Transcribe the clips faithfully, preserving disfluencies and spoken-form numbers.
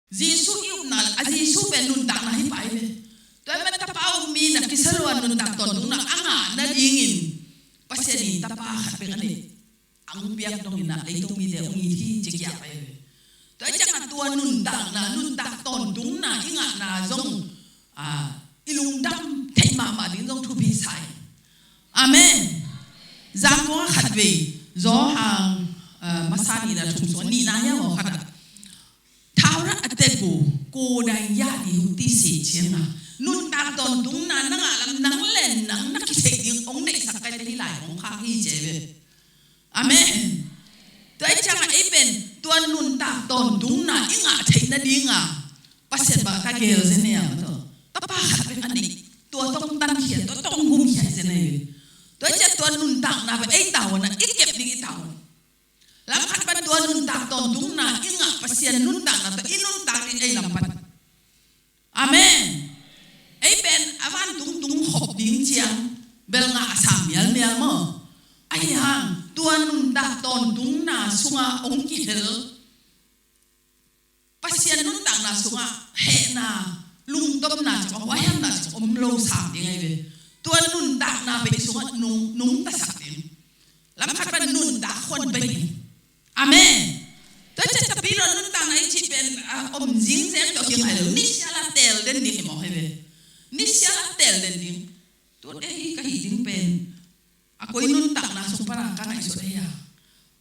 Jesu i upna, a Jesu pen nuntakna hi pai ve. Tua ahih manin tapa um mi na kisa lua nuntak tawntungna a ngah nadingin Pasian in tapa khat bek a nei. Ang piak dongin a leitung mite ong it hi ci kiak pai ve. Tua ahih ciangin tua nuntakna, nuntak tawntungna i ngahna zong, ah, i lungdam theih mahmah ding zong thupi sa hi. Amen. Zangkong ah khatvei, Johan, ah, masa nihna thum sung nihna hiam aw khat ah. Thau ra a tet uh, ko dang ya di uh ti si ciang a. Nuntak tawntungna na ngah lam nang le nang na kitheih ding ong neihsak kai te hi lai ong khak hi ci ve. Amen. Tua ahih ciangin ei pen tua nuntak tawntungna i ngah theih nadingin Pasian bang ka gel zen e a maw tua. Tapa khat bek a nei. Tua tawh tan khia, tua tawh gum khia zen e. Tua ahih ciangin tua nuntakna pen ei tavuan a i kep ding i tavuan. Lam khat pan tua nuntak tawntungna i ngah Pasian nuntakna tua i nuntak ding ei lam pan. Amen. Ei pen a vantung tung khop ding ciang bel ngah a sam mialmial maw. Ahi hang tua nuntak tawntungna sungah ong kihel Pasian nuntakna sungah hehna, lungtomna ciang, huaihamna ciang om lo sam ding ahi ve. Tua nuntakna pen sungah nung, nungtasak ding. Lam khat pan nuntak khuan pen ding. Amen. Tua ciang Tapidaw nuntakna i cih pen, ah, om zingzeng tawh hi ngai lo. Nisial a teel den ding hi mawk hi ve. Nisial a teel den ding. Tua dei hi ka hih ding pen. A koi nuntakna sung pana ka ngaihsut ahi a.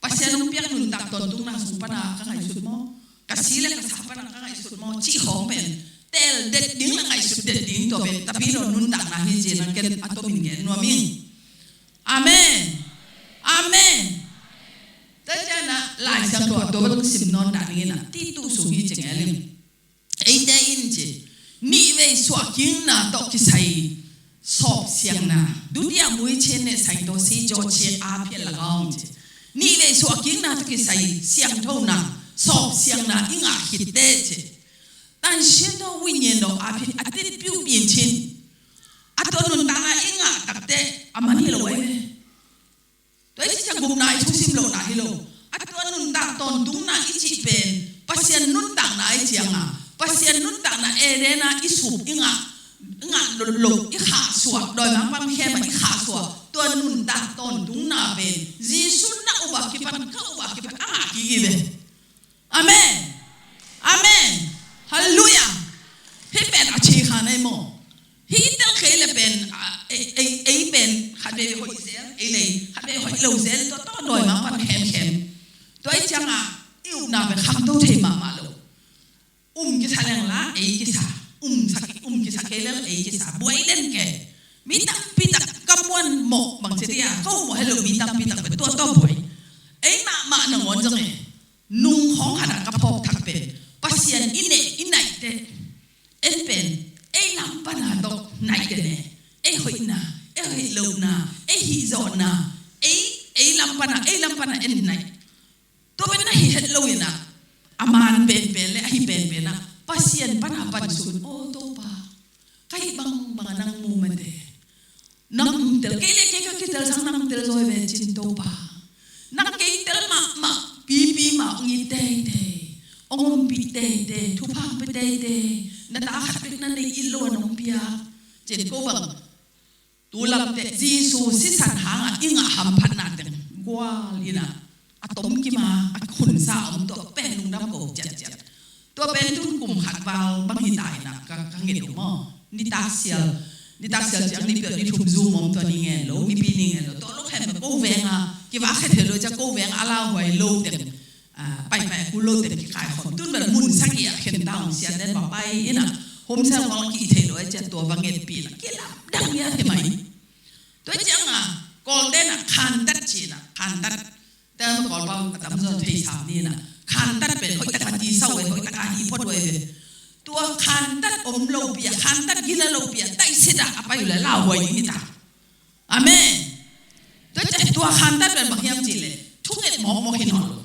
Pasian hong piak nuntak tawntungna sung pana ka ngaihsut maw. Ka si le ka sa pana ka ngaihsut maw. Cih khawng pen. Teel det ding le ngaihsut det ding tua pen. Tapidaw nuntakna hi ci-in a ken a tomin gen nuam ing. Amen. Amen. Tua ciangin a Lai Siangtho a tua bang sim nawn dah dingin a Titu sung hi ci ngen ing. Eite in ci. Nihvei suahkikna tawh kisai sawpsiangna. Dutia muiche ne saito si jo che a phial la gaung ci. Nihvei suahkikna tawh kisai siangthona, sawpsiangna i ngah khit teh ci. Tan sian do win nyen do a phial a tit piu pian cin. A tua nuntakna i ngah tak teh a man hi lo ahi ve. Tua i cih ciang gupna i thusim lohna hi lo. A tua nuntak tawntungna i cih pen Pasian nuntakna i cianga Pasian nuntakna Eden a i sup i ngah, i ngah lo, lo i khahsuah, dawimangpa khem a i khahsuah. Tua nuntak tawntungna pen Jesu na up a kipan ka up a kipan a ngah kik hi ve. Amen. Amen. Halleluiah. Hih pen a thei kha nei maw. Hih tel kei le pen, ah, ei, ei, ei pen khat vei hoih zel, ei lei khat vei hoih lo zel, tua tawh dawimangpa khemkhem. Tua ahih ciangin i upna pen khangto thei mahmah lo. Um kisa leng la ei kisa. Um sa, um kisa kei leng ei kisa. Buai den kei. Mi tampi tak ka muan mawh bang ci dia. Ko muan hello mi tampi tak pen tua tawh buai. Ei mahmah nangawn zong e. Nung khawng khat ah ka phawk thak pen Pasian i neih i naih teh en pen ei lam pana tawh naih den e. Ei hoihna, ei hoih lohna, ei hihzawhna, ei, ei lam pana, ei lam pana en naih. Tua pen na hih het lo in ah a man penpen le a hih penpen ah Pasian pana pan suk in aw Topa. Ka hih bangbang a nang mu mate. Nang tel kei le kei ka kitel sang nang tel zaw hi ve cin Topa. Nang kei tel mahmah pipi mah ong it teitei. Ong ompih teitei, thupha ong pia teitei. Na ta khat bek na nei it lo a nong pia. Cin ko bang tu lam teh Jesu sisan hangah i ngah hamphatna teng gual in ah a tomkim a, a khunsa om tua pen lungdam ko ciatciat. Tua pen tun kum khat val bang hi ta in ah ka, ka nget uh maw. Nitak sial, nitak sial ciang nipi ni thum zu mawm tua ni ngen lo, nipi ni ngen lo. Tua lo khen ko veng a, kivak khet hi lo ciang ko veng a lauhuai lo teng. Ah, paipai a kul lo teng kikaikhawm. Tun bel mun sagih ah khen ta hong siat den va pai in ah. Home cell hong ki thei lo a ciang tua va ngetpih la. Kilamdang hi a hi mai. Tua ciang a, Kawlte'n a khantat ci-in a, khantat. Tua Kawlpau a tamzaw thei sam ni na. Khantat pen hoih taka ti sau e, hoih taka hi phot e. Tua khantat om lo pi a, khantat gila lo pi a, taih sit a, a pai uh le lauhuai ding hi ta. Amen. Tua ciang tua khantat pen bang hiam cih leh thunget mawkmawk hi nawn lo.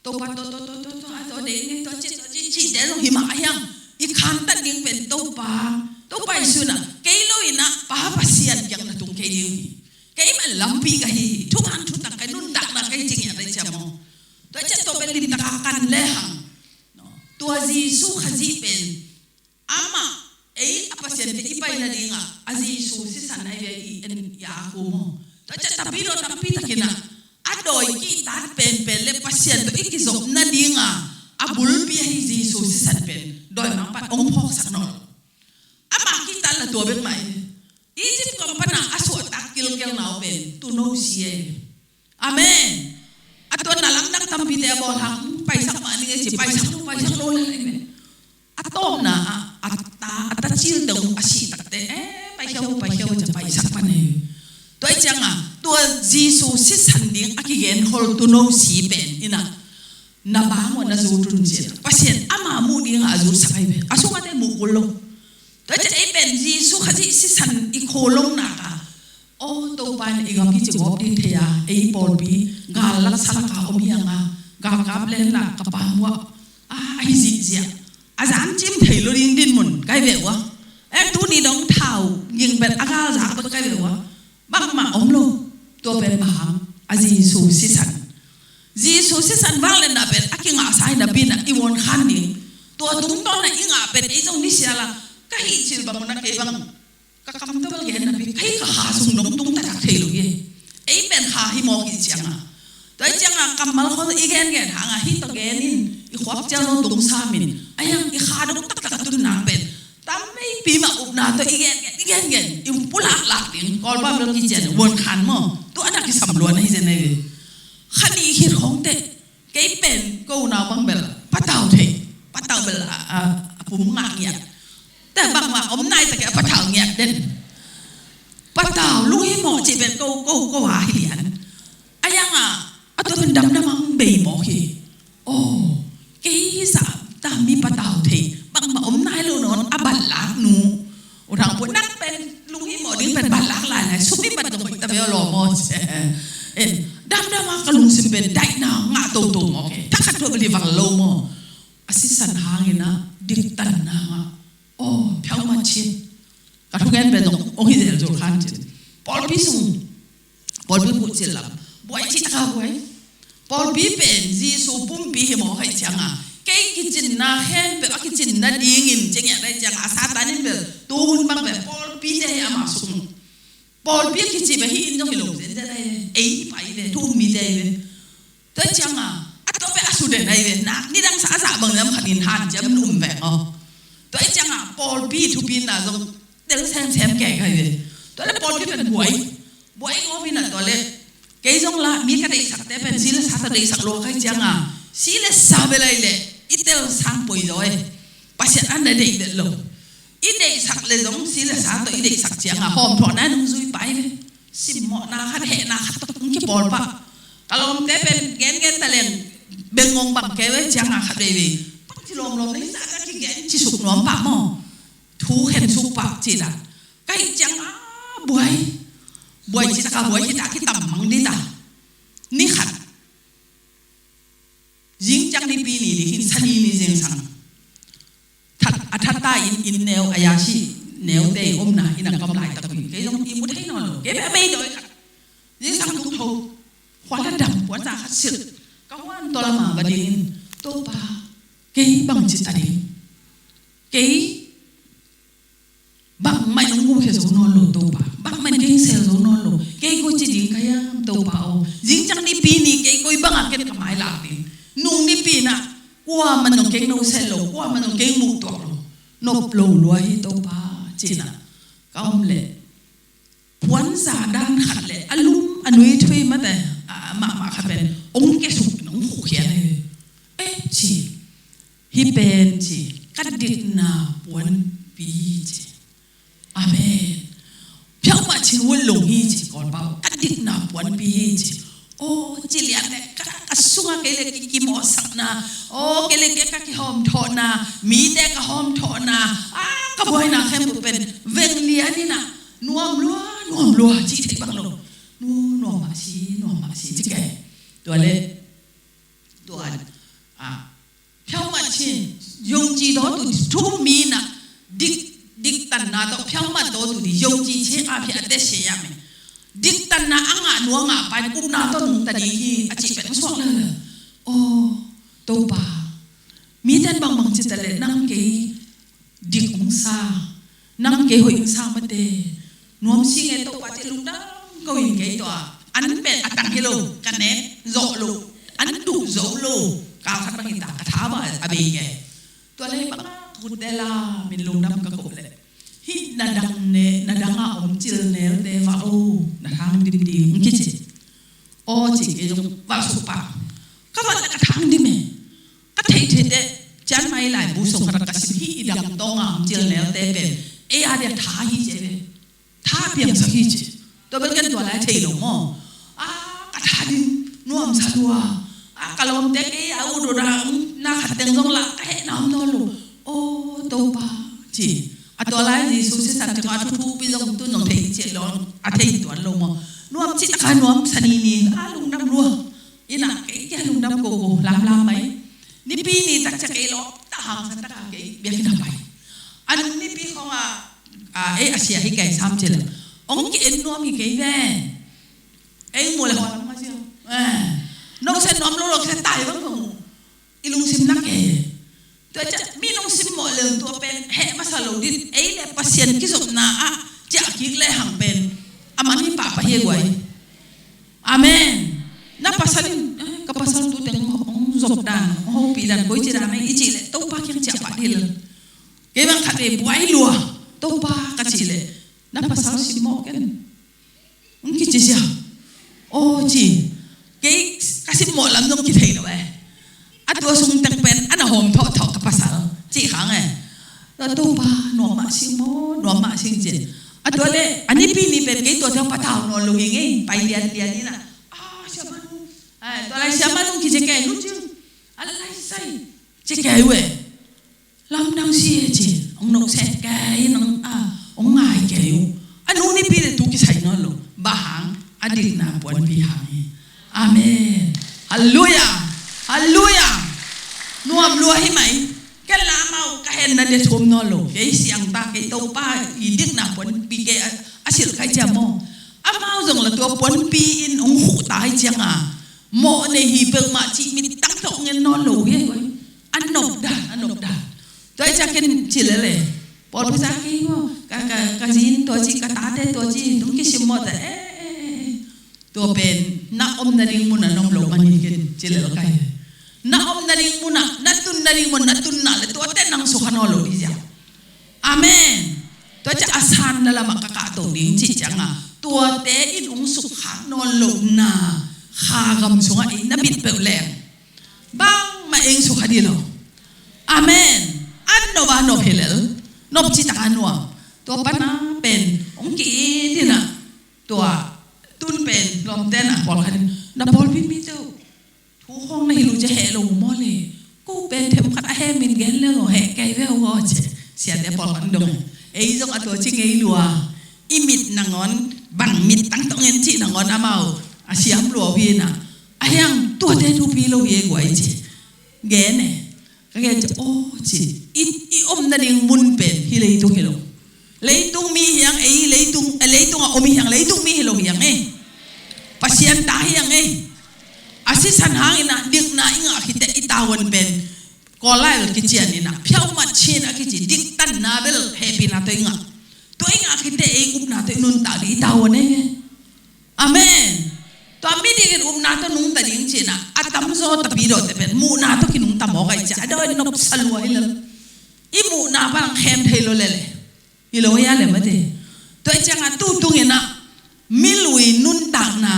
Topa, to, to, to, to, to, a, to, dei, dei, to, ci, to, ci, ci, dei lo hi mah a hiang. I khantat ding pen Topa, Topa Jesu na, kei lo in a, Pa Pasian kiang na tung kei ding hi. Kei mah lampi ka hi hi, thuman thutak ka hi, nuntakna ka hi cing hi a, dei cia maw. Tua ciang tua pen limtak a kan le hang. No. Tua Jesu Khazih pen amah, ei a Pasian te i pai nadingah a Jesu sisan ahi ve, i en i a khu maw? Tua ciah tapidaw tampi takinah a dawi kihtat penpen le Pasian tawh i kizop nadingah a bulpi ahi Jesu sisan pen dawi mangpat hong phawksak nawn lo. Amah kihtat la tua bek mah i Egypt gam panah a suahtak kilkel nau pen tuuno si e. Amen. A tua na lamdang tampite a bawl hang paisak mah ning e ci, paisak lo, paisak lo le amen. A tawpna ah a ta, a ta cil dong a sih takte, eh, paikhia uh, paikhia uh ci paisak pan e. Tua i cianga tua Jesu sisan ding a kigen khol tuuno si pen inah na bang uh na zut un ci. Pasian ama muh dingah a zutsak ahi ve. A sungah te muh kul lo. Tua ciah ei pen Jesu Khazih sisan i kho lo nak a, aw Topa in i gam kici gawp ding thei a, ei pawlpi gal laksa laka om hiang a, galkap len lak ka pa muah a, ahi zihziah a zan cim thei lo ding dinmun kai ve uh a. Ei tuni dong thau ging pen a gal zak bek kai ve uh a. Bangmah om lo. Tua pen bang hang? A Jesu sisan. Jesu sisan vangliatna pen a kingahsa hi napi inah i vuan khan ding. Tua tungtawn ah i ngah pen ei zong misial a ka hih cil bang uh na kei bang ka kam tawh bel gen napi ka hih ka kha sung dong tung taktak thei lo hi. Ei pen kha hi mawk i cianga, tua i cianga kammal khawng i gengen hanga hih tawh gen in, i khuak ciang lo tung sam in, a hiang i kha dong taktak a tun nang pen tam meipi mah upna tawh i gengen, i gengen, i pulak lak ding, Kawlpa bel kician vuan khan maw? Tu a na kisam luan ahi zen ahi ve. Kha nih khit khawng teh kei pen ko unau bang bel patau thei, patau bel a, a, a pum ngah ngiat. Te bangmah om nai takeh a patau ngiat den. Patau lunghimawh cih pen ko, ko, ko a hi lian. A hiangah a tua pen damdam ang bei mawk hi. Aw, kei hi sa ta mi patau thei bangmah om nai lo nawn a batlak nu. U Thang Pu, nang pen lunghimawh ding pen batlak lai lai, supi bat lo hoih ta ve aw lawm aw. En, damdam a ka lungsim pen daihna ngah toto mawk hi. Thakhat tua beli val lo maw? A sisan hangin a diktanna ngah. Aw, phiau mah cin. Ka thugen pen zong ong hi zel zul khan cin. Pawlpi sung, pawlpi buh cil lam buai cih taka buai. Pawlpi pen Jesu pumpi hi mawk ahi cianga kei kicinna khempeuh a kicin nadingin ci ngiat ahi cianga a Satan in bel tuhun bang bel pawlpite hi ama sung. Pawlpi a kici bel hi in zong hi lo zenzen ahi ve. Ei hi pai ve, thu um mite ahi ve. Tua cianga a tua bel a suden ahi ve. Nak nidang sa a zah bang zam khat in hanciam in um veng aw. Tua cianga pawlpi thupina zong tel semsem kei kai ve. Tua le pawlpi pen buai, buai ngawpin a tua le kei zong la mi ka deihsakte pen si le sa tawh deihsak lua kai cianga si le sa bel ahi le i tel sang poi zaw e. Pasian an na deih det lo. I deihsak le zong si le sa tawh i deihsak cianga hawmthawhna in hong zui pai ve. Simmawhna khat, hehna khat tawh hong kipawl pah. Ka lawmte pen gengen taleng bengngong bang kei ve cianga khat veivei bang ci lawmlawm na hi sa ka kigen ci suk nuam pah maw? Thu khen suk pah ci dan. Ka hih ciang a buai, buai ci taka buai ci ta kitam mang di ta. Ni khat zingciang nipi ni di khin sani ni zingsang that a that ta in, in neu a yasi neute i omna in a kam lai tak in kei zong i mu thei nawn lo. Kei beh a bei dawi khat zingsang tung tho khua la dam puan za khat silh ka huan tawlama ba dingin Topa kei bang ci ta ding. Kei bangmah in hong guhkhia zo nawn lo Topa. Bangmah in kei hong sel zo nawn lo. Kei koi ci ding ka hiam Topa aw? Zingciang nipi ni kei koi bangah ken ka mai lak ding? Nung nipi inah kuamah in hong kei hong sel lo, kuamah in hong kei hong muh tuak lo. Nop lo lua hi Topa cinah ka om leh puanza dan khat le a lum a nui thui mate a mahmah khat pen ong kesuk in ong khukhian hi. Eh ci, hi pen ci, ka ditna puanpi hi ci. Amen. Phiau mah cin vun lung hi ci Kawlpau, ka ditna puanpi hi ci. Aw ci lian le ka, ka sunga kei le ki, kimawhsakna, aw kei le kei ka kihawmthawhna, mite ka hawmthawhna, a ka buaina khempeuh pen veng lian inah nuam lua, nuam lua cih theih bang lo. Nu nuam mah si, nuam mah si ci kei. Tua le tua a phiau mah cin yongci dawtu thu mi inah dik, diktanna tawh phiau mah dawtu di yongci ci a phiate sia ya me. Diktanna a ngah nua ngah pai upna tawh nungta di hi a cih pen suak lala. Aw Topa, miten bangbang ci nang kei dik hong sa, nang kei hoih hong sa mate. Nuam sing e Topa ci lungdam ko ing kei tua. An pen a tang hi lo, ka nek zawh lo, an duh zo lo. Kal khat bang hi ta, ka tha mah a bei kei. Tua leh bang a ka khut te la, min lungdam ka kop leh, hih na dang ne, na dang a om cil nel te va o, na thang dim ding, kici. Aw ci kei zong va suk pah. Ka vat leh ka thang dim e. Ka theih theih teh, cianmai laibu sung khat ka sim hi, i dang tawng a om cil nel te pen ei a dia tha hi ci ve. Tha piangsak hi ci. Tua bel ken tua lai thei lo maw. A, ka tha ding, nuamsa lua. A, ka lawmte kei a ut ut a, na khat teng zong lah ka hehna om nawn lo. Aw Topa ci. A tua lai Jesu sisan teng a thuthupi zong tun zong thei ci lo. A thei tuan lo maw. Nuam ci taka nuamsa ni ni a lungdam lua. Ina kei kia lungdam ko ko lam lam mai. Nipi ni tak cia kei lo ta hang sa taka kei biakinn a pai. An nipi khong a, a, ei a sia hi kei sam cil. Ong ki en nuam hi kei ve. Ei mu le hon ma sia. Eh. Nong sen nuam lo lo kei tai bang kong. I lungsim na kei. Tua cia mi nong simmawh le tua pen heh masa lo din. Ei le Pasian kizopna a cia kik le hang pen. A man hi papa hi guai. Amen. Na pasal in, eh, ka pasal tu teng hong zop dan, hong hopih dan, koi ci dan, eh, i cih leh, Topa kiang ciah pah dih lel. Kei bang khat eh buai lua, Topa ka cih leh, na pasal simmawh ken. Hong kici sia. Aw ci. Kei ka simmawh lam zong kithei lo eh. A tua sung teng pen, a na hawm thawh thawh ka pasal. Cih khang eh. Tua Topa, nuam mah sing maw, nuam mah sing cin. A tua leh, a nipi ni pen kei tua teng patau nawn lo hi ngei, pai lian lian ina. Ah, siapa nu. Ah, tua lai siapa nu kici kei, nu cing. A lai sai. Ci kei uh eh. Lamdang si e cin. Ong nok set kei, nang, ah, ong ngai kei uh. A nu nipi le tu kisai nawn lo. Bang hang, a dikna puanpi hang hi. Amen. Halleluia. Halleluia. Nuam lua hi mai. Ken la amau ka henna dia thum nawn lo. Kei siang ta kei Topa i dikna puanpi kei a, a silh kai cia maw. Amau zong la tua puanpi in ong huh ta hi cianga. Mawh nei hi peuhmah cih mit tang tawh ngen nawn lo hi. A nop dan, a nop dan. Tua hi cia ken ci lele. Pawl pasa kei maw. Ka, ka, ka zin tua ci, ka tate tua ci. Tung kisim maw ta. Eh, eh, eh. Tua pen na omna ding munah na om lo man hi ken ci lel kai. Na omna ding munah, na tunna ding munah, na tunna le tuate nang sukha nawn lo ding sia. Amen. Tua cia a sanna lamah ka kahto ding cih cianga tuate in ung sukha nawn lo na kha gam sungah ei na bit peuh leng bangmah ei sukha dih lo. Amen. An nop a nop hi lel. Nop ci taka nuam. Tua pana pen ung ki-it inah. Tua tun pen lawmte na pawlkhat in na pawlpi mite uh thu khawng na hilh uh cia heh lo uh maw le. Ko pen themkhat a heh min gen le uh heh kei ve uh aw cia siate pawlkhat in dong. Ei zong a tua ci ngei lua. I mit nangawn bang mit tangtawng en cih nangawn amau a siam lua uh hi na. A hiang tuate thupi lo hi e guai ci. Gen e. Ka gen ci, aw ci, i, i omna ding mun pen hi leitung hi lo. Leitung mi hiang ei, leitung, eh, leitung a om hiang, leitung mi hi lo hiang ei. Pasian ta hiang ei. A sisan hangin a dikna i ngah khite i tavuan pen. Kawlai bel kician inah, phiaumat chin a kici, diktanna bel hehpihna tawh i ngah. Tua i ngah khite ei upna tawh i nuntak dih i tavuan ei. Amen. Tua mi dingin upna tawh nungta ding cihna a tamzaw tapi dawhte pen muhna tawh kinungta mawk ahi cia a dawi nopsa lua hi lel. I muhna bang khem thei lo lele. Hi lo hi a le mate. Tua i cianga tu tunginah milui nuntakna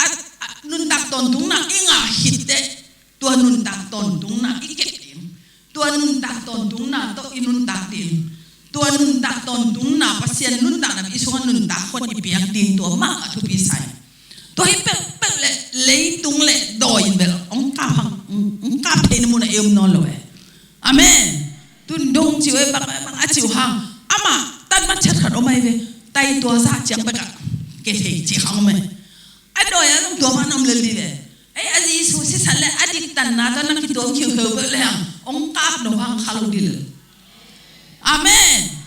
a, a, nuntak tawntungna i ngah khitte. Tua nuntak tawntungna i kep ding. Tua nuntak tawntungna tawh i nuntak ding. Tua nuntak tawntungna Pasian nuntakna i sungah nuntak khon i piak ding tua mah a thupi sai. Tua hi peuhpeuh le leitung le dawi in bel ong kap hang, ong kap theihna munah i om nawn lo e. Amen. Tun dong ciu e bang, bang a ciu hang. Amah tan man chat khat om ai ve. Tai tua sa ciang bek a kethei ci hang om ai. A dawi a zong tua mah na om lel dih ve. Ei a Jesu sisan le a diktanna tawh na kituang khiukheu peuh le hang ong kap no hang kha lo dih lel. Amen.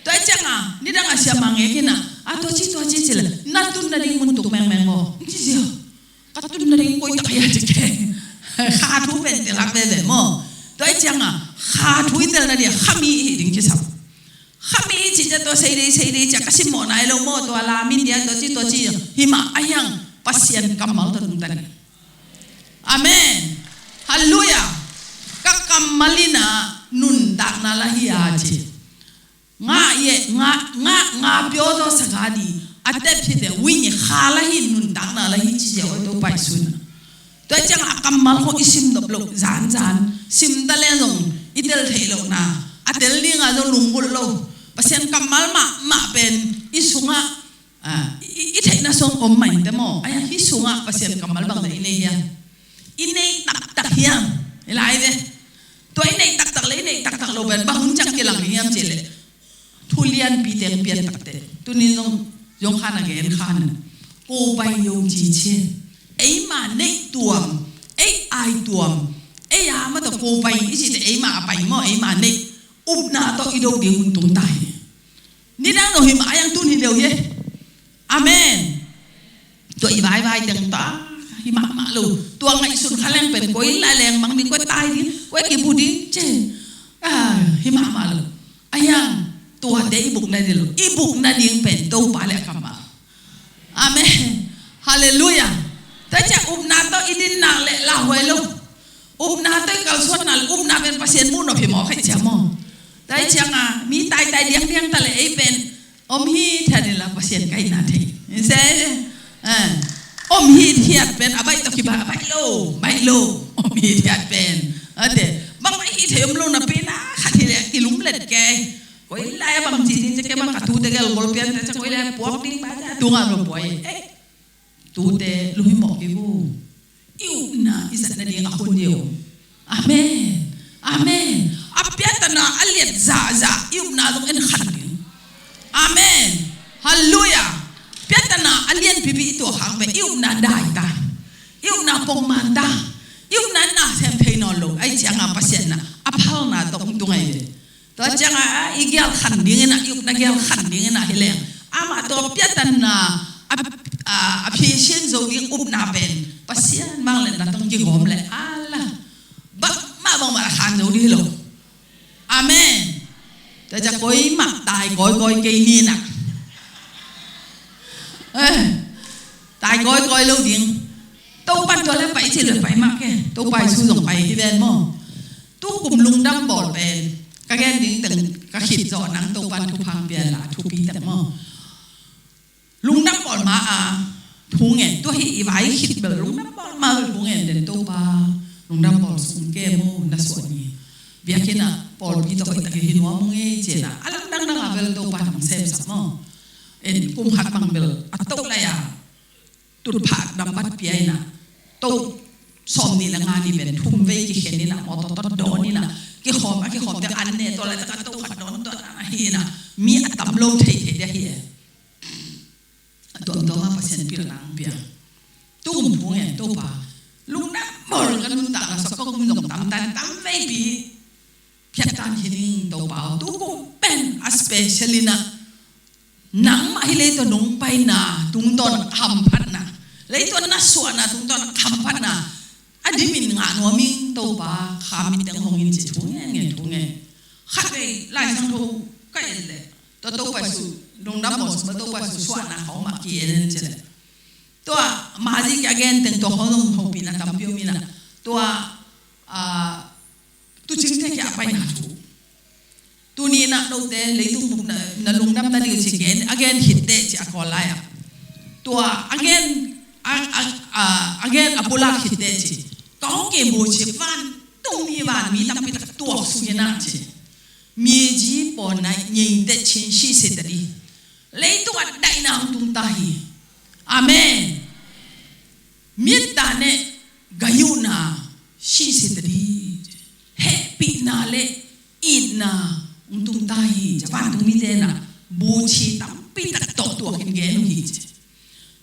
Tua i cianga nidang a siama ngek inah a tua ci tua ci ci le na tunna ding mun tuk mengmeng maw. Ci sia ka tunna ding koi tak hia ci keng. Kha thu pen te lak veve maw. Tua i cianga kha Tha thu i telna dia khami i hi ding kisam. Khami i cih ciang tua sei dei, sei dei ciang ka simmawh nai lo maw, tua la min dia tua ci, tua ci. Hi mah a hiang Pasian kammal tua tung ta ni. Amen. Halleluia. Ka kammal in a nuntakna la hi a ci. Nga ye, nga, nga, nga pyo zo sa ga di. A tep hi te win i kha la hi, nuntakna la hi ci zia oi Topa Jesu in a. Tua ciang a kammal khong i sim nop lo, zan zan sim ta le zong i tel thei lo na. A tel ding a zong lunggulh lo. Pasian kammal mah, mah pen i sungah, ah, i, i theihna sung om mah in te maw. Ai, hih sungah Pasian kammal bang te i nei hiam? I nei taktak hiam? I lai ve. Tua i nei taktak le i nei taktak lo pen bang hun ciang kilang ding hiam cih leh, thu lianpi teng pian takte. Tuni zong, zong khan a gen khan. Ko pai yong ci ci. Eima nei tuam, ei ai tuam, ei a ma tawh ko pai i cite eima a pai maw, eima nei. Upna tawh i do ding hun tung ta hi. Nidang lo hi mah a hiang tun hi deuh hi. Amen. Tua i vaivai teng ta hi mahmah lo. Tua ngaihsun kha leng pen koi la leng mang ding, koi tai ding, koi kibu ding ci. Ah, hi mahmah lo. A hiang tuate i bukna ding lo. I bukna ding pen Topa le a kammal. Amen. Halleluia. Tua ciang upna tawh i din nak le lauhuai lo. Upna tawh i kalsuan nak le upna pen Pasian muh nop hi mawk hi cia maw. Tua ciang a mi taitai diangdiang ta le ei pen om hithiat in la Pasian kaihna thei. Om hithiat pen a baih tawh kiba a baih lo, baih lo. Om hithiat pen a te bang baih hithei om lo napi na khat hi le kilum let kei. Koi lai a bang ci ding ci kei bang ka tute gel gol pian te ca koi lai puak ding ba ca tunga lo puai. Tute lunghimawh kik uh. I upna i zatna ding a hun hi uh. Amen. Amen. A piatana a liat zahzah i upna zong en khan ding. Amen. Halleluia. Piatana a lianpipi i tuak hang pen i upna dai ta. I upna pongman ta. I upna na sem thei nawn lo. Ai cianga Pasian na a phalna tawh hong tung ai ve. Tua cianga i gial khan dingin a, i upna gial khan dingin a hi leng, amah tua piatanna a, a, a phisian zo ding upna pen Pasian mang le na tong kigawm le ala bangmah bangmah a khan zo ding hi lo. Amen. Tua cia koi mah tai koi koi kei ni na. Eh, tai koi koi lo ding. Topan tua le pai ci le pai mah ke. Topa Jesu zong pai hi ven maw. Tu kum lungdam bawl pen ka gen ding teng ka khit zawh nang Topan thupha pia la thupi teng maw. Lungdam bawl ma a thu ngen, tua hi i vai khit bel lungdam bawl ma bel thu ngen den Topa. Lungdam bawl sung ke maw na suah ni. Biakinn ah pawlpi tawh hoih tak hi nuam ung ei ci a, a lamdang dang a bel Topa nang semsak maw. En kum khat bang bel a toh lai a tutphah dam bat pia in a, toh sawm nih le nga nih pen thum vei kikhen in a, mawtaw tawh dawn in a, kikhawm a kikhawm te an ne tawh lai tak a toh khat dawn tawh a hi in a, mi a tam lo thei thei dia hi e. A tuamtuam a Pasian pilna ang pia. Tu kum thu ngen Topa lungdam bawl ka nuntakna sawk ka kum zong tam tan tam veipi. Phiat tan hi ning Topa aw, tu kum pen a special in a nangmah hi lei tawh nong paina tungtawn hamphatna, lei tawh na suahna tungtawn hamphatna a dimin ngah nuam ing Topa, kha mit teng hong in ci thu ngen ngen thu ngen. Khat vei Lai Siangtho ka en leh tua Topa Jesu lungdam bawl sung Topa Jesu suahna khawng mah ki en en ci leh tua mazi kia gen teng tua khawng zong hopihna tampi om in a, tua, ah, tucingte kia paina thu. Tuni na note leitung buk na, na lungdam na ding ci gen, a gen khit teh ci a kawl lai a. Tua a gen, a, a, a, a gen a pulak khit teh ci. Ka hong kembu ci vantung mi van mi tampi tak tuak sung hi na ci. Mizi pawn na nying teh chin si se ta di. Leitung a daihna hong tung ta hi. Amen. Mitta ne gayuhna sisita di. Hehpihna le itna hong tung ta hi. Ca vantung mite na buci tampi tak tawh tuakin gen uh hi.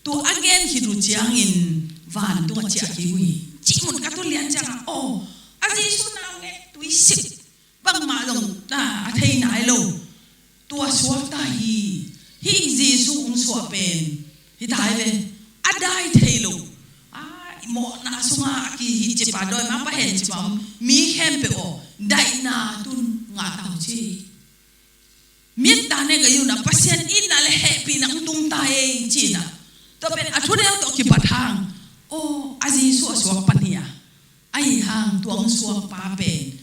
Tu a gen khit uh ciangin vantung a ciah kik uh hi. Cihmun ka tu lian ciangin aw, a Jesu nau nge tuisik bangmah zong ta a thei nai lo. Tua suak ta hi. Hih Jesu hong suah pen hi ta hi ve. A dai thei lo. A, i mawhna sungah a kihih cipa dawi ma pahen cipa mi khempeuh aw daihna tun ngah ta uh ci. Mitta ne ka yuna Pasian itna le hehpihna hong tung ta ei cina. Tua pen a thuneu tawh kibat hang. Aw, a Jesu a suak pan hi a. Ahi hang tua hong suakpa pen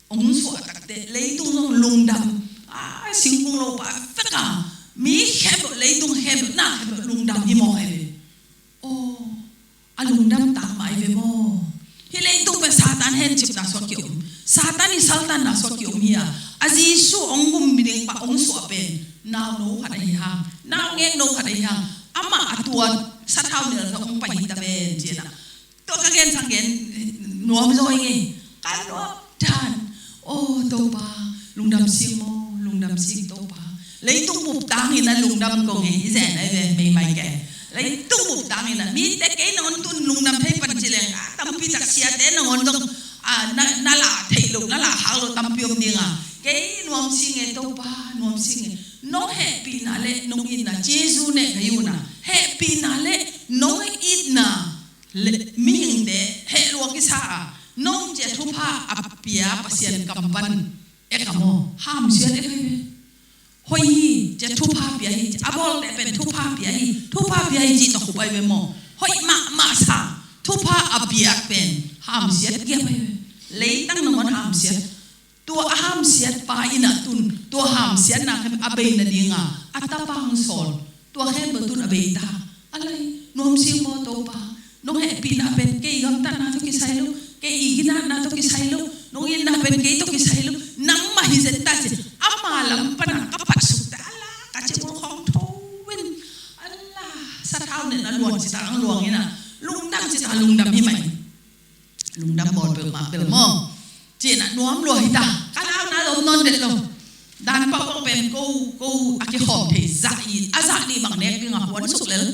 hong suah takte leitung zong lungdam. A singkung lopa vek a mi khempeuh, leitung khempeuh, na khempeuh lungdam hi mawk hi ve. Aw, a lungdam tang mai ve maw? Hih leitung pen Satan hencipna sua ki-om, Satan i saltanna sua ki-om hi a. A Jesu hong gum ding pa hong suah pen nauno khat ahi hang, naungek no khat ahi hang, amah a tua sathau nel zong hong pai hi ta pen cina. Tua ka gen sang gen nuam zaw i ngei. Ka nuam dan. Aw Topa, lungdam sing maw, lungdam sing Topa. Leitung bup tangin a lungdam kong ngei hi zen ai ve, meimai ke. Leitung bup tangin a mite kei nangawn tun lungdam thei pan ci leng a tampi tak siate nangawn dong a na, na la theih lo, na la khak lo tampi om ding a. Kei nuam sing e Topa, nuam sing e. Nong hehpihna le nong itna Jesu ne ka yuna hehpihna le nong itna le mihingte heh lua kisa a, nong cia thupha a pia Pasian kam pan e ka maw? Hamsiat e ka hi ve. Hoih hi cia thupha pia hi, a bawlte pen thupha pia hi, thupha pia hi cih tawh khup ai ve maw? Hoih mahmah sa thupha a piak pen hamsiat giap ai ve. Leitang nangawn hamsiat. Tua a hamsiat pa in a tun, tua hamsiatna khem a bei nadinga a tapa hong sawl. Tua khempeuh tun a bei ta. A lai nuam sing maw Topa? Nong hehpihna pen kei gamtatna tawh kisai lo, kei i ginatna tawh kisai lo, nong itna pen kei tawh kisai lo. Nangmah hi zet ta ci. Ama lam pana ka patsuk ta a la ka cebul khawng tho in. A la sathau nen a luang ci ta ang luang in a lungdam ci ta lungdam hi mai. Lungdam bawl peuhmah bel maw? Cina nuam lua hi ta. Ka launa lom nawn det lo. Dan pau pau pen ko ko a kikhawm thei zah hi. A zah nih bang nek ding a huan suk lel.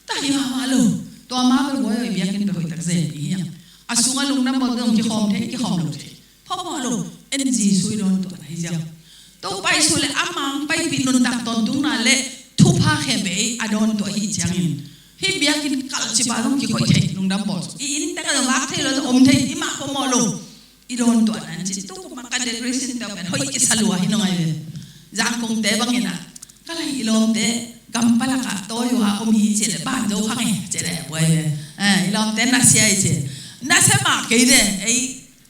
Ta hi mahmah lo. Tua ma bel buai oi biakinn bel hoih tak zen hi hiang. A sungah lungdam bawl dong kikhawm thei kikhawm lo thei. Phamawh lo. En Jesu i dawn tuan ahi ziau. Topa Jesu le a mang paipih nuntak tawntungna le thupha khe bei a dawn tuah hi ciangin. Hih biakinn kalh cipa zong kikoih thei lungdam bawl. I innte ka zong vak thei lo zong om thei i mah phamawh lo. I dawn tuah nan ci tu mah ka decoration te pen hoih kisa lua hi nong ai ve. Zangkongte bangin a ka lai i lawmte gampalak ah tawi uh a om hi ci le ban zo khang e ci le buai ve. I lawmte nasia i ci nasia mah kei de ei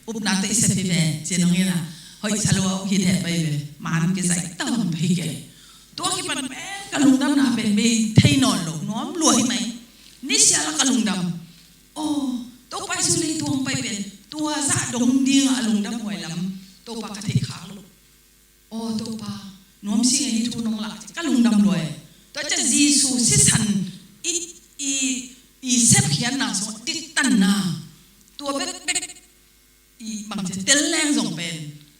upna tei se phi ve ci nong ina hoih sa lua uh hi theh pai ve. Man kizai tawm pai kei. Tua kipan pen ka lungdamna pen bei thei nawn lo nuam lua hi mai. Nisia la ka lungdam. Aw Topa Jesu lei tuang pai pen tua zah dong dinga a lungdam huai lam Topa ka theih khak lo. Aw Topa nuam sing e hi thu nong lak ka lungdam lua e. Tua cia Jesu sisan i i i sepkhiatna sungah diktanna tua bekbek i bangci tel leng zong pen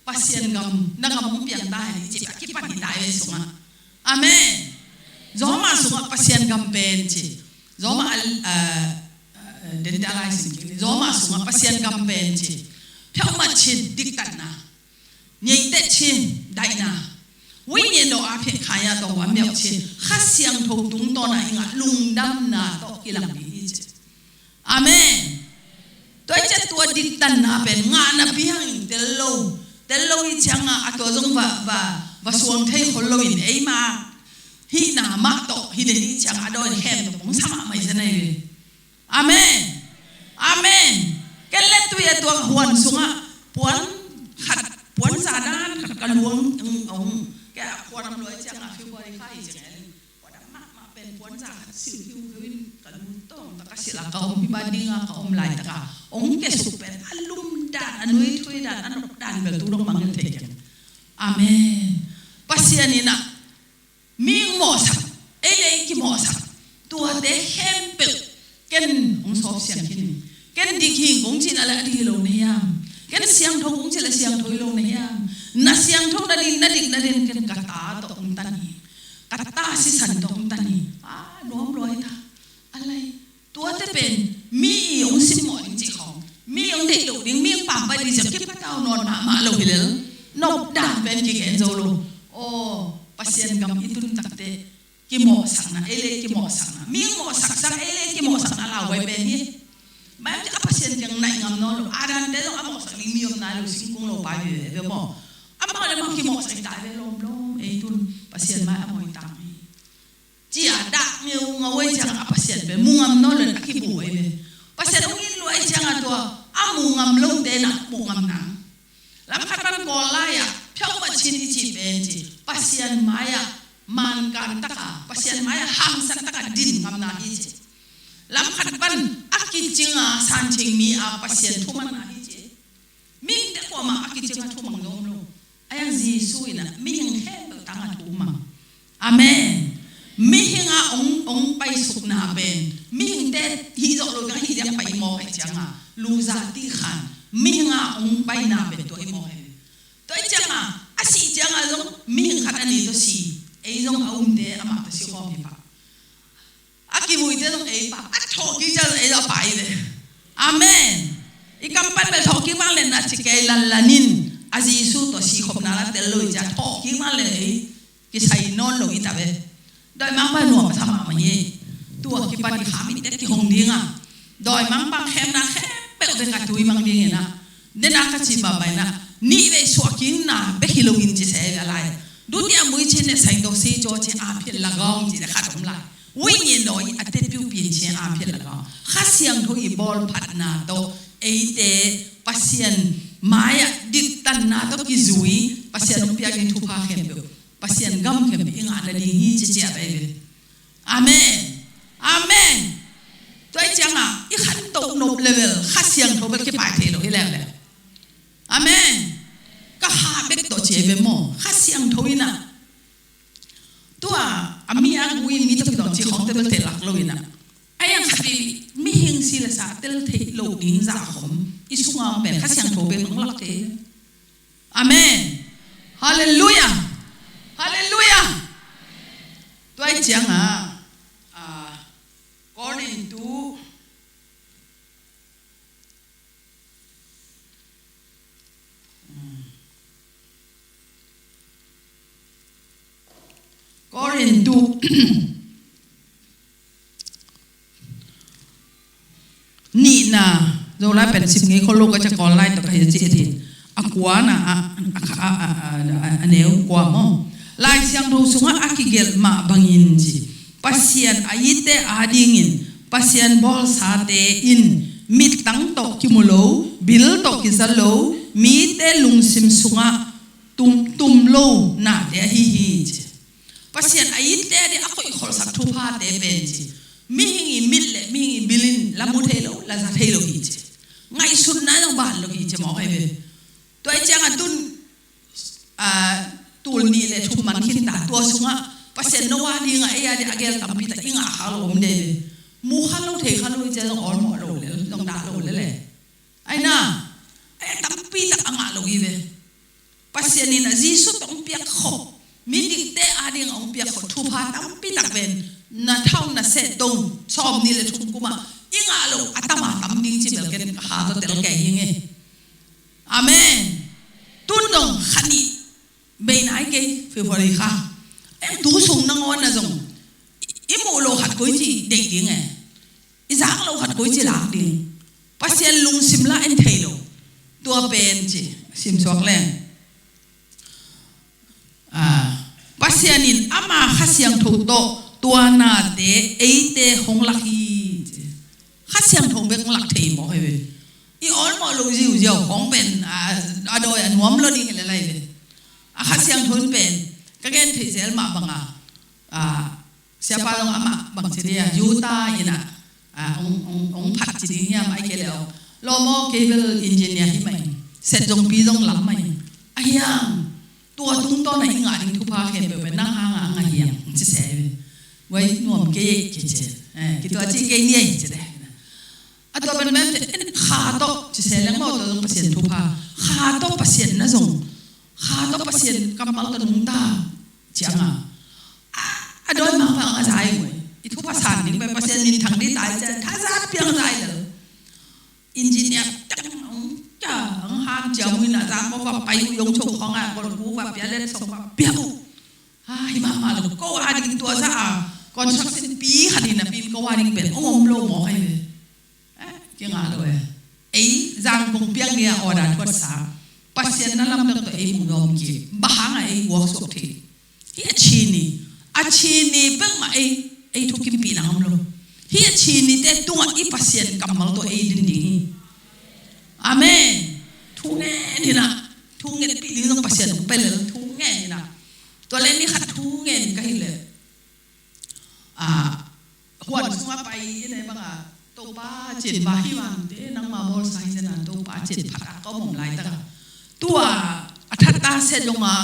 Pasian gam na gam hong piang ta hen i cih a kipan hi ta e sungah. Amen. Zawma sungah Pasian gam pen ci. Zawma a a den te a lai sim kik ni zawma sungah Pasian gam pen ci. Peuhmat cin diktanna. Nyeite cin daihna. Wei nyen dawh a pheh khaya tawh a miauh cin Kha Siangtho tungtawna i ngah lungdamna tawh i lang ding hi ci. Amen. Tua i ciat tua diktanna pen ngahna piangin tel lo tel lo i cianga a tua zong va va va suang thei khol loin eima hihna mah tawh hi den i cianga a dawi khem tawh pong sa mahmah i sa nei ve. Amen. Amen. Ken le tui a tuak huan sungah puan khat puan za dan khat ka luang ong ong ke a huan am luai ciang a February kha i ciang en huan am mahmah pen puan za khat sil hiu hiu in ka lu tawng ta ka sil a ka om hi ba ding a ka om lai taka ong ke suk pen a lum dan a nui thui dan a nok dan bel tu dong mangil thei keng. Amen. Pasian in a mi hong mawhsak, ei le ei kimawhsak, tuate khempeuh ken hong sawp siang khin. Ken dik hing kong cih na le a dik hi lo na hiam? Ken siangtho kong cih le siangtho hi lo na hiam? Na siangtho na din na dik na din ken ka ta tawh hong tan hi. Ka ta sisan tawh hong tan hi. A nuam lua hi ta. A lai. Tuate pen mi i hong simmawh ding cih khawng mi hong deih loh ding mi hong pampai ding cih kipatau nawn mahmah lo hi lel. Nop dan pen kigen zo lo. Aw Pasian gam i tun takte kimawhsakna ei le kimawhsakna mi hong mawhsaksak ei le kimawhsakna lauhuai pen hi. Maiam cih a Pasian kiang naih ngam nawn lo a dante zong a mawhsak ding mi om nai lo singkung lo pai ve ve maw. Amau le amau kimawhsak ta ve lawmlawm, ei tun Pasian mai a mawi tang hi. Cia dak ngeu ngau ei ciang a Pasian pen mu ngam nawn lo a kibu ei ve. Pasian hong it lua ei ciang a tua a mu ngam lo te na mu ngam nang. Lam khat pan Kawl lai-ah phiau mat chin i cih pen ci Pasian mai-ah mankan taka, Pasian mai-ah hangsan taka din ngamna hi ci. Lam khat pan a kicing a sancing mi a Pasian thumanna hi ci. Mihingte kuamah a kicing a thumang zong om lo. A yang Jesu in ah mihing khempeuh tangah thumang. Amen. Mihing a ong, ong paisukna pen mihingte hih zawh lo ding a hih diang pai i mawk ahih cianga luza ti khan mihing a ong paina pen tua i mawk hi. Tua ahih cianga a sih cianga zong mihing khat a ni tawh si, ei zong a umte amah tawh si khawm hi pah. A kivuite zong ei pah, a thawhkik ciang zong ei zong a pah hi ve. Amen. I kam pan bel thawhkik vang le na ci kei lanlan in a Jesu tawh sihkhopna la tel lo i ciang thawhkik vang le ei kisai nawn lo hi ta ve. Dawimangpa nuam a sa mahmah hi. Tua kipan i kha mitte kihong dinga dawimangpa khemna khempeuh bek a tui mang dingin ah, dena ka ci mahmah in ah, nih vei suahkikna bek hi loin ci se ve a lai. Dutia mui chin ne sai do si caw ci a phiat la gawng ci le khat om lai. Ui ngi nawi a te piu pian ci a phiat la gawng. Kha Siangtho i bawlphatna tawh eite Pasian mai-ah diktanna tawh kizui Pasian hong piak ding thupha khempeuh, Pasian gam khempeuh i ngah nading hi ci ciah bai ve. Amen. Amen. Tua ahih ciangah i khantoh nop level Kha Siangtho bek kipai thei lo hi leuleu. Amen. Ka kha bek tawh ci ve maw? Kha Siangtho in ah tua a mi a gui mi tawh kidawng ci khawng te bel tel lak lo in ah, a yang khat i mihing si le sa tel theih lo ding zah khawm i sunga om pen Kha Siangtho bek hong lak thei. Amen. Halleluiah. Halleluiah. Tua ahih ciangah, ah, Korintu, Korintu nihna, Zolai pen sim ngei khol lo ka ca Kawl lai tawh ka hi a ci a tin. A kuana a, a, a, a, a, a neu kua maw? Lai Siangtho sungah a kigelh mah bangin ci, Pasian a itte adingin Pasian bawlsate in mittang tawh kimu lo, bil tawh kiza lo, mite lungsim sungah tum, tum lo nate ahi hi ci. Pasian a itte ading a koihkholhsak thuphate pen ci, mihing i mit le mihing i bil in la mu thei lo, la za thei lo hi ci. Ngaihsutna zong ban lo hi ci mawk ahi ve. Tua ahih ciangah tun, ah, tul nih le thum man khin ta, tua sungah Pasian no adingah ei ading a gel tampi tak i ngah kha lo om de ve. Mu kha lo thei kha lo i ciang zong awlmawh lo le, zong dah lo le le. Aina, ei tampi tak a ngah lo hi ve. Pasian in a Jesu tawh hong piak khop, midikte ading a hong piak khop thupha tampi tak pen na thau na seh dong sawm nih le thum kumah i ngah lo a tam a tam ding ci bel ken ka kha tawh tel kei hi nge. Amen. Tun dong kha nih bei nai kei February kha. Ei tu sung nangawn a zong i muh lo khat koi ci deih ding e. I zak lo khat koi ci lak ding. Pasian lungsim la en thei lo. Tua pen ci simsuak leng, ah, Pasian in ama Kha Siangtho tawh tua nate eite hong lak hi ci. Kha Siangtho bek hong lak thei mawk hi ve. I awlmawh lo ziauziau khawng pen, ah, a dawi a nuam lo ding hi le lai ve. A Kha Siangtho in pen ka gen thei zel mah banga, ah, Siapa zong amah bangci dia Utah in ah, ah, ong, ong, ong phat ci ding hiam ai kei leh ong lawm aw, cable engineer hi mah in, set zongpi zong lam mah in. A hiang tua tungtawn a i ngah ding thupha khempeuh pen nang hangah a ngah hiang ci se. Wai nuam kei ei kei ci. Eh, kitua ci kei ni ei ci de. A tua pen pen kha tawh ci se leng maw, tua zong Pasian thupha. Kha tawh Pasian na zong, kha tawh Pasian kammal ka nungta cianga, a, a dawimangpa ang a zai ngui. I thupha san ding pen Pasian minthang ding tai cian thazat piang zai lo. Engineer tang ang ca ang han ciang ngui na zang ko va pai u yong cho khong a kol ku va pia let song va pia u. Ha, hi mahmah lo. Ko a ding tua za a construction pi khat in a pin ko a ding pen ong om lo mawk ahi ve. Eh, kingah lo e. Ei zang kong piang nia order thuat sa. Pasian na lam bek tawh ei mu nuam kei. Bang hang a ei guak suak thei? Hih a Chin ni, a Chin ni bek mah ei, ei thukimpih nang om lo. Hih a Chin nite tungah i Pasian kammal tawh ei din ding hi. Amen. Thu ngen hi na, thu ngetpih ding zong Pasian hong pia lel, thu ngen hi na. Tua leh ni khat thu ngen ka hih leh, ah, huan sungah pai in ei bang a, Topa, cin va hi vante, nangma bawlsa hi zen a, Topa, cin phat a ka om om laitak a. Tua a that ta set zong a,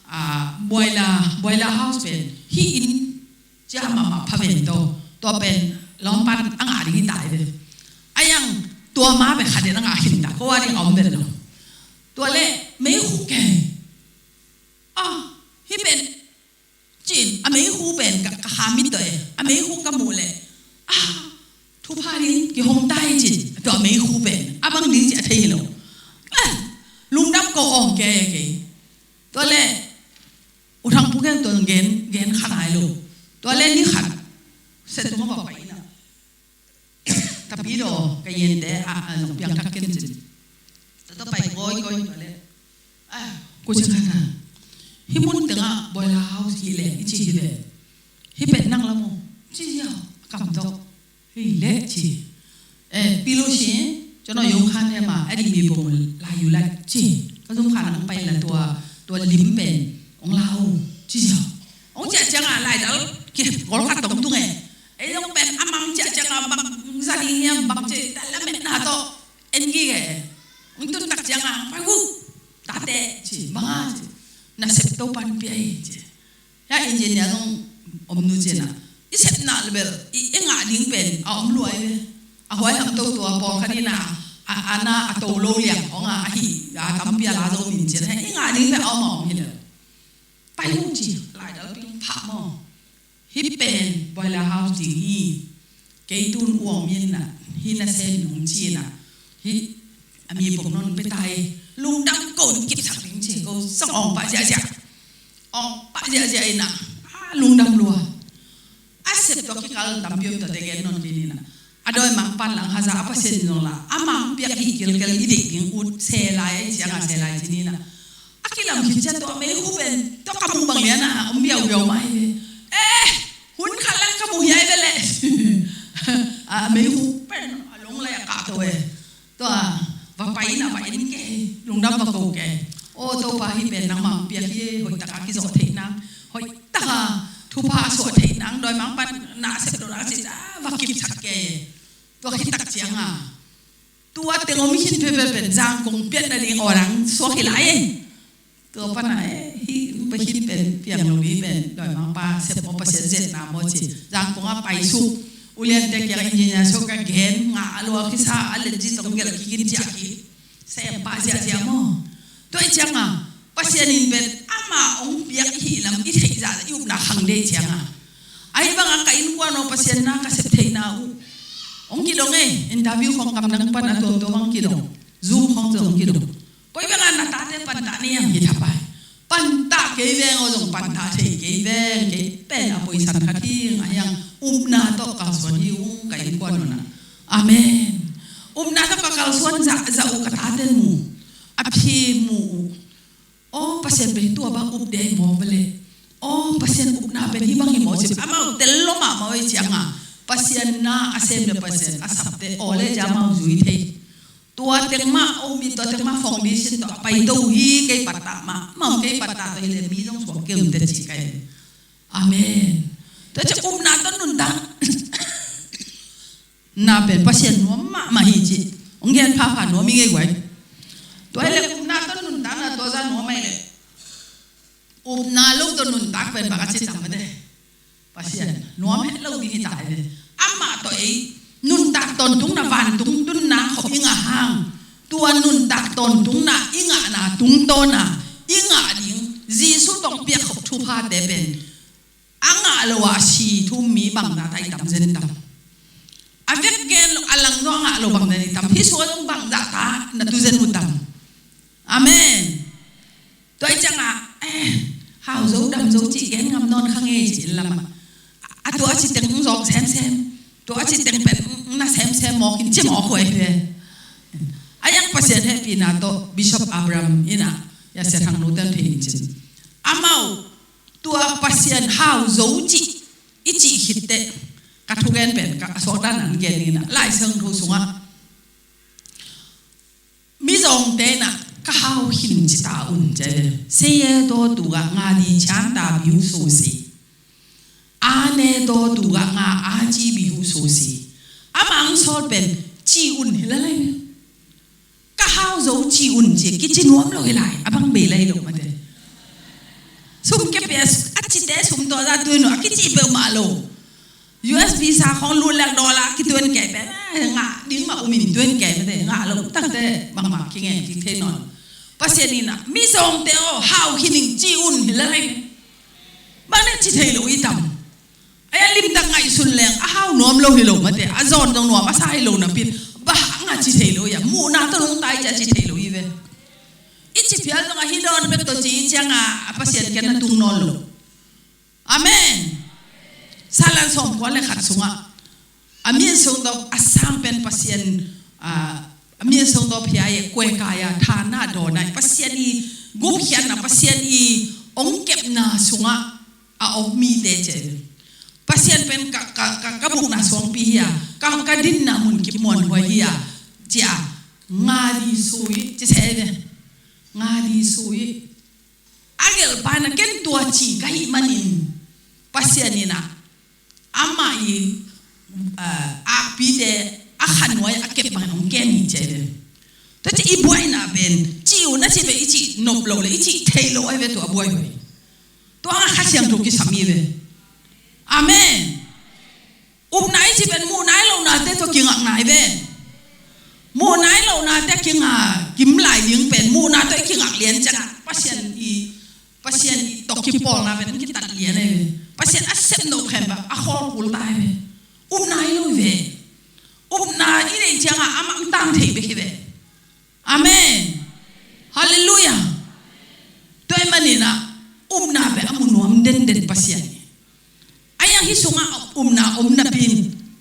ah, boiler, boiler house pen hih in cia mahmah pha ven to. Tua pen lawmpan a ngah ding hi ta hi ve. A yang tua ma pen khat in a ngah khin ta, ko a ding a om ven lo. Tua leh mei khuk kei. Ah, hih pen cin, a meikhu pen ka, ka kha mit tawh e, a meikhu ka muh leh, ah, thupha ding kihong ta hi cin, tua a meikhu pen a bang ding cih a thei hi lo. Ah, lungdam ko awng kei kei. Tua leh U Thang Pu Khen Tuan gen, gen kha nai lo. Tua leh ni khat set tung a va pai in a, Tapidaw ka yente a, a zong piang thak ken cin. Tua pai koi koi tua leh, ah, ko cing khan a, hih mun tengah boiler house hi leh i ci hi ve. Hih pen nang la maw, ci hi a, a kam tawh. Hi leh ci. Eh, pi lo si, cun a yong khan he ma, a di mi bong lai yu lai ci. Ka zum khan ang pai la tua, tua lim pen ong la o, ci hi a. Ong ciah ciang a lai dal, ki gol khat tong tung e. Ei zong pen a mang ciah ciang a bang za ding hiam, bang ci, ta lametna tawh en gige. Ong tun tak ciang a, pai hu, tate ci, bang a ci, na sep Topan pia hi ci. Hia engineer zong om nu ci na, i sepna le bel i, i ngah ding pen a om lua hi ve. A huai ham to tua pawlkhat in a, a, a na a to lo liang ong a, a hi a tampi a la zo min ci na, i ngah ding pen a om a om hi le. Pai hu ci, lai dal ping pha maw. Hih pen boiler house ding hi. Kei tun uang min na, hih na sem nung ci na. Hih a mi pom non pe tai. Lungdam ko in kipsak ding ci ko sang ong pah ziahziah. Ong pah ziahziah in a. Ah, lungdam lua. A sep tua kikal tampi om tua te gen non ding in a. A dawimangpa'n lang haza a Pasian in zong la, amah piak hi kilkel i deih ding ut se lai, ai ciang a se lai ci ni na. A kilam khit ciang tua meikhu pen, tua ka muh bang lian a, om biaubiau mai ve. Eh, hun khat lang ka muh hiai ve leh. A meikhu pen, a long lai a kah to e. Tua, va pai na va en ke, lungdam va ko ke. O Topa hih pen nangmah piak hi, hoih taka kizawh theih nang, hoih taka thupha suah theih nang, dawimangpa'n na sep lo nang ci ta, va kipsak ke. Tua khit tak ciang a. Tua teng om khin peuhpeuh pen Zangkong pian nading aw dang suak hi lai. Tua pan a, eh, hih pai khin pen piang lo hi pen, dawimangpa sep maw, Pasian zetna maw ci. Zangkong a pai suk. Uliante kiang engineer suk ka gen, ngah a lua kisa a, len ci tong gel kikin ciah hi. Sem pah ziahziah maw. Tua i ciang a, Pasian in pen ama hong piak i hih lam i theih zah i upna khang dei ciang a. Ahi bang a ka innkuan aw Pasian na ka sep theihna uh. Hong kidong e, interview khong kamdang pan a tuamtuam hong kidong. Zoom khong zong hong kidong. Koi bang a na tate pantah ni hiam hi thapai. Pantah kei veng aw zong pantah thei kei veng kei pen a poisan khat hi ngah hiang upna tawh kalsuan hi ung ka innkuan uh na. Amen. Upna tawh ka kalsuan zah, zah uh ka tate mu. A phi mu uh. Aw, Pasian pen tua bang up dei mawk ve le. Aw, Pasian upna pen hi bang hi mawk ci. Amau tel lo mahmah uh hi ciang a. Pasian na a sem le Pasian a sapte aw le ci amau zui thei. Tua teng mah, aw mi tua teng mah foundation tua a pai to hi kei pattah mah. Mah kei pattah to hi le mi zong suak kei um te ci kai. Amen. Tua ci upna tawh nuntak. Na pen Pasian nuam mahmah hi ci. Hong gen phapha nuam i ngei guai. Tua hi le upna tawh nuntakna tua za nuam ahi le. Upna lo tawh nuntak pen bang a ci tam mate. Pasian nuam het lo ding hi ta hi ve. Amah tawh ei nuntak tawntungna vantung tunna khop i ngah hang. Tua nuntak tawntungna i ngahna tungtawna i ngah ding Jesu tawh piak khop thuphate pen a ngah lo a si thu mi bangzah ta i tam zen tam. A vek gen lo a lang zong a ngah lo bangzah i tam. Hih sual zong bangzah ta na tu zen uh tam. Amen. Tua i ciang a, eh, hau zo dam zo cih gen ngam nawn kha ngei cih lam a. A tua a ci teng zawk semsem. Tua a ci teng pen na semsem mawk in ci mawk huai ve. A yang Pasian Pasian hehpihna tawh Bishop Abraham in ah, ya Sia Thang nu ten thei in cin. Amau tua Pasian hau zo cih i cih khit teh ka thugen pen ka a suak dan an gen in ah, Lai Siangtho sungah mizawngte in ah ka hau khin ci ta un ci a ve. 谁也都读啊，我的强大比武熟悉。 Ane to tu ga nga a ci bi hu so si. Amang sawl pen ci un hi la lai. Ka hau zo ci un ci, kici nuam lo hi lai. A bang bei lai lo mate. Sum ke pe a cite sum to za tu no a kici pe ma lo. U S visa khong lu lek dollar ki tuen ke pe. Nga ding ma umin tuen ke mate. Nga lo tak te bang ma ki nge ki thei non. Pasian in ah mizawngte aw hau khin ing ci un hi la lai. Bang ne ci thei lo i tam. Ai a limtak ngaihsun leng a hau nuam lo hi lo mate, a zawn dong nuam a sa hi lo napi in, bang hang a ci thei lo ia, muhna tawh nong tai ci a ci thei lo hi ve. I ci phial zong a hi dawn bek tawh ci i ciang a, a Pasian kiang na tung nawn lo. Amen. Salan sawm kua le khat sungah a mian sung tawh a sang pen Pasian, a, a mian sung tawh phia e, kuai kai a, tha na dawn a, Pasian i gupkhiatna, Pasian i ong kepna sungah a om mite ci a. Pasian pen ka, ka, ka, ka bukna suangpi hi a, ka, ka dinna mun kip muanhuai hi a, ci a, nga di sui ci se ve. Nga di sui. A gelhpa in ah ken tua ci ka hih manin Pasian in ah amah i, ah, akpite a khanuai a kep bangin hong kem hi ci a ve. Tua ci i buaina pen ci un a ci ve, i ci nop lo le i ci thei lo a ve tua buai ve. Tua nga Kha Siangtho kisam hi ve. Amen. Upna i ci pen muh nai lohnate tawh kingak nai ve. Muh nai lohnate kinga kim lai ding pen muhna tawh i kingak lian ciang a Pasian i, Pasian i tawh kipawlna pen kitat lian ai ve. Pasian a sep no khem ba a khawl kul tai ve. Upna i lo ve. Upna i nei ciang a amang tang thei bek hi ve. Amen. Halleluiah. Tua i manin ah upna pen a mu nuam denden Pasian hi. A iang hi sungah upna om napi in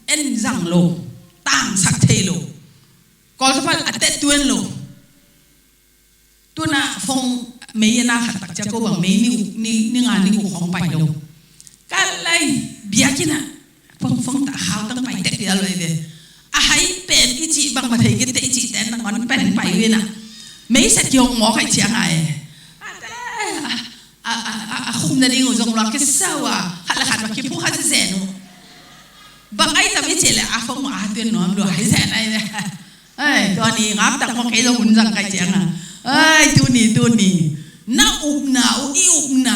en zang lo, tangsak thei lo. Kawlkapal a tet tuen lo. Tuna fong mei a na khat tak cia ko bang mei ni, ni, ni nga ni ko khong pai lo. Ka lai biakinn ah fong fong ta hau tang pai tek dia lo ai ve. A hai pen i ci bang ma thei kit te i ci ten nang man pen pai wina. Mei sa kiong mo kai cia ngai. A te, a, a, a, a, a khum na ding u zong lo ki sau a, khat la khat ma ki phu khat zen u. Bang ai tam i ci le a fong ma a tuen nuam lo hai zen ai ve. Ai, tua ni ngap tak mo kei lo hun zang kai cia nga. Ai, tu ni, tu ni. Na upna, u i upna.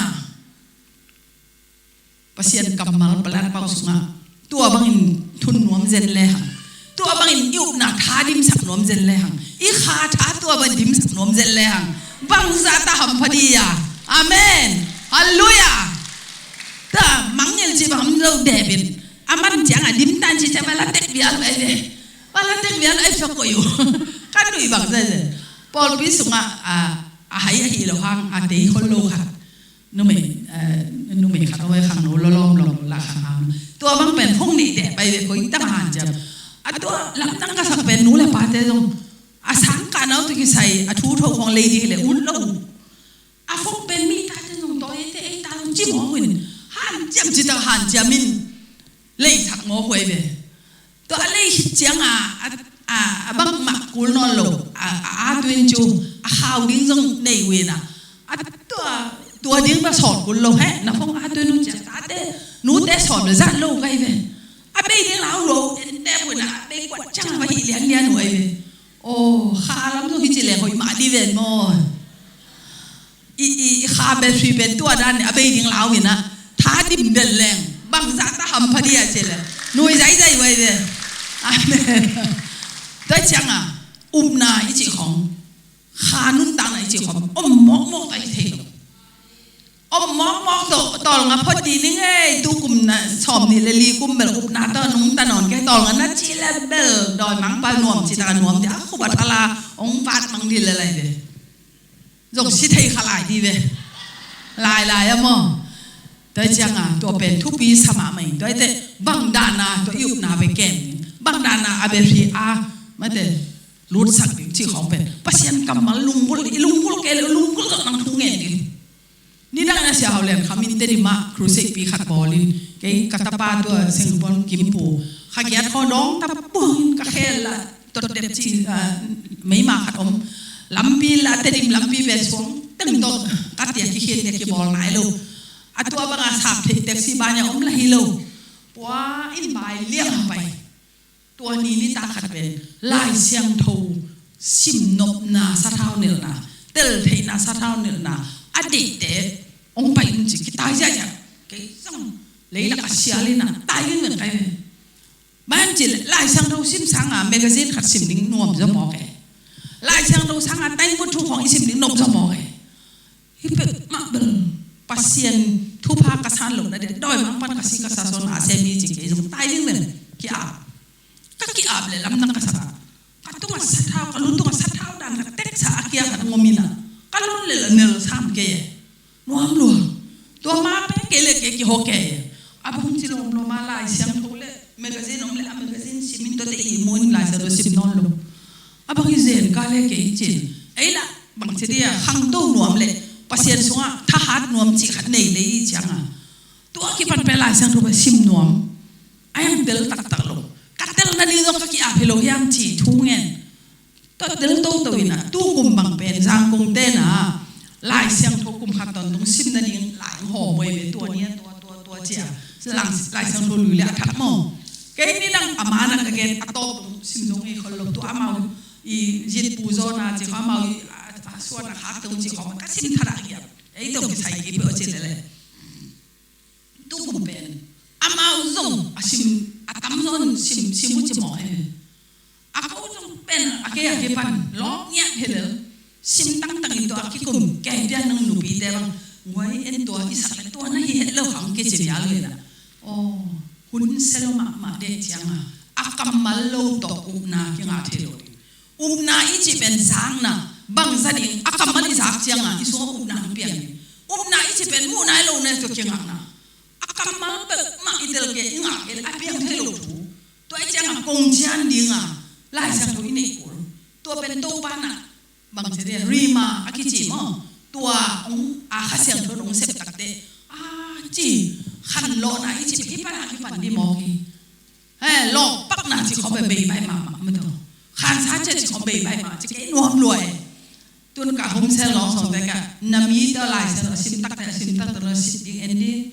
Pasian kammal palat pau sungah tua bangin thun nuam zen lehang, tua bangin i upna tha dimsak nuam zen lehang, i kha tha tua bang dimsak nuam zen lehang, bangzah ta hampha dia. Amen. Halleluiah. Ta mangngil ci bang lo debin a man ciang a dim tan ci ciang bala tek bial ai ve. Bala tek bial ai sok ko yu. Kan dui bang zai zai. Pawlpi sungah a, a hai a hi lo hang a tei khol lo khat. Numei, eh, numei khat a hoi khang no lolom lom la khang ham. Tua bang pen hong nih deh pai ve koi tang hanciam. A tua lamdang ka sak pen nu le pate zong a sang ka nau tu kisai a thu tho khong lei dih le un lo. A fong pen mi tate zong tawi te ei ta zong ci mawk in hanciam ci tak hanciam in lei thak mawk huai ve. Tua a lei khit ciang a, a, a, a bang mak kul nawn lo, a, a, a tuin cu, a khau ding zong nei wina. A tua, tua ding ba sawt kul lo he, na phong a tuin u ciang, tate, nute sawt lo zat lo kai ve. A bei ding lau lo, en te wina, a bei kuat ciang ba hi lian lian huai ve. Oh, kha lam zong hi ci le hoi ma di ven maw. I, i, i kha battery pen tua dan a bei ding lau in a tha dim den leng bangzah ta hampha dia ci le nui zaizai vai ve. Amen. Tua ciang a upna i ci khong, kha nuntakna i ci khong om mawkmawk ta i thei lo. Om mawkmawk tawh tawlnga phot di ning ei, tu kum na sawm nih le li kum bel upna tawh nungta nawn kei, tawlnga na ci le bel dawimangpa nuam ci ta nuam di a khuba thala ong vat mang di le lai ve. Zong si thei kha lai di ve. Lai lai a maw. Tua ciang a tua pen thupi sa mahmah in tua i te bang dan a tua i upna ve ken. Bang dan a a battery a mate lutsak ding cih khawng pen Pasian kammal lunggulh ding, i lunggulh kei leh lunggulh zawh nang thu ngen ding. Nidang a Sia Hau Lian Kham in Tedim ah crusade pi khat bawl in, kei ka tapa tua Singapore Kimpu kha giat khaw dawng tapuang in ka khel lah tot dep ci, ah, meima khat om. Lampi lah Tedim lampi ve suang teng tawh ka tia kikhiat tia kibawl nai lo. A tua banga sap theih taxi banya om lah hi lo. Pua in bai liang a pai. Tua ni nitak khat pen Lai Siangtho simnopna sathau nelhna, teltheihna sathau nelhna a deihte hong pai un ci kitai ziahziah. Kei zong leilak a sial in a tai ding ven kai ven. Ban ci leh Lai Siangtho sim sanga magazine khat sim ding nuam zaw mawk e. Lai Siangtho sanga taingkut thu khawng i sim ding nop zaw mawk e. Hi peuhmah bel Pasian thupha ka san lo na ding, dawimangpa ka si ka sa sawn a sem hi ci kei zong tai ding ven. Ki-ap, ka ki-ap leh lamdang ka sa. Ka tungah sathau, ka lu tungah sathau dan ka teksa a kia ka ngom in a, ka lon leh la nel sam kei e. Nuam lua. Tua ma pen kei leh kei kihaw kei e. A bang ci lawmlawm a Lai Siangtho leh magazine om leh a magazine sim in tuate i mu in Lai Siangtho sim nawn lo. A bang hi zen ka leh kei cin. Ei lah bang ci dia khangto nuam leh Pasian sungah thahat nuam cih khat nei lei i cianga, tua kipan pen Lai Siangtho pen sim nuam. A hiang tel taktak lo. Ka telna ding zong ka ki-ap hi lo hiam ci thu ngen. Tua tel toto in a, tu kum bang pen Zangkong te na Lai Siangtho kum khat tawntung sim nading lai hawm uh hi ve, tua ni a tua tua tua cia. Lai Siangtho lui leh a thak maw. Kei nidang a man a ka gen a tawp tung sim zong hi khol lo, tua amau i zitpu zaw na ci kha, amau i a, a suan a khak tung ci kha, ka sim thadah hiam. Ei tawh kisai kei peuh a ci leh leh. Tu kum pen amau zong a sim, a tamzaw in sim, sim uh ci mawk hi. A ko zong pen a kei a kipan lawk ngiat hi lel. Sim tangtang in tua a kikum kei pian nang nupite bang guai en tua i sak leh tua na hi het lo hang kici vial hi na. Aw, hun sia lo mahmah dek cianga a kammal lo tawh upna kingah thei lo ding. Upna i cih pen zakna, bangza ding a kammal i zak cianga i sungah upna hong piang ding. Upna i cih pen muhna i lohna tawh kingakna. A kammal peuhmah i tel kei, i ngak kei leh a piang thei lo thu. Tua i cianga kong cian dinga Lai Siangtho i neih kul. Tua pen Topa na bang ci dia, Rhema a kici maw. Tua hong a Kha Siangtho hong sep takte a ci khanlawhna i cih hih pana kipan ding mawk hi. He, lawkpakna ci khawng bei bai mahmah mah tawh. Khansa cia ci khawng bei bai mah ci kei nuam lua e. Tun ka home cell lawng sawngte ka na mite Lai Siangtho a sim takte, a sim takte na sit ding en ding.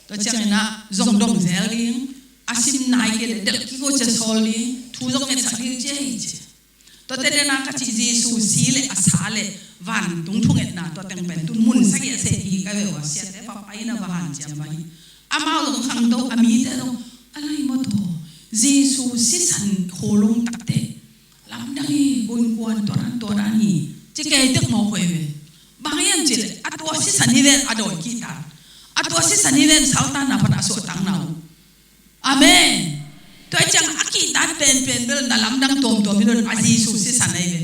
Tua ciangin a zong dong zel ding. A sim nai kei leh delh kik uh cia sawl ding. Thu zong ngetsak ding cia hi ci. Tuate dena ka cih Jesu si le a sa le vantung thungetna tua teng pen tun mun sagih a seh hi ka ve ua, siate papai na va hanciam va hi. Amau zong khangto a mite zong a lai maw tawh Jesu sisan kholung takte lamdang hi, kuankuan tuaran tuaran hi ci kei tek mawk huai ve. Bang hiam cih leh a tua sisan hi ven a dawi kihta, a tua sisan hi ven saltanna pan a suahtangna uh. Amen. Tua ciang a kihtat penpen bel na lamdang tuamtuam hi lo in a Jesu sisan ahi ve.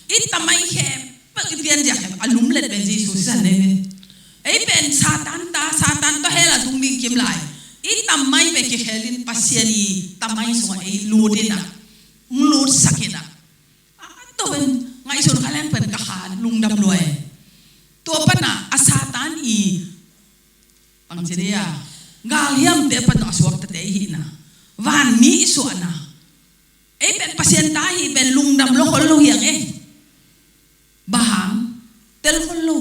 I tamai khempeuh i pianzia khempeuh a lumlet pen Jesu sisan ahi ve. Ei pen Satan ta, Satan tawh hell a tung ding kim lai. I tamai pen kikhelin Pasian i tamai sungah ei lut in a, hong lutsak in a. A tua pen ngaihsun kha leng pen ka kha lungdam lua e. Tua pan a a Satan i bang ci dia, galhiamte pan a suaktate i hihna, vanmi i suahna. Ei pen Pasian ta hi pen lungdam lo khol lo hiang e. Bang hang, tel khol lo.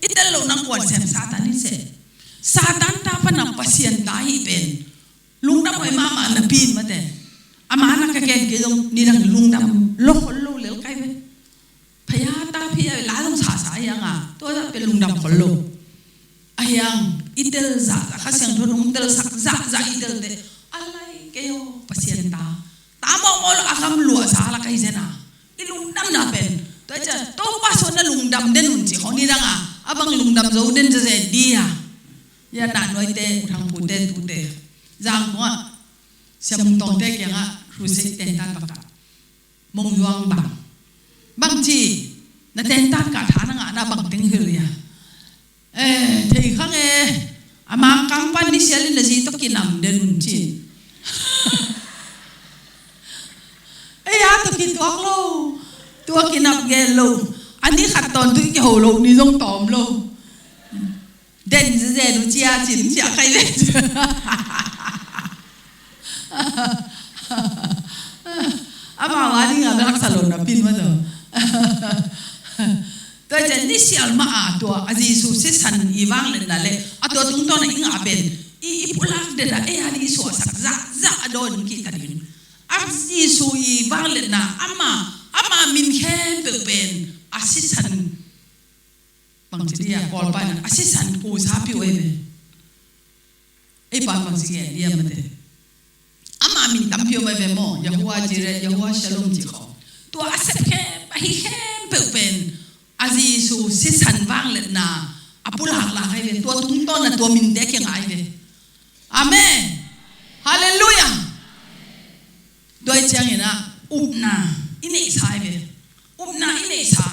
I tel lo nang kuan sem Satan in se. Satan ta pan a Pasian ta hi pen lungdam huai mahmah napi in mate. A man a ka gen kei zong nidang lungdam lo khol lo lel kai ve. Phaya ta phaya la zong sasa hiang a, tua zah pen lungdam khol lo. A hiang i tel zahzah, Kha Siangtho nong telsak zahzah i telte a lai kei aw Pasian ta. Ta mawkmawk lo a gam luahsa la kai zen a. I lungdamna pen tua i ciang Topa suan na lungdam den un ci khawng nidang a, a bang lungdam zo den zazen di a. Ya na nuaite, U Thang Pute, tute Zangkong ah Sia Mung Tawngte kiangah crusade tentan baka. Mong Yuang bang. Bang ci, na tentan ka tha na ngah na bang teng hil ia. Eh, thei khang e, a Mangkang pan ni sial in na zi tawh kinam den un ci. Ei a tawh kituak lo. lo. A ni khat tawntung i kiho lo ni zong tawm lo. Den zezen uh cia cin cia khai le. Amau a ding a laksa lo na pin mah tawh. Tua ciang ni sial mah a tua a Jesu sisan i vangliatna le a tua tungtawn a i ngah pen i, i pulak det a ei a ding i suahsak zahzah a dawn kik ta ding. A Jesu i vangliatna ama, ama min khempeuh pen a sisan bangci dia Kawlpa in a sisan kusa piu ei ve. Ei pa bangci gen dia mate. Ama min tampi om ei ve maw, Yahuwah Jireh, Yahuwah Shalom ci khawng. Tua a sep khem, a hi khempeuh pen a Jesu sisan vangliatna a pulak lak ei ve. Tua tungtawn a tua minte kiangah ei ve. Amen. Halleluiah. Tua i ciangin ah upna i neihsa ei ve. Upna i neihsa.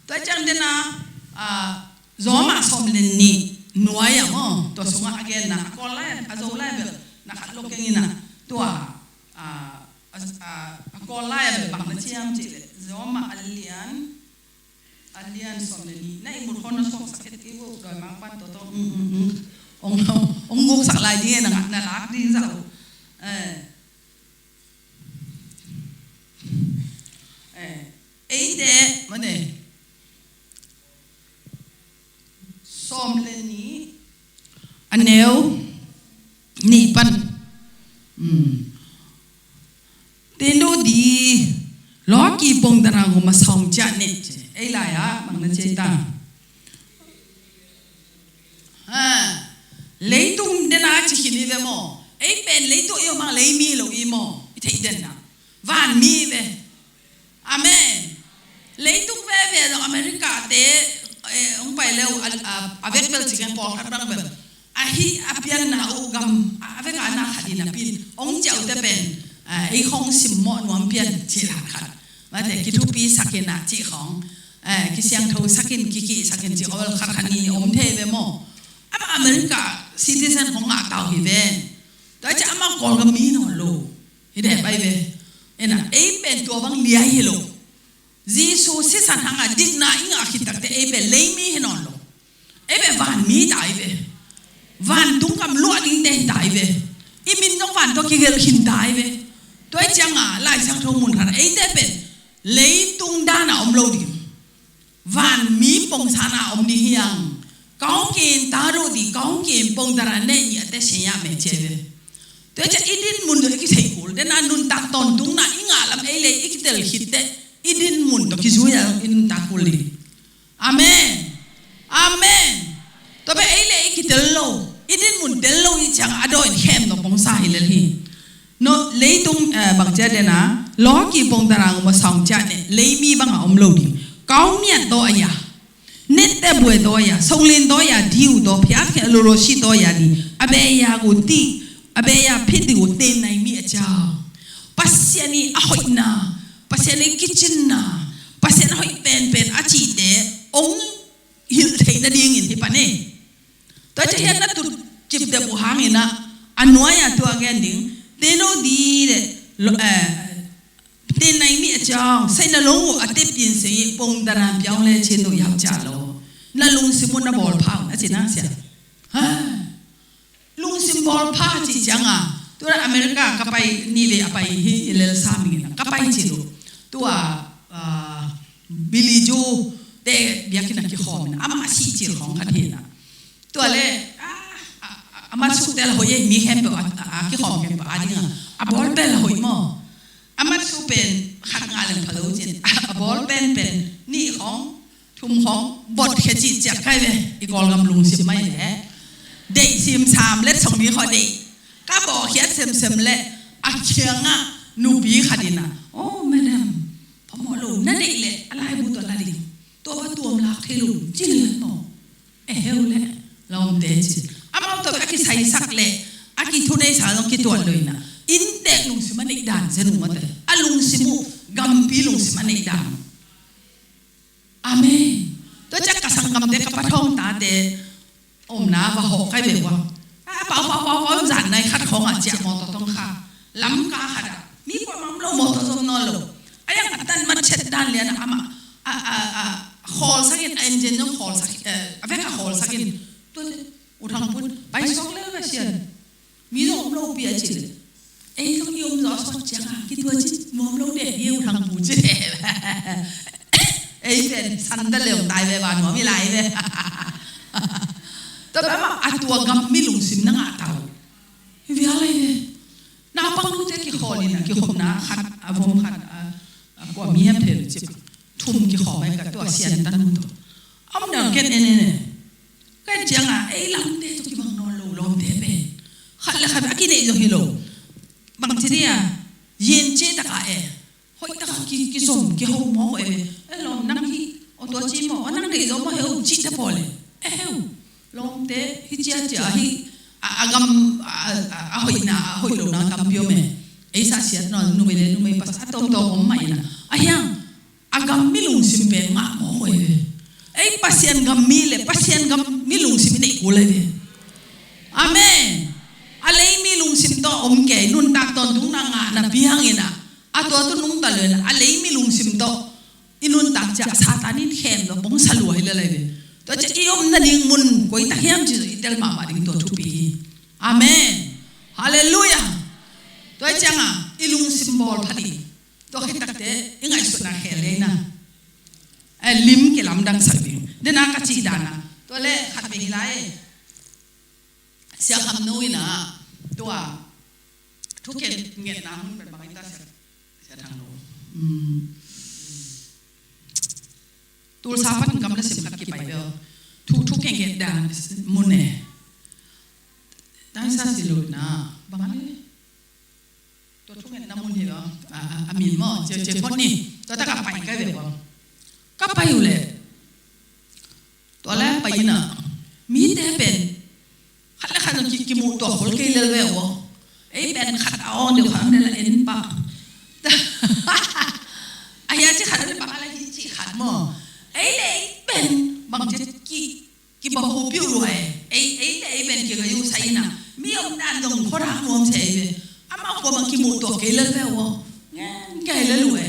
Tua i ciang den ah, ah, Zawma sawm le nih nuai ah maw, tua sungah a genna a Kawl lai a Zo lai bel na khat lo keng in ah, tua, ah, a, a, a Kawl lai a bel bang na ciam cih leh Zawma a lian, a lian sawm le nih na i mut khawng na suaksak het kei uh, dawimangpa'n tawh tawh, mm, mm, mm. Ong, ong guksak lai ding e, na ngah na lak ding zah uh. Eh. Eh, eite mane sawm le nih a neu nih pan, um, tenu di lawki pongdarang uma sawng ciah ne ci ei lai ah mang na ci ei ta. Ha. Leitung den a ci khin i ve maw? Ei pen leitung i om a, lei mi lo i maw? I theih den a, van mi i ve. Amen. Leitung veve lo America te, eh, ong pai leu a, a, a vek bel ci keng, pawlkhat bang bel a hi a pianna uh gam a vek a na khat in a pin ong ciau te pen, eh, ei khong simmawh nuam pian ci la khat. Mate kithupi sakin a ci khong. Eh, kisiangtho sakin, kiki sakin ci khong khat khat ni om thei ve maw? Ama America citizen khong ngah tau hi ven. Tua ci ama Kawlgam mi nawn lo. Hi deh pai ve. Ena, ei pen tua bang liai hi lo. Jesu sisan hanga dikna i ngah khit takte ei pen lei mi hi nawn lo. Ei pen van mi ta i ve. Van tung kam luah dingte hi ta i ve. I min zong van tawh kigelh khin ta i ve. Tua i cianga Lai Siangtho mun khat eite pen leitung dana om lo ding. Van mi pongsan a om ding hi ang. Kawngkin ta lo di, kawngkin pongdara ne ni a te se ya me ce ve. Tua i cia i din mun tawh i kithei kul dena nuntak tawntungna i ngah lam ei le i kitel khit te i din mun tawh kizui a i nuntak kul ding. Amen. Amen. Tua pen ei le i kitel lo, i din mun tel lo i ciang a daw in khem no pongsa hi lel hi. No, leitung, eh, bang cia dena lawki pongdarang uma sawng cia ne lei mi banga om lo ding. Kau miat daw a ya. Nette bue daw ya, songlin daw ya, diu daw, phiat khia lolo shi daw ya di. A be ya gu ti, a be ya phit di gu ten nai mi a ciao. Pasian i a hoihna, Pasian i kicinna, Pasian a hoih penpen a cite ong hilh theihna dingin hi pan e. Tua cia hian na tut cip dep uh hangin ah a nuai a tua gen ding. Teno di le lo, eh, Tin nai mi a ciang, sai na long uh a tep in sing i pong daran piang le chin uh yau cia lo. Na lungsim uh na bawl pha uh na ci na sia. Ha? Lungsim bawl pha ci ciang a. Tua America ka pai ni ve a pai hi i lel sa ming in ka pai ci lo. Tua, ah, Billy Joe te biakinn a kikhawm in a mah si cil khawng khat hi na. Tua le, a, a, a, a mat suk tel hoih e, mi khempeuh a, a, a kikhawm khempeuh a ding a, a bawl pen hoih maw? A mat suk pen khat nga leng pha lo cin, a, a bawl pen pen nih khawng, thum khawng, bot khia cih ciak kai ve, i Kawlgam lungsim mai le. Deih sim sam let song mi khaw deih. Ka bawl khiat semsem le, a kiangah nupi khat in a, "Oh, madam, phamawh lo, na deih le, a laibu tua la ding. Tua pa tuam lak thei lo," cin le maw? E heu le, lawmte cin. Amau tawh a kisaisak le, a kithuneisak zong kituat lo ina. Inntek lungsim a neih dan zen uh mate. A lungsim uh, gampi lungsim a neih dan. Amen. Tua ciak ka sanggamte ka pathawng tate, omna va hawh kai ve ua. A pau, pau, pau, pau, zan nai khat khawng a ciah mawtaw tawng kha. Lam ka khat a. Mi kuamah om lo mawtaw zom nawn lo. A yang a tan mat chet dan lian a amah. a, a, a, khawlsak in, a engine zong khawlsak, eh, a vek a khawlsak in. Tuate, U Thang Pun, pai suak le ka sian. Mi zong om lo pi a ci le. Ei zong i om zaw suak ciang a, kitua ci, nuam lo de, hi U Thang Pun ci. Ei pen, san ta leung tai ve ba, nuam i lai ve. Tua pen ma, a tua gam mi lungsim na ngah tau. Hi via lai ve. Naupang nute kikhawl in a, kikhopna khat, a vom khat, a, a kua mi hiam thei lo ci. Thum kikhawm a ka tua sian tan mu tawh. Om nawn ken en en en. Ken ciang a, ei lamte tawh kibang nawn lo lawmte pen. Khat le khat a kineih zong hi lo. Bang ci dia, yen ci taka e. Hoih taka ki, kizom, kiho maw hoih e. E lawm nang hi, aw tua ci maw, aw nang deih zaw maw heu, ci ta pawl e. E heu. Lawmte, hi cia cia hi, a, a gam, a, a, a hoihna, a hoih lona tampi om e. Ei sa siat nawn, numei le numei pas, a tawmtawm om mah ina. A hiang, a gam mi lungsim pen ngah mawk uh hi ve. Ei Pasian gam mi le Pasian gam mi lungsim i neih kul hi ve. Amen. A lei mi lungsim tawh om kei, nuntak tawntungna ngahna piang ina. A tua tu nungta lo ina, a lei mi lungsim tawh i nuntak ciah Satan in khem lo, pongsa lua hi le lai ve. Tua ciah i omna ding mun koi tak hiam ci i tel mahmah ding tua thupi hi. Amen. Halleluiah. Tua ciang a, i lungsim bawl pha ding. Tua khit takte, i ngaihsutna khel le na. Eh, lim kilamdang sak ding. Dena ka cih dan a. Tua le khat vei hi lai. Sia Kham Nu ina. Tua. Thu khen ngetna mun pen bang ita sia. Sia Thang Lo. Hmm. Tulsa pan kam le sim khat kipai bel. Thu, thu khen nget dan mun e. Dai sa si lo na. Bang ale. Tua thungetna mun hi lo, a, a, a min maw, cia, cia phot ni. Tua tak a pai kai ve ua. Ka pai uh leh. Tua leh pai ina. Mite pen. Khat le khat zong ki, kimuh tuak khol kei lel ve ua. Ei pen khat a awng deuh khat a en pa. A hia ci khat a le bang a le hi ci khat maw. Ei le ei pen. Bang ci ki Kibahu piuh lua e. Ei, ei le ei pen kika yu sa ina. Mi om dan dong khuadak nuam se ei ve. Amah kuamah kimuh tuak kei lel ve ua. Ngen kei lel uh e.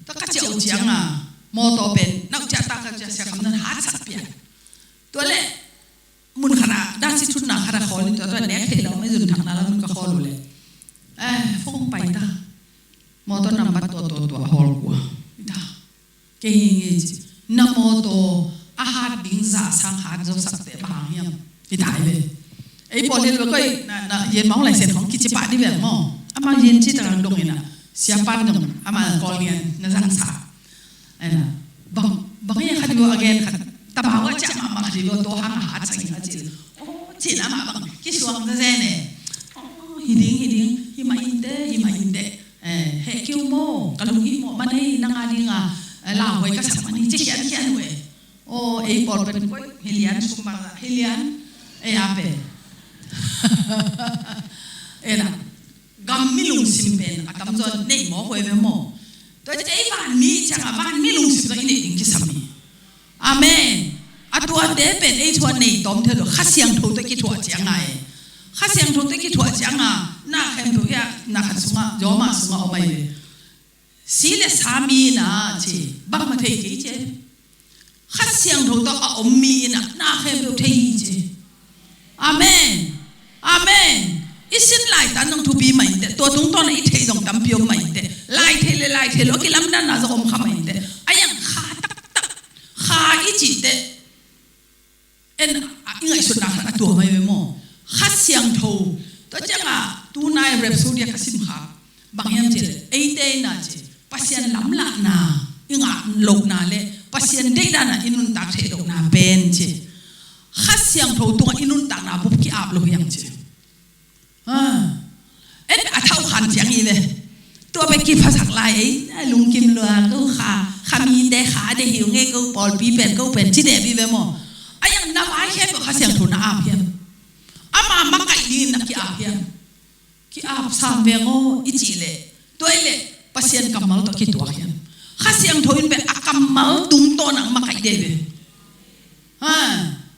Tua ka ciah uh ciang a. Mawtaw pen. Nau ciah ta ka ciah sia kam nan hat sak pian. Tua le. Mun khat a. Dasi thutna khat a khawl in tua tua nek thei lo. Mai zun thakna la mun ka khawl uh le. Eh, phone pai ta. Mawtaw nambat tua tua tua hawl kua. Ta. Kei hi ngi ci. Na mawtaw a hat ding zah sang hat zo sakte bang hiam. Hi ta hi ve. Ei pawl hi lo koi na, na, yen mawng lai sen khong kici pah di ve maw. Amah yen ci tarang dong ina. Sia pan dong. Amah kawl ngian na zang sa. Ena. Bang, bang yen khat di bo again khat. Tabawa ciah mahmah di bo to hang a hat sang ina ci. Oh, ci na mah bang. Kisuang za zen e. Oh, hi ding, hi ding. Hi mah in te, hi mah in te. Eh, heh kiu maw, ka lung hih mawh man ei, nang a dinga, eh, lauhuai ka sak man hi, ci khiankhian uh e. Aw, ei pawl pen koi, hi lian sum bang la, hi lian, ei a pen. Ei na, gam mi lungsim pen, a tamzaw nei mawk uh e ve maw. Tua ci ei vanmi ciang a, vanmi lungsim tawh i neih ding kisam hi. Amen. A tuate pen ei thu a nei tawm thei lo. Kha Siangtho tawh kithuah ciang a e. Kha Siangtho tawh kithuah ciang a, na khempeuh hi a, na khat sungah, Roma sungah om ahi ve. Si le sa mi na ci, bangmah thei kei ci. Kha Siangtho tawh a om mi in a, na khempeuh thei hi ci. Amen. Amen. I sin lai tan zong thupi mah inteh, tua tungtawn a i theih zong tampi om mah inteh. Lai theih le lai theih lo, a kilamdanna zong om kha mah inteh. A yang kha taktak, kha i cih teh. En, a, i ngaihsutna khat a tua mai ve maw. Kha Siangtho. Tua ciangah, tunai Rapsody a ka sim kha. Bang hiam cih leh, eite in a ci, Pasian lamlahna i ngah lohna le Pasian deihdanna i nuntak theih lohna pen ci. Kha Siangtho tungah i nuntakna bup ki-ap lo hiam ci. Ha. En a thau khan ciang i ve. Tua bek kiphasak lai ei, a lungkim lua, ko kha, kha mite kha de hiu nge ko pawlpi pen, ko pen ci deh i ve maw. A yang na vai khe ko Kha Siangtho na ap hiam. Ama makaih dingin na ki-ap hiam. Ki-ap sam veng aw, i cih leh. Tua i leh, Pasian kammal tawh kituak hiam. Kha Siangtho in beh a kammal tungtawn ang makaih deh ve. Ha,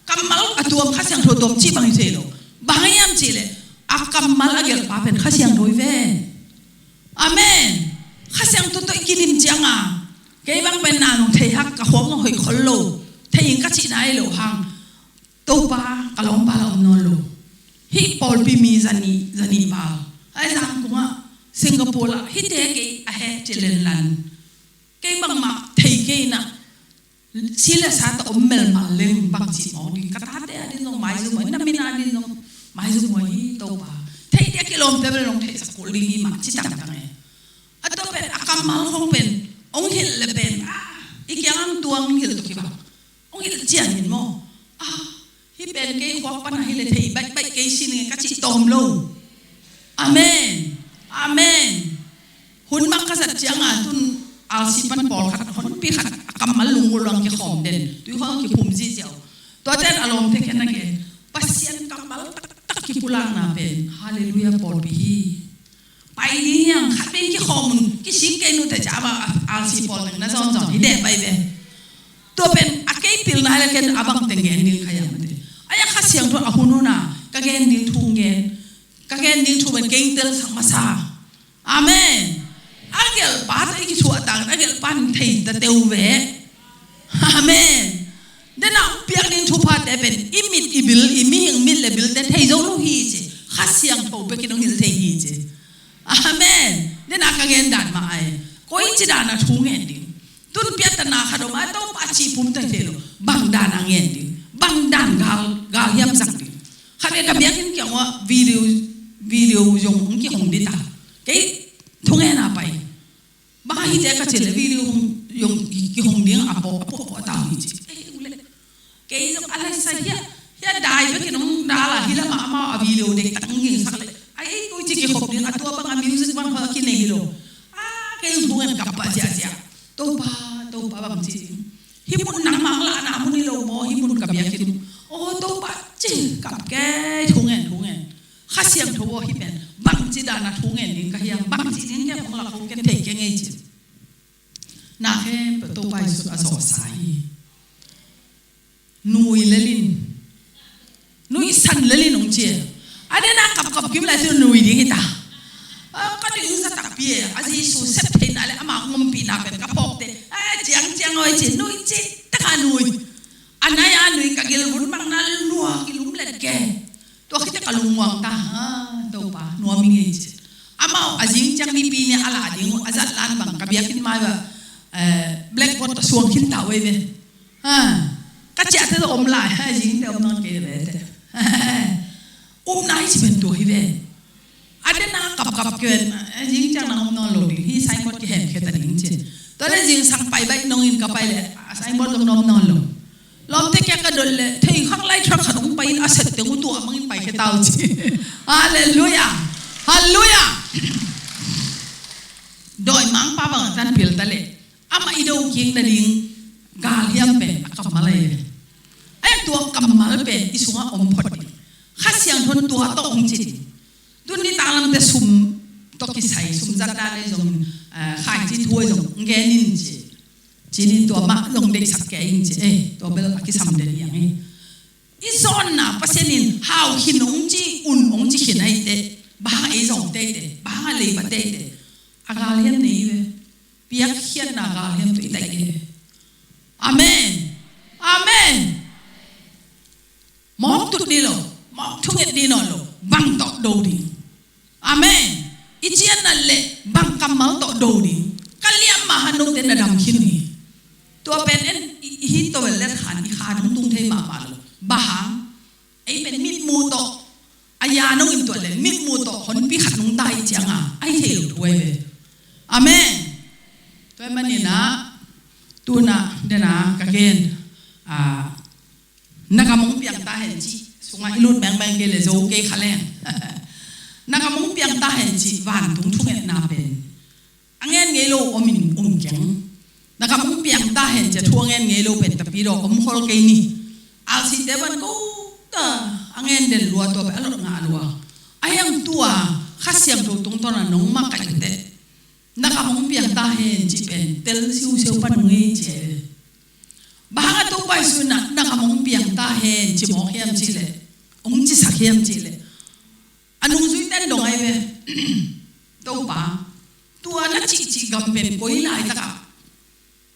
kammal a tuam Kha Siangtho tuam cih bang hi thei lo. Bang hiam cih leh, a kammal a gelhpa pen Kha Siangtho hi ve. Amen. Kha Siangtho tawh i kidim ciang a. Kei bang pen na nong thei hak, ka khuak nong hoih khol lo, thei ing ka cihna hi lo hang. Topa, ka lawmpa la om nawn lo. Hih pawlpi mi zanih, zanih val a zang kungah Singapore lah hihte kei a heh ci lenlan. Kei bangmah thei kei na, si le sa ta om melmal leng bang ci mawk ding. Ka tate a din zong maizum aw, na min a din zong maizum aw hi Topa. Theite a kilawmte bel nong theihsak kul ding hi mah ci tangtang e. A tua pen a kammal khong pen ong hilh le pen, ah, i kiang ang tuang hilh tuk hi bang. Ong hilh cian in maw. Ah, hih pen kei khuak pan a hilh le thei baihbaih kei sin nge ka cih tawm lo. Amen. Amen. Hun mah ka zat ciang a tun alsi pan pawlkhat honpi khat a kammal lungul luang kikhawm den. Tui khawng kiphum ziziau. Tuate a lawmte ken a gen. Pasian kammal taktak kipulakna pen. Halleluiah pawlpi hi. Pai ding hiang khat beng kikhawm un kisik kei nute ca a bang alsi pawl neng na zawnzawn hi deh pai ve. Tua pen a kei pilna le ken a bang teng gen ding kha hiang mate. Ai a Kha Siangtho a hun hun a ka gen ding thu gen. Ka gen ding thu pen kei tel sak masa. Amen. A gelhpa ta i kithuah tak a gelhpa in thei ta teu ve. Amen. Dena hong piak ding thuphate pen i mit i bil, i mihing mit le bilte thei zo lo hi ci. Kha Siangtho bekin hong hilh thei hi ci. Amen. Dena ka gen dan mah ai. Koici dana thu ngen ding. Tun piattana khat om a Topa ci pum thei thei lo. Bang dana ngen ding. Bang dan gal, gal hiam zang ding. Khat ve ka biakinn kiang ua video, video zong hong kihong dita. Kei thungen a pai. Bang a hite ka cih le video hong, zong kihong ding a pawh, a pawh, pawh ta hi ci. Ei, u le. Kei zong a lai sa hia, hia dai bekin hong dal a hi lamah amau a video dektak hong gingsak le. Ai, ei, koici kikhop ding a tua bang a music bang kha kinei hi lo. Ah, kei zong thungen kap pah ziahziah. Topa, Topa bang ci ding. Hih mun nangmah lahna mun hi lo maw, hih mun ka biakinn. Aw Topa ci kap kei, thungen, thungen. Kha Siangtho aw hih pen bangci dana thungen ding ka hiam, bangci ding hiam hong lak hong ken thei kei ngei ci. Na khempeuh Topa Jesu a zawhsa hi. Nui lelin, nuihsan lelin hong ci. A dena kapkap kim lai tu nui ding hi ta. A, ka ding za takpi e, a Jesu sep theihna le ama hong ompihna pen ka phawkte. A, ciangciang awi ci, nui ci, taka nui. A nai a nui ka gilvun bang na lua kilum let ke. Tua khite ka lungmuang ta, a, Topa, nuam i ngei ci. Amau a zing ciang mipi nia a la ding uh a zat lan bang ka biakinn mai uh a, eh, blackboard a suang khin ta uh ei ve. Ha, ka ciahte tawh om lai, ha, zingte om nawn kei ve te. Upna hi ci pen tua hi ve. A dena kapkap kei ven, eh, zing ciang nang om nawn lo ding, hih signboard kihemkhia ta ding ci. Tua le zingsang pai baih nong in ka pai le, a signboard zong na om nawn lo. Lawmte kiang ka dot le, thei khak lai truck khat hong pai in a sep teng uh tua mangin paikhia ta uh ci. Halleluiah. Halleluiah. Dawimangpa bang a tanpil ta le. Amah i do kik nading galhiam pen a kammal ahi ve. Ahi tua kammal pen i sungah om phot ding. Kha Siangtho in tua tawh hong ci ding. Tun ni tanglamte sum tawh kisai, sum zat dan ahi zong, eh, khaici thu ahi zong, ngen in ci. Ci ni tua mah zong deihsak kei in ci. Eh, tua bel a kisam den hiang hi. I zawnna Pasian in hau khin hong ci, un hong ci khin ahi teh. Bang ei zong teh teh. Bang a lei ba teh teh. A galhiam nei hi ve. Piakkhiatna galhiam tawh i taih hi. Amen. Amen. Mawk tut dih lo, mawk thunget dih nawn lo, bang tawh do ding. Amen. I cian nat leh bang kammal tawh do ding. Ka liam mah hang note na dam khin hi. Tua pen en i, i hi tawh vel let khan i khan hong tung thei mahmah lo. Bang hang? Ei pen mitmuh tawh a ya nong in tuat le mitmuh tawh honpi khat nong tai cianga ai thei lo thu ai ve. Amen. Tua manin ah tuna dena ka gen, ah, na gam hong piang ta hen ci sungah i lut mengmeng kei le zo kei kha leng. Na gam hong piang ta hen ci vantung thungetna pen a ngen ngei lo om in um keng. Na gam hong piang ta hen ci a thu a ngen ngei lo pen tapi daw om khol kei ni. Alsite ban ko ta a ngen den lua tua pen a lot ngah lua. A hiang tua Kha Siangtho tungtawn a nong makaih teh. Na gam hong piang ta hen ci pen tel siusiu pan hong ngei ci e. Bang hang a Topa Jesu in na gam hong piang ta hen ci mawk hiam ci leh hong cisak hiam ci leh. A nungzuite in dong ai ve. Topa, tua na cihcih gam pen koi laitakah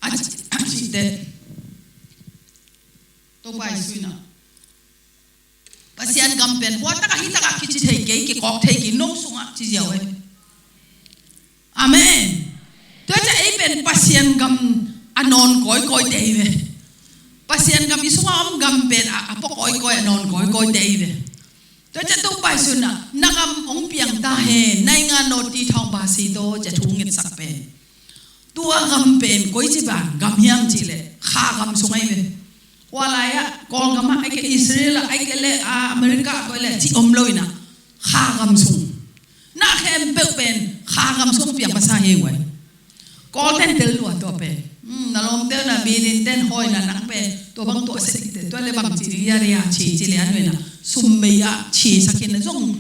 a Topa Jesu in ah, Pasian gam pen hua takah hi takah kici thei kei, kikawk thei kei, no sungah ci ziau e. Amen. Tua ciah ei pen Pasian gam a nawn kawikawi te hi ve. Pasian gam i sungah om gam pen a, a pua kawikawi, a nawn kawikawi te hi ve. Tua ciah Topa Jesu in ah, na gam hong piang ta hen, naingan no ti thawng ba si to, ciah thu ngetsak pen. Tua gam pen koici bang gam hiam cih leh Kha gam sung ahi ve. Kua lai-ah, Kawlgam ah, ahih kei leh Israel ah, ahih kei leh, ah, America ah, koi leh cih om lo in ah, Kha gam sung. Na khempeuh pen Kha gam sung piang masa hi uh ai. Kawlten tel lua tua pen. Hmm, na lawmte na binin ten hawina nang pen tua bang tuah sek te, tua leh bang ci ding, ya, ya, ci, ci leh an ve na. Sum bei ah ci sak in na zong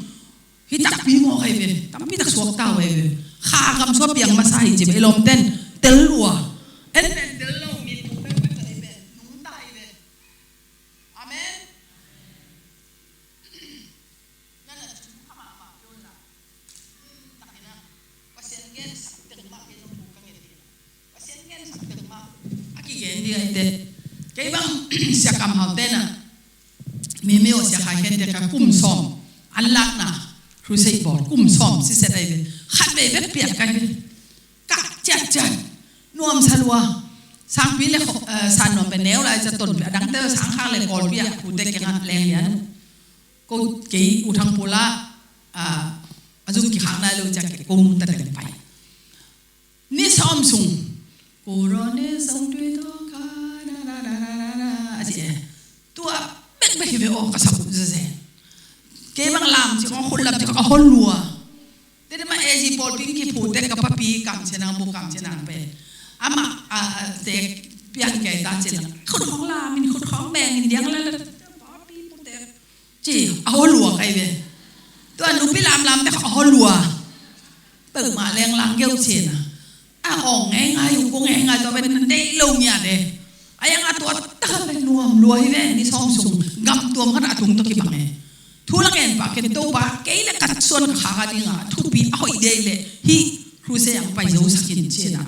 hi takpi mawk ahi ve, tampi tak suak ta uh ahi ve. Kha gam sung piang masa hi ci ve, i lawmten tel lua. En pen tel lo, mi pu pen pen pen nungta hi ve. Amen. Nana thu kha mahmah peuh la. Nuntak in ah Pasian gensak teng mah kei zong thu ka nget hi. Pasian gensak teng mah a kigen ding ahih teh. Kei bang Sia Kam Hau te na, Mimi aw, Sia Khai Khen te ka kum sawm an lakna crusade bawl, kum sawm siset ahi ve. Khat vei bek piak ka hi ve. Ka ciatciat nuamsa lua. Sangpi le kho-, eh, san nuam pen neu lai, cia ton pen a dangte sangkhak le Kawlpi ah pute kengah leng lian uh. Ko kei U Thang Pula, ah, a zum kikhak nai lo cia kei ko nungta teng pai. Ni sawm sung, Kawlraw ne sawm tui tawh ka, na, na, na, na, na, na, a ci e. Tua bekbek hi ve aw, ka sa uh zeze. Kei bang lam ci kong, khut lam ci kong, a hon lua. Tete mah A G pawlpi in kiphut teh ka papi Kam Cin Nang, Bu Kam Cin Nang pen. Amah, a, a, te pian kei ta ci la. Khut hong lam in, khut hong beng in, diang la la. Papi pu te. Ci, a hon lua kai ve. Tua nupi lamlam te a hon lua. Peuhmah leng lang geu ci na. A hong ngeingai uh, ko ngeingai tua pen deih lo ngiat e. A yang a tua taka pen nuam lua hi ve, ni sawm sung. Gam tuam khat a tung tawh kibang e. Thu la ngen pah ken Topa, kei le ka suan ka khak a ding a, thupi a hoih dei le, hih crusade ang pai zo sak in ci na.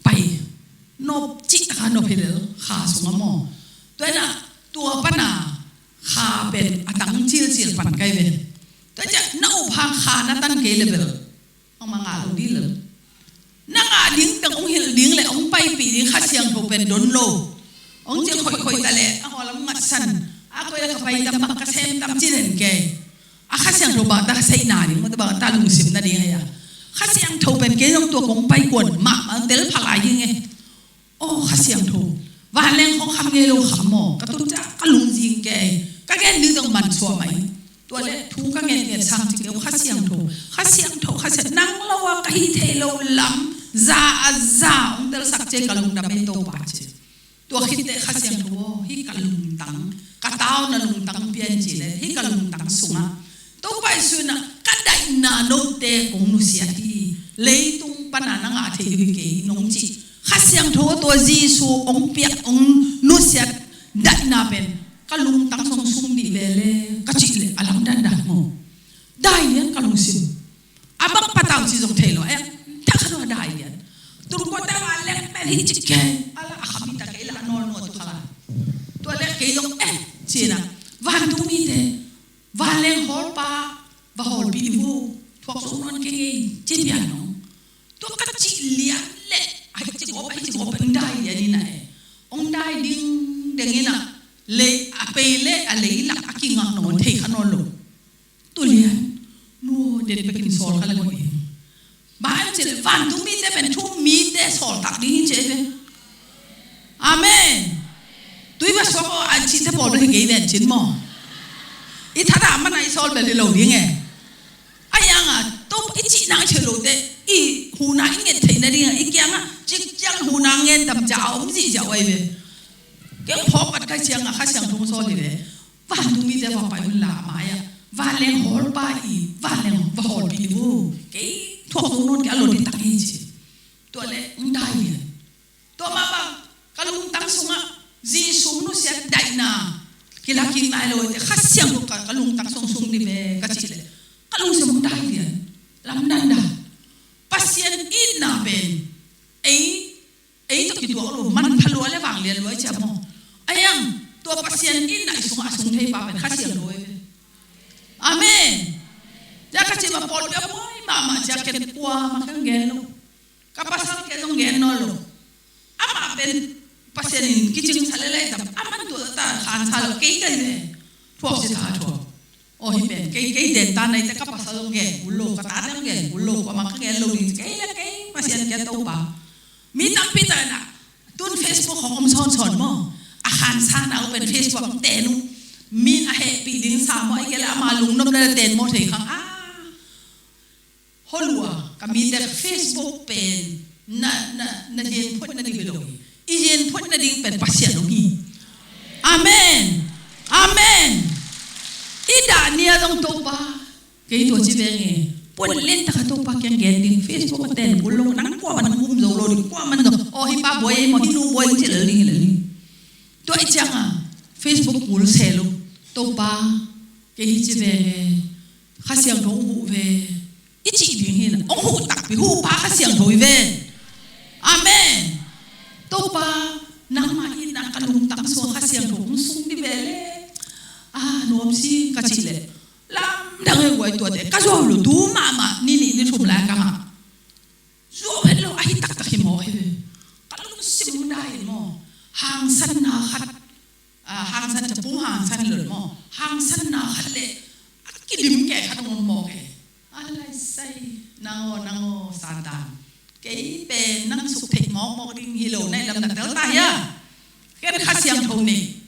Pai. Nop cih taka nop hi lel, Kha sung a maw. Tua hi na, tua pan a, Kha pen a tang cilcil pan kai ve. Tua ciah na up hang Kha na tan kei le bel, bangmah ngah lo ding lel. Na ngah ding teng hong hilh ding le hong paipih ding Kha Siangtho pen don lo. Hong cil khoihkhoih ta le a hawlam ngatsan, a koi le ka pai tam bang ka sem tam ci den kei. A Kha Siangtho bang ta seihna ding, mawh ta bang ta lungsim nading hei a. Kha Siangtho pen kei zong tua kong paikuan mahmah, tel pha lai hi nge. Aw, Kha Siangtho. Vanleng khawng kham ngei lo kham maw. Ka tun ciah ka lungzing kei. Ka gen ding zong man suah mai. Tua le thu ka ngen ngen sang ci kei, Kha Siangtho. Kha Siangtho, Kha Siangtho. Nang lo a ka hi thei lo lam za a za hong telsak ci ka lungdam ei Topa ci. Tua khit teh Kha Siangtho aw, hih ka lungtang, ka tauna lungtang pian ci le, hih ka lungtang sungah Topa Jesu in ah ka daihna note kong nusiat hi. Leitung pan a na ngah thei uh hi kei nong cih Kha Siangtho, tua Jesu hong piak, hong nusiat daihna pen ka lungtang sung sung dih ve le ka cih le a lamdang dan maw. Dai lian ka lungsim. A bang patau ci zong thei lo, eh, thak khat a dai lian. Tul kua te vanleng pen hi ci kei, a la a kham hi ta kei la a nawl nawl tu kha la. Tua le kei zong, eh, ci na, vantung mite, vanleng hawlpa va hawlpih ni vo, thuak zo nawn kei ngei, ci pian nong. Tua ka cih lian le, a hi ci gawp, a hi ci gawp, hong dai lian in a, eh. Hong dai ding deng in a, lei, a pei le, a lei lak, a kingak nawn, thei kha nawn lo. Tulian, nu aw, den bekin sawl kha le ngawih ing. Bang hiam cih leh vantung mite pen thu um mite sawl tak ding hi ci hi ve. Amen. Tui va suak aw, an cihte pawl bel hi kei ven cin maw. I thadah man a i sawl bel hi lo ding e. A yang a, to i cih nang cih lo te, i huhna i nget theih nading a, i kiang a, cik ciang huhna ngen tam ca a om zihziah uh ahi ve. Keng phawk pat kai ciang a Kha Siangtho sawl hi ve. Vantung mite va pai un la mai ah, vanleng hawlpa i vanleng va hawlpih ni vo. Kei thuak zo nawn kei a lo ding tak hi ci. Tua le hong dai lian. Tua mah bang ka lungtang sungah Jesu nusiat daihna kila kik nai lo te, Kha Siangtho ka, ka lungtang sung sung ni ve ka cih le ka lungsim hong dai lian. Lamdang dan. Pasian itna pen ei ei tawh kituak lo, manpha lua le vanglian lua i ciah maw. A yang, Tua Pasian in na i sungah a sung thei pa pen Kha Siangtho hi ve. Amen. Tua ka cih mah pawlpi a buai mahmah ciang ken kuamah ka gen lo. Ka pasal kei zong gen nawn lo. Amah pen Pasian in kicingsa lel a, i tam a man tua ta khansa lo, kei ka hi ve. Thuak si tha thuak. Aw hi pen kei, kei den ta nai te, ka pasal zong gen kul lo, ka tate zong gen kul lo, kuamah ka gen lo ding, kei le kei Pasian kei Topa. Mi tampi tak in ah tun Facebook hong om sawnsawn maw? A khansa na uh pen Facebook hong ten uh. Mi a hehpih ding sa maw, ahih kei leh ama lungnopna le ten maw thei khang a. Holua ka mite, Facebook pen na, na, na yen phuat nading hi lo hi. I yen phuat nading pen Pasian om hi. Amen. Amen. I dah ni a zong Topa, kei tua ci veng e. Puan len taka Topa kiang gen ding, Facebook a ten kul lo, nang kuaman um zo lo ding, kuaman zo. Aw hi pa buai maw, hi nu buai ding ci lel ding, hi lel ding. Tua i cianga Facebook kul se lo. Topa, kei hi ci veng e. Kha Siangtho hong huh ve. I cih ding hi na, hong huh takpi, huh pa Kha Siangtho hi ven. Amen. Topa, nangmah in na ka lungtang sung Kha Siangtho hong sung dih ve le. A, nuam si ka cih leh, lamdang e guai tuate. Ka zuau lo, tu mahmah, ni nih ni thum lai ka ngah. Zuau het lo, ahi taktak hi maw hi ve. Ka lungsim hong dai in maw. Hangsanna khat A, hangsan, capung hangsan lo maw? Hangsanna khat le a kidim kei khat hong om mawk e. A lai sai, nang aw, nang aw, Satan. Kei pen nang suk theih mawkmawk ding hi lo, na i lamdang tel ta hia? Ken Kha Siangtho nei.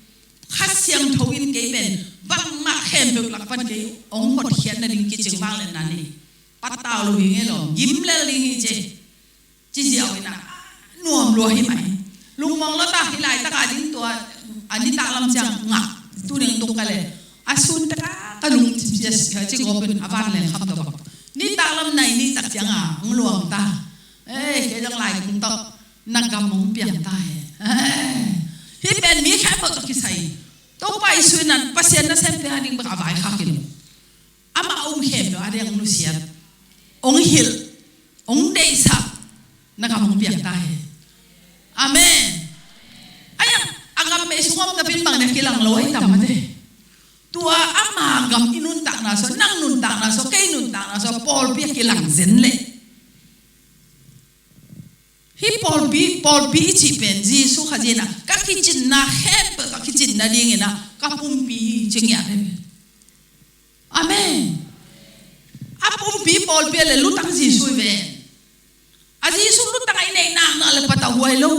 Kha Siangtho in kei pen bangmah khempeuh lak pan kei hong hotkhiat nading kicing vang le na nei. Patau lo hi ngei lo, gim lel ding hi ci. Ci ziau in ah, nuam lua hi mai. Lungmong lo ta, hi laitak a ding tua, a nitak lam ciang ngah, tu ning tuk ka le. A sun tak a, ka lung ci, ci, ci, ci gawp in a van leng kham tua bak. Nitak lam nai, nitak ciang a, hong luang ta. Eh, kei zong lai kung tok, na gam hong piang ta he. Eh, hih pen mi khempeuh tawh kisai. Topa Jesu in ah, Pasian nasem pia ding bek a vaikhak in. Amah a um khempeuh a ding hong nusiat, hong hilh, hong deihsak, na gam hong piang ta hi. Amen. Ai ang, a gam mei sung om napi in bang na kilang lo ai tam mate. Tua ama gam i nuntakna sung, nang nuntakna sung, kei nuntakna sung, pawlpi a kilang zen leh. Hih pawlpi, pawlpi i cih pen Jesu Khazih in ah, ka kicinna khempeuh ka kicin nadingin ah ka pumpi hi ci ngiat hi. Amen. A pumpi pawlpi a le lutang Jesu hi ve. A Jesu lutang a i neih naknak le patauhuai lo.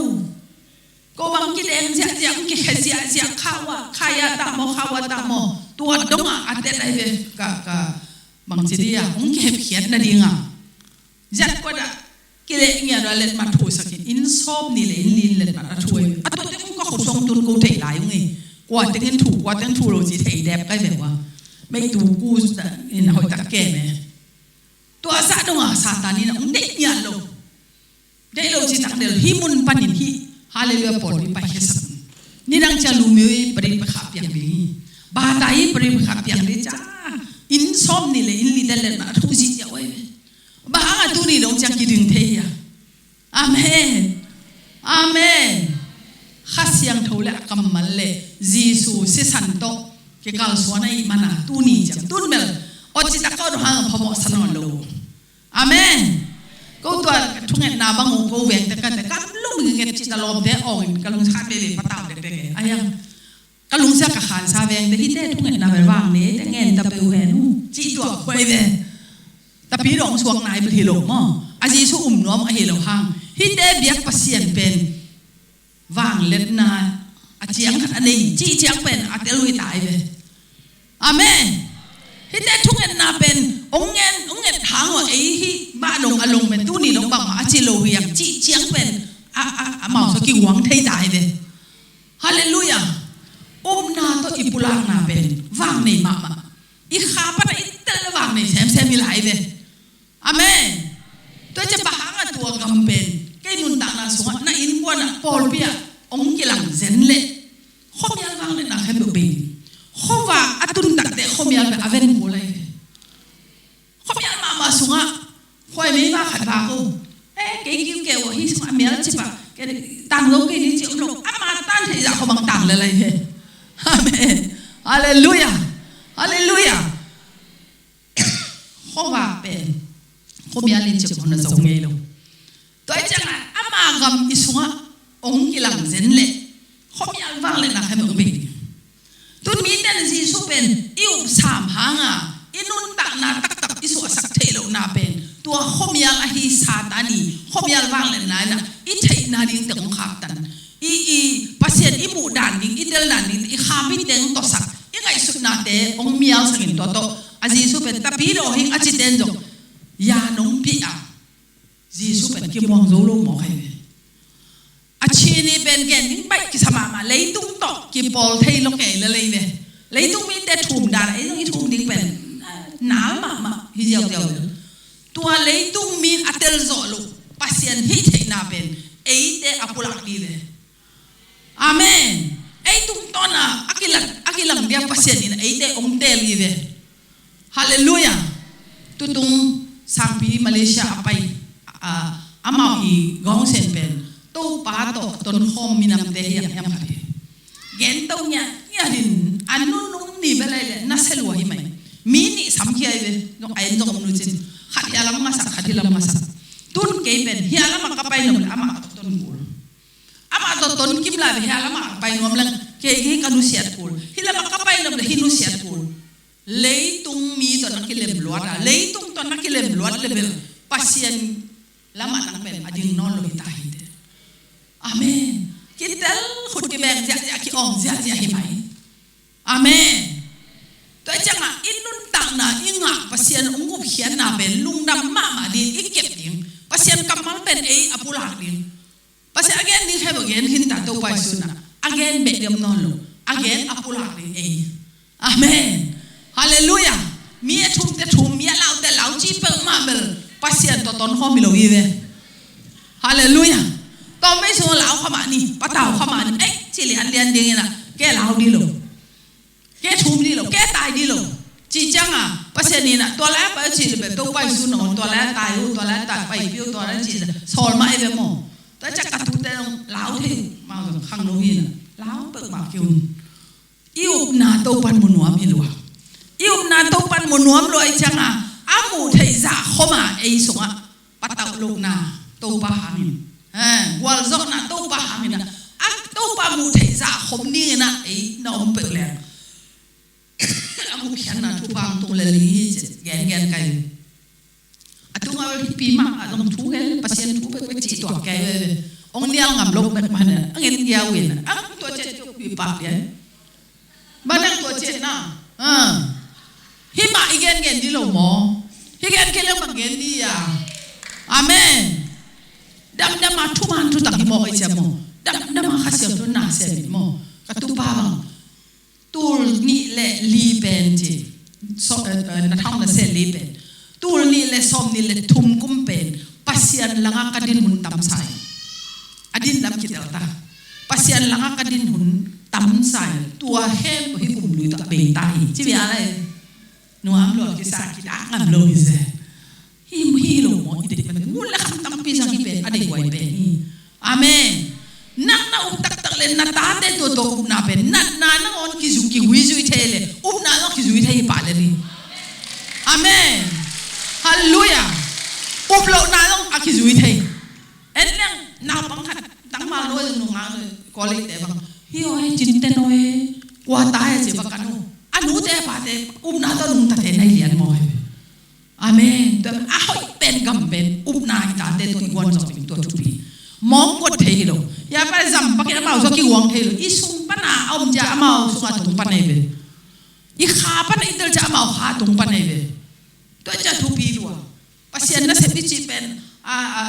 Ko bang kideng ziahziah, kikhe ziahziah, khauah, khaia tah maw, khauah tah maw. Tua dongah a tet ahi ve, ka, ka, bangci dia hong kihepkhiat nadinga. Ziat kuat ah kileh ngiat ah letmat thu sak in, inn sawm ni le inn li letmat a thu ahi. A tuate kong ka khut song tun ko thei lai ung e. Kua teng in thu, kua teng thu lo ci thei dep kai ve ua. Mei tu ku in hoih tak kem e. Tua zah dong a Satan in a hong deih ngiat lo. Deih lo ci tak del hi mun panin hi. Halleluiah, pawlpi pai khe sak. Nidang cia lumio i pari pakha piang ding hi. Bata i pari pakha piang ding cia. Inn sawm ni le inn li del letmat a thu ci cia ua hi ve. Bang hang a tuni dong ciang kiding thei hia? Amen. Amen. Kha Siangtho le a kammal le Jesu sisan tawh kikalsuan ahih mana tuni ciang tun bel awt citak kawt hang phamawh sa nawn lo. Amen. Ko tua thungetna bang uh ko vengte kate kam lung nget cih ta lawmte awngin ka lungsa khat veve patau dekdek e. Ayang. Ka lungsia ka khansa vengte hihte thungetna bel vang ne te ngen ta peuh hen uh cih tuak huai ve. Tapi dong suak nai bel hi lo maw? A Jesu um nuam ahi lo hang hihte biak Pasian pen vangletna a ciang khat a nei cih ciang pen a tel uh hi ta hi ve. Amen. Hihte thungetna pen hong ngen, hong nget hang uh a ei hih bah dong a long pen tuni dong bangmah a ci lo hi ang cih ciang pen a, a, a mausa kiguang thei ta hi ve. Halleluiah. Upna tawh i pulakna pen vang nei mahmah. I kha pana i tel le vang nei semsem hi lai ve. Amen. Tua ciah bang hang a tua gam pen kei nuntakna sungah na innkuan ah pawlpi ah hong kilang zen leh khuamial vang le na khem lo bei. Khuavak a tun takte khuamial pen a ven kul lai ve. Khuamial mahmah sungah khuai mei vak khat vak uh. Eh, kei kiu keu uh hi sungah a mial cipah kei tang lo kei ni ci om lo. Ama tan thei zah khuamang tang le lai he. Amen. Halleluia. Halleluia. Khuavak pen khuamial in cih hong na zo ngei lo. Tua hi ciangah ama gam i sungah hong kilang zen leh khuamial vangliatna khat hong bei ding. Tun mite in Jesuh pen i upsam hanga i nuntakna taktak i suahsak theih lohna pen tua khuamial ahi Satan i khuamial vangliatna in ah i theihna ding teng hong khaktan. I, i Pasian i muh dan ding, i tel dan ding, i khapi teng tawsak, i ngaihsutnate hong mialsak in tua tawh a Jesuh pen tapi lo hing a cite in zong ya nong pih a Jesuh pen kimuang zo lo mawk hi ve. A chini pen gen ding baih kisa mahmah, leitung tawh kipawl thei lo kei le lei ve. Leitung mite thum dan ei zong i thum ding pen nal mahmah hi ziauziau ve. Tua leitung mi a tel zawh loh Pasian hih theihna pen eite a pulak dih ve. Amen. Ei tungtawn a a kilang, a kilang dia Pasian in eite hong teel hi ve. Halleluia. Tutung sangpi Malaysia a pai, a, amau i gawngsen pen Topa tawh tonkhawm minamte hi hiam hiam khat hi. Gen to ngiat ngiat in a nunung ni bel ai le na selua hi mai. Mi nih sam khia hi ve. Zong a en zong om nu cin khat hia lam masak, khat hi lam masak. Tun kei pen hia lam a ka pai nop le amah tawh ton kul. Amah tawh ton kim lai ve, hia lamah pai nuam leng kei, kei ka nusiat kul. Hih lamah ka pai nop le hih nusiat kul. Leitung mi tawh na kilem luat a, leitung tawh na kilem luat le bel Pasian lamah nang pen a ding nawn lo hi ta hi te. Amen. Kitel khut kibeng ziahziah, ki-awng ziahziah hi mai. Amen. Tua ciangah i nuntakna i ngah Pasian hong gupkhiatna pen lungdam mahmah ding, i kep ding. Pasian kammal pen ei a pulak ding. Pasian a gen ding khe bawh gen khin ta, Topa Jesuh in ah a gen beh diam nawn lo, a gen a pulak ding ei. Amen. Halleluia. Mi a thumte thum, mi a laute lau ci peuhmah bel Pasian tawh tonkhawm hi lo hi ve. Halleluia. Tawm mei sung lau kha mah ni, patau kha mah ni, ei ci lianlian ding in ah ke lau dih lo. Ke thum dih lo, ke tai dih lo. Ci ciangah Pasian in ah tua lai a pai uh ci le bel Topa Jesuh nangawn tua lai a tai uh, tua lai a tai paipih uh, tua lai a ci le sawl mah ei ve maw. Tua ciah ka tute zong lau thei uh, mau zong khang lo hi na lau peuhmah ki un. I upna Topan mu nuam hi lua. I upna Topan mu nuam lua i ciangah a muh theih zah khoma ei sungah patauh lohna Topa hangin, eh, gualzawhna Topa hangin ah, a Topa muh theih zah khom dingin ah ei na om peuh leng a gupkhiatna thupha hong tung lel ding hi ci gengen kai. A tungah bel hihpi mah a zong thu gen, Pasian thu peuhpeuh cih tuak kei ve. Hong nial ngam lo bek mah na a ngen gia uh in ah, a tua ciah tua pi pak lian. Banang tua ciatna. Ah. Hih mah i gengen dih lo maw? Hih gen kei leng mah gen dih a. Amen. Damdam a thuman thutang hi maw, ei cia maw? Damdam a Kha Siangtho na sem hi maw? Ka tupa bang tul nih le li pen ci. So, eh, eh, na thau na se li pen. Tul nih le sawm nih le thum kum pen Pasian langah ka din hun tam sa hi. A din lam kitel ta. Pasian langah ka din hun tam sa hi. Tua khempeuh hih kum lui tawh a bei ta hi. Ci bia lai. Nuam lua kisa kidak ngam lo hi se. Hi, hi lo maw, i deih man. Ngun le kham tampi zang hi pen a deih huai pen hi. Amen. Nang na up taktak le na tate tua tua upna pen natna nangawn kizui, kihuizui thei le upna zong kizui thei hi pah le ni. Amen. Halleluia. Up lohna zong a kizui thei. En leng naupang khat tangma lo zong nungak lo college te bang hi aw, hi cinte naw e, kua ta e ci bang ka nu. A nute pate upna tawh nungtate na hi lian maw hi. Amen. Tua a hoih pen gam pen upna i tate tawh i guan zawh ding tua thupi. Mawk kuat thei hi lo. Hia pa zam pakin amau sua kiguang thei lo. I sung pana a om cia amau sunga tung pan ei ve. I kha pana i tel cia amau kha tung pan ei ve. Tua cia thupi lua. Pasian na sep i cih pen a, a,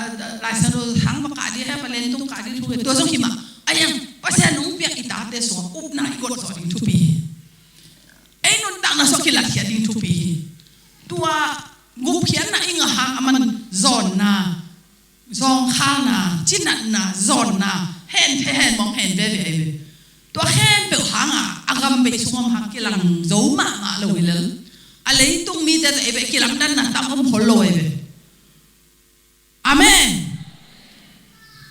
Lai Siangtho hang va kah dih, hia pa lentung kah dih thu ve. Tua zong hi mah. A yang Pasian hong piak i tate sungah upna i guat zawh ding thupi hi. Ei nuntakna sua kilatkhiat ding thupi hi. Tua gupkhiatna i ngah hang a man zawnna, zawngkhalna, cinatna, zawnna, hen the hen mawng hen veve ei ve. Tua khempeuh hanga a gam beih sung om hang kilang zo mahmah lo hi lel. A leitung mite tawh ei ve kilamdanna tam om khol lo ei ve. Amen.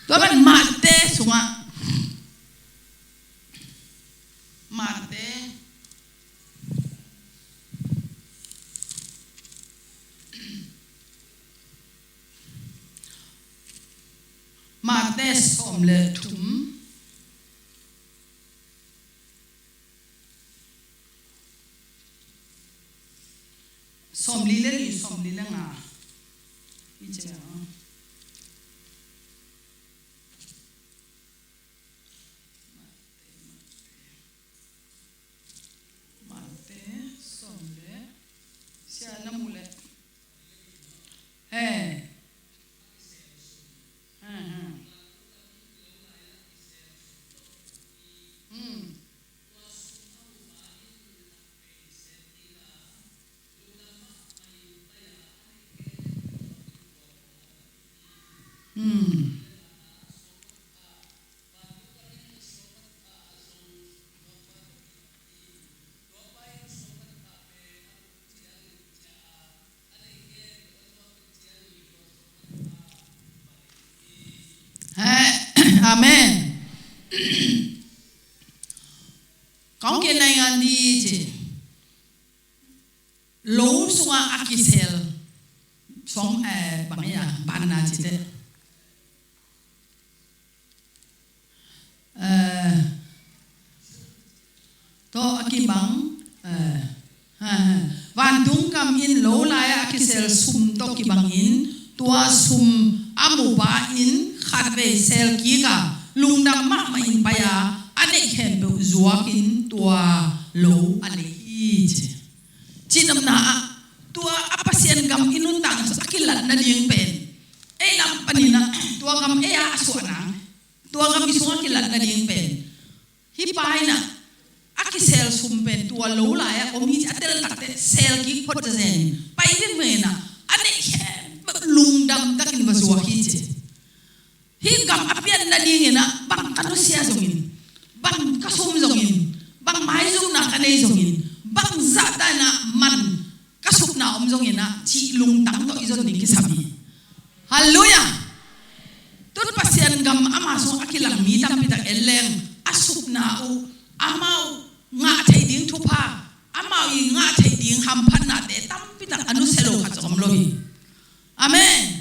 Tua man Mate sungah, Mate Sawm le thum. Sawmli le li, sawmli le nga. I cia. Mate, sawm le, sia na mu le. He. Ha, ha. Hmm. Hmm. Amen. Kong ke nai ngan di ci. Lo sungah a kisel song, eh, bang ya, ban na ci te. Eh, tawh a kibang, eh, ha, ha. Vantung gam in lo lai-ah a kisel sum tawh kibangin, tua sum a mupa in khatvei sel kik a, lungdam mahmah in pai a, a neih khempeuh zuakin tua lo a nei hi ci. Cihnopna ah, tua a Pasian gam i nuntakna sung a kilat nading pen, ei lam panin ah, tua gam ei a suahna, tua gam i sungah kilat nading pen, hih pa in ah a kisel sum pen tua lo lai-ah om hi ci, a tel takte sel kik phot zazen in pai vengveng in ah, a neih khempeuh lungdam takin va zuak hi ci. Hih gam a pian nadingin ah bang ka nusia zongin, bang ka sum zongin, bang maizumna ka nei zongin, bang zahta in ah man ka supna om zongin ah, cih lungtang tawh i zon ding kisam hi. Halleluiah. Tun Pasian gam ama sung a kilang mi tampi tak en leng, a supna uh, amau ngah theih ding thupha, amau i ngah theih ding hamphatnate tampi tak a nusia lo khat zong om lo hi. Amen.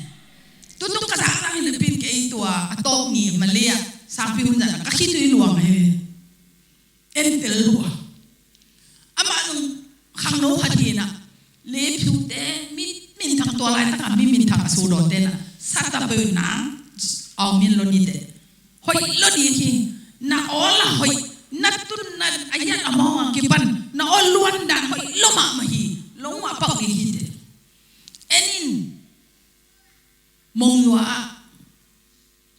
Tutung ka zangzang hi napi-in kei tua a tawp ni Malay ah sangpi hun zan ka khitui luang hi. En tel lua. Amah zong khangno khat hi in ah, Lephiute mi minthang, tua laitak a mi minthang a sudawte in ah, sata peu nang Aung Min lo ni te. Hoih lo ding hi, na awl a hoih, na tun na a hiat a mawng a kipan, na awl luan dan hoih lo mahmah hi, lo mah pau ding hi te. En in, Monywa ah,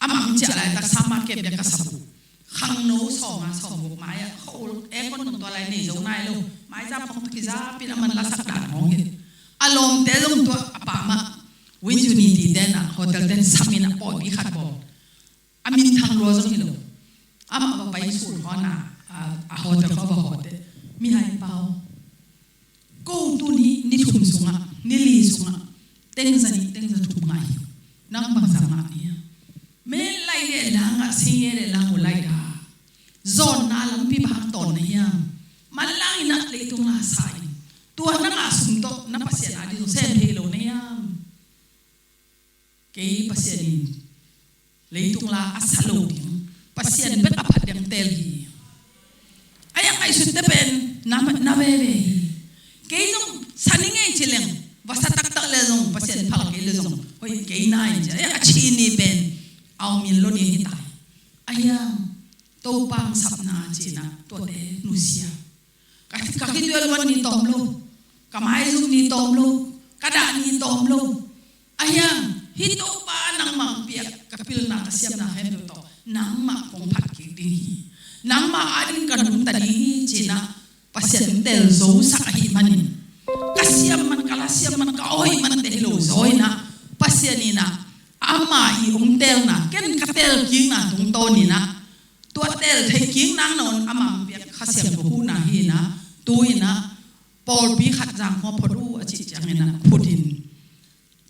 a mang ciah laitak summer camp bek ka sa uh. Khangno sawm a sawm guk mai ah, khawl aircon nong tua lai nei zo nai lo. Mai zap hong kizap in a man lasak dan hong hi. A lawmte zong tua a pam ah, Win Unity te in ah, hotel te in sam in ah, pawlpi khat bawl. A minthang lua zong hi lo. Amah va pai sun hawn a, a, a hotel khawng va hawh teh. Mihai pau. Ko tuni, ni thum sungah, ni li sungah, teng za nih, teng za thum ngah hi. Nang bang za ngah na hiam? Mel lai leh la ngah, sing leh la ngah, lai da. Zawnna lampi bang tawn na hiam? Manlang in ah leitung la sa in. Tua na ngah sum tawh na Pasian a ding zong sem thei lo na hiam? Kei Pasian in leitung la a sa lo ding, Pasian bek a phat ding teel hi. A hiang ngaihsutte pen na, na veve hi. Kei zong sa ning ei ci leng, va sa taktak le zong, Pasian phal kei le zong, hoih kei na in ci. A hiang a cih ni pen Aung Min lo ding hi ta hi. A hiang Topa hong sapna cihna tuate nusia. Ka, ka khitui a luan ni tawm lo, ka maizum ni tawm lo, ka dah ni tawm lo. A hiang, hih Topa nangmah hong piak ka pilna ka siamna khempeuh tawh nangmah kong phat kik ding hi. Nangmah a ding ka nungta ding hi cihna Pasian hong teel zosak ahih manin, ka siam man, ka la siam man, ka awh man te hi lo zaw in ah, Pasian in ah ama i hong teelna, ken ka teel kikna tungtawn in ah, tua teel theih kik nang nawn ama hong piak Kha Siangtho huhna hi in ah, tu in ah pawlpi khat zang khawng phot uh a cih ciangin ah phut in.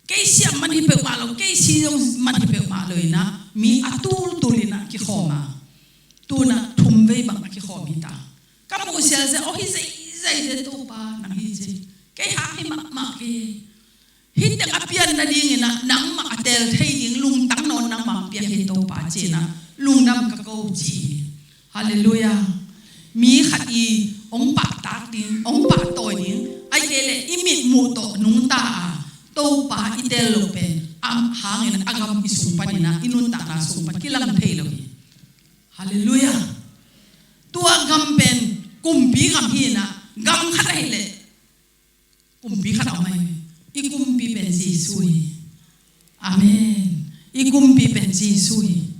Kei siam man hi peuhmah lo, kei si zong man hi peuhmah lo in ah, mi a tultul in ah kikhawm a. Tu in ah thum vei bang a kikhawm hi ta. Ka muh sialsial, aw hi zeizai te Topa nang hi ci. Kei hak hi mahmah kei. Hih teng a pian nadingin ah nangmah a teel thei ding lungtang nawn nangmah piak hi Topa ci in ah, lungdam ka ko ci hi. Halleluiah. Mi khat i hong pahtak ding, hong pahtawi ding, ahih kei leh i mitmuh tawh nungta a Topa i teel loh pen a hangin a gam i sung panin ah, i nuntakna sung pan kilang thei lo hi. Halleluiah. Tua gam pen kumpi gam hi in ah, gam khat ahih leh kumpi khat a om ahi. I kumpi pen Jesu hi. Amen. I kumpi pen Jesu hi.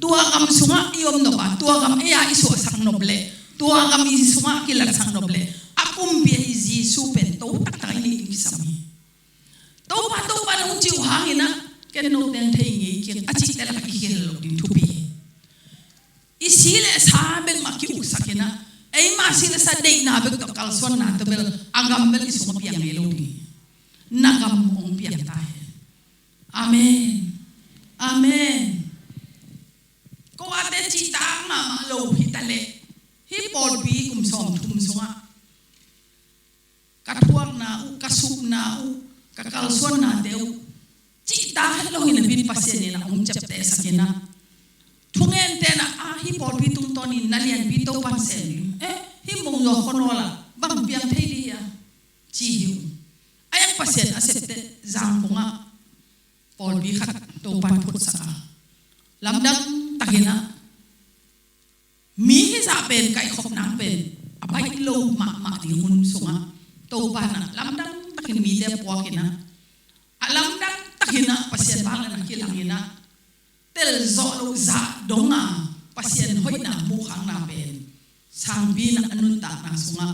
Tua gam sungah i om nop a, tua gam ei a i suahsak nop leh, tua gam i sungah kilatsak nop leh, a kumpi ahi Jesu pen to taktak i neih ding kisam hi. Topa, Topa nong cih uh hangin ah ken note in thei ngei keng a cihte lakah i kihel loh ding thupi hi. I si le sa bek mah ki-uksak in ah, eima si le sa deihna bek tawh kalsuanna tawh bel a gam bel i sungah piang ngei lo ding hi. Na gam hong piang ta hen. Amen. Amen. Ko ate cihtak mahmah lo hi ta leh, hih pawlpi kum sawmthum sungah ka thuakna uh, ka supna uh, ka kalsuannate uh cihtak het lo hi napi in Pasian in ah hong ciaptehsak in ah, thungente in ah, a, hih pawlpi tungtawnin na lianpi Topa'n sem ding, eh, hih Mungzaw khuanawl ah bang piang thei ding hia, ci hi uh. A iang Pasian a septeh Zangkong ah pawlpi khat Topa'n phutsak a, lamdang takin ah, mi hizah pen kaihkhop nang pen a baih lo mahmah ding hun sungah Topa'n ah lamdang takin mite puak in ah, a lamdang takin ah Pasian vangliatna kilang in ah, telzawh loh zah dong a Pasian hoihna muhkhakna pen sangpi in ah a nuntakna sungah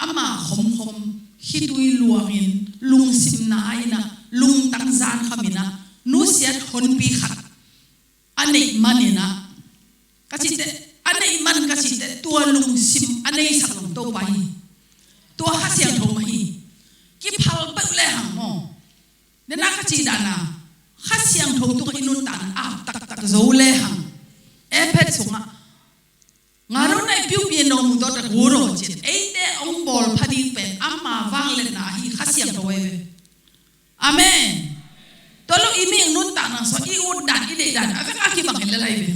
ama khomkhom khitui luangin, lungsim na in ah, lungtang zankham in ah, nusiat honpi khat a neih man in ah, ka cih teh, a neih man ka cih teh, tua lungsim a neisak zong Topa hi. Tua Kha Siangtho mah hi. Kiphal peuh lehang maw, nena ka cih dan a, Kha Siangtho tungah i nuntakna ap taktak zo lehang, Efesa sungah, nga rona i piupi no mu dot a gu ro cin, eite hong bawl pha ding pen ama vangliatna ahi Kha Siangtho ahi ve. Amen. Tua lo i mi nuntakna sung i ut dan, i deih dan a vek a kibang hi lel ahi ve.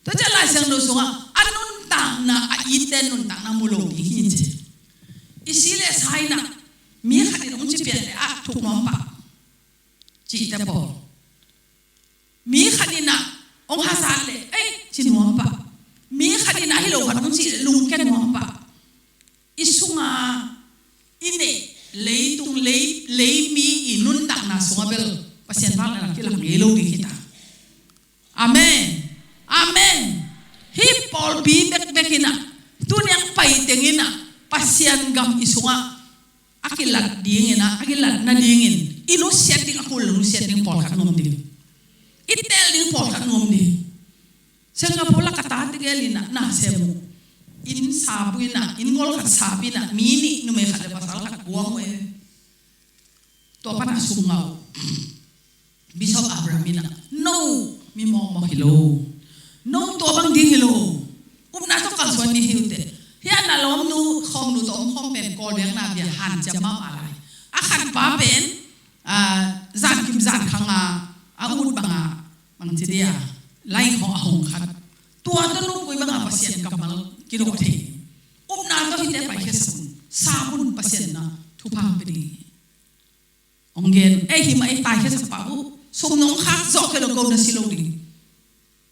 Tua ciang Lai Siangtho sungah a nuntakna a itte nuntakna mu lo ding hi ci. I si le sa in ah, mi khat in hong ci pian leh a thuk nuam pah, cihte pawl. Mi khat in ah hong hazat leh, ei, ci nuam pah. Mi khat in ah hi lo khat hong cih leh lungkia nuam pah. I sunga i neih leitung, lei, lei mi i nuntakna sungah bel Pasian vangliatna kilang ngei lo ding hi ta. Amen. Amen. Hih pawlpi bekbek in ah, tuni a hong pai teng in ah, Pasian gam i sungah a kilat ding in ah, a kilat nadingin i nusiat ding, a kul nusiat ding pawlkhat nuam ding. I teel ding pawlkhat nuam ding. Singapore lak a ka tate gel in ah na sem uh. Inn sap uh in ah, inn ngol khat sap in ah, mi nih, numei khat le pasal khat guang uh e. Tua pan a sum ngah uh. Bishop Abraham in ah, no, mi mawkmawk hi lo. No, tua bang ding hi lo. Upna tawh kalsuan ding hi uh teh. Hih a na lawmnu khawmnu tawh om khawm pen Kawl biakna bia hanciam mahmah lai. A khatpa pen, ah, zankim zankhang a, a ut bang a, bangci dia, lai khawng a hong khat. Tua tawh nungkui bang a Pasian kammal kidawh thei. Upna tawh hihte paikhiasak un. Sam un, Pasian na thupha hong pia ding hi. Hong gen, ei, hih mah ei, paikhiasak pah uh. Sum nong khak zawh kei lo, ko na si lo ding.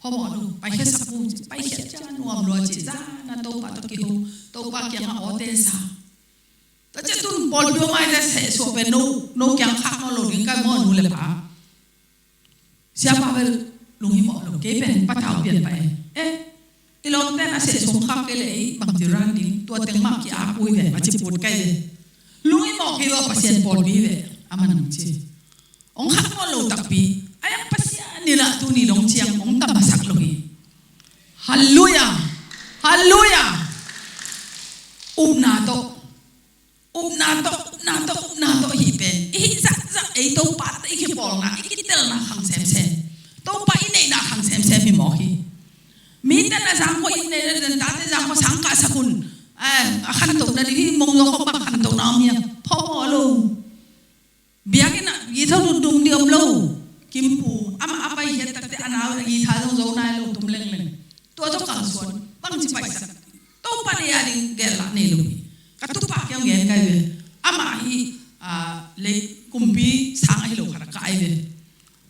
Phamawh lo, paikhiasak uh, paikhiat ciang nuam lua ci, zan a Topa tawh kiho, Topa kiangah awte sa. Tua ciang tun pawlpi om a, i sehsuah pen no, no kiang khak nawn lo ding, ka maw, nu le pa. Siapa bel lunghimawh lo, kei pen patau pian pah e. Eh, i lawmte na sehsuah khak kei leh ei bangci ran ding, tua teng mah ki-ak uh hi ve, a ci put kei ve. Lunghimawh kei uh a, Pasian pawlpi hi ve, a man hong ci. Hong khak nawn lo takpi, a iang Pasian in ah tuni dong ciang hong tam masak lo hi. Halleluiah. Halleluiah. Upna tawh, upna tawh, upna tawh, upna tawh hih pen i hih zahzah ei Topa tawh i kipawlna, i kitelna khang semsem. Topa i neihna khang semsem hi mawk hi. Mite na zangkua inn nei le den, tate zangkua sang kahsak un. Eh, a khantohna ding hi, mongzaw khawng bang khantohna om hiam? Phamawh lo. Biakinn ah githo dungdung ding om lo. Kimpu, amah a paikhiat takte a nau a githa zong zo nai lo, tum lengleng. Tua tawh kalsuan, bangci paisak. Topa deih a ding gelh lah nei lo hi. Ka tupa kiang gen kai ve. Amah hi, ah, lei kumpi sang ahi lo khat a kai ve.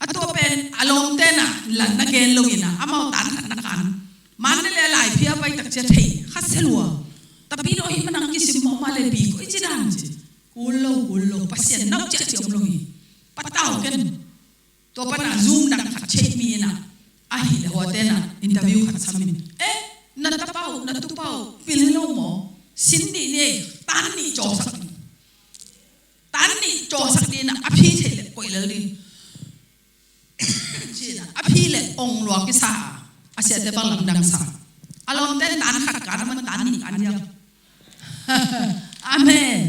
A tua pen a lawmte na, la na gen lo in a, amau tan khat na kan. Mandalay a laiphia pai tak cia thei kha se lua. Tapi lo hi manang kisim mawh ma le pi ko i ci dan ci. Kul lo, kul lo, Pasian nau ciah ci om lo hi. Patau ken. Tua pana Zoom dang khat check mi in a, ahi le huate na interview khat samin. Eh, na tapau, na tupau pil hi lo maw? Sin nih ni ei, tan nih cawsak ding. Tan nih cawsak ding in a, a phi thei le koih lel ding. Ci in a, a phi le ong lua kisa a, a siate bang lamdang sa. A lawmte tan khat kan a man tan nih kan diam. Amen.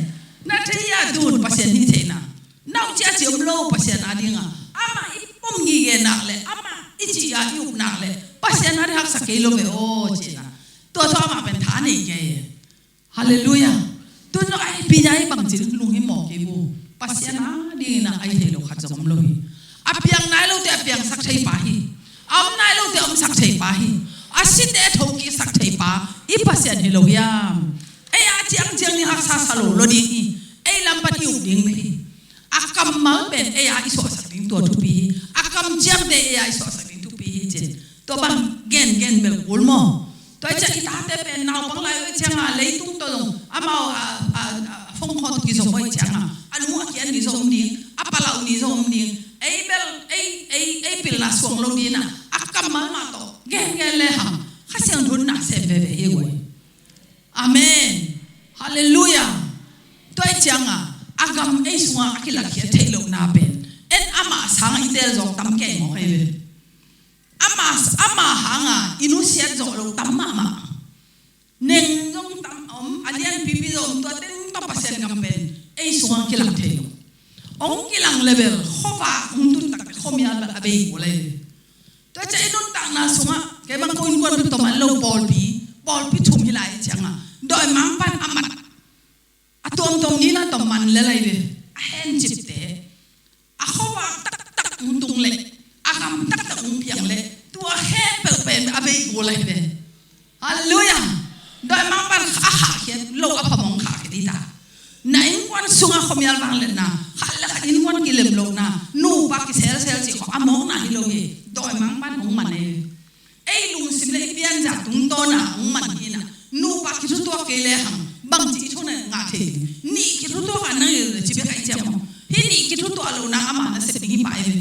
Na thei a tun Pasian hi theihna. Nau cia ci om lo Pasian a dinga. Amah i pom ngige nak le, amah i ci a i up nak le, Pasian a ding haksa kei lo ve aw ci na. Tua tawh amah pen tha nei kei. Halleluiah. Tun lo ai pi dai bang ci ding lunghimawh kei bu. Pasian a ding in a ai thei lo khat zong om lo hi. A piang nai lote a piangsak thei pa hi. A om nai lote a omsak thei pa hi. A site a thokiksak thei pa i Pasian hi lo hiam? Ei a ciangciang ni haksa sa lo lo ding hi. Ei lam pan i up ding hi. A kammal pen ei a i suahsak ding tua thupi hi. A kamciamte ei a i suahsak ding thupi hi cin. Tua bang gengen bel kul maw? Tua i ciang i tate pen naupang lai uh i cianga leitung tawh zong amau a, a, a, phone call tawh kizom uh i cianga a nu a kian ni zong om ding, a palau ni zong om ding. Ei bel ei, ei, ei pilna suang lo dina a kammal mah tawh gengen le hang Kha Siangtho na sem veve hi guai. Amen. Halleluiah. Tua i cianga a gam ei sunga a kilakkhiat theih lohna pen en amah sanga i tel zawk tam kei mawk ei ve. Ama, ama hanga i nusiat zawh lo tam mahmah. Neng zong tam om, a lianpipi zong om, tua teng tawh Pasian gam pen ei sungah kilang thei lo. Hong kilang le bel khuavak hong tun takte khuamial bel a bei kul ei. Tua ciah i nuntakna sungah kei bang ko innkuan pi tawh man lo pawlpi, pawlpi thum hi lai ciangah dawimangpa'n a mat a tuamtuam ni la tawh man le lai ve. A hencipte a khuavak taktak hong tung leh a gam taktak hong piang leh tua khempeuh pen a bei kul lai ve. Halleluiah. Dawimangpa'n a khahkhiat lo a phamawh khahkhiat hi ta. Na innkuan sungah khuamial vangliatna, khat le khat innkuan kilem lohna, nupa kiselsel cih khawng a mawkna hi lo hi. Dawimangpa'n hong man ei. Ei lungsim le i pianzia tungtawna hong man hi na. Nupa kithutuak kei le hang bangci i thungetna ngah thei ding? Nih kithutuak a nang i le ci bek a i ciam maw? Hih nih kithutuak lohna ama nasep ding hi pah ei ve.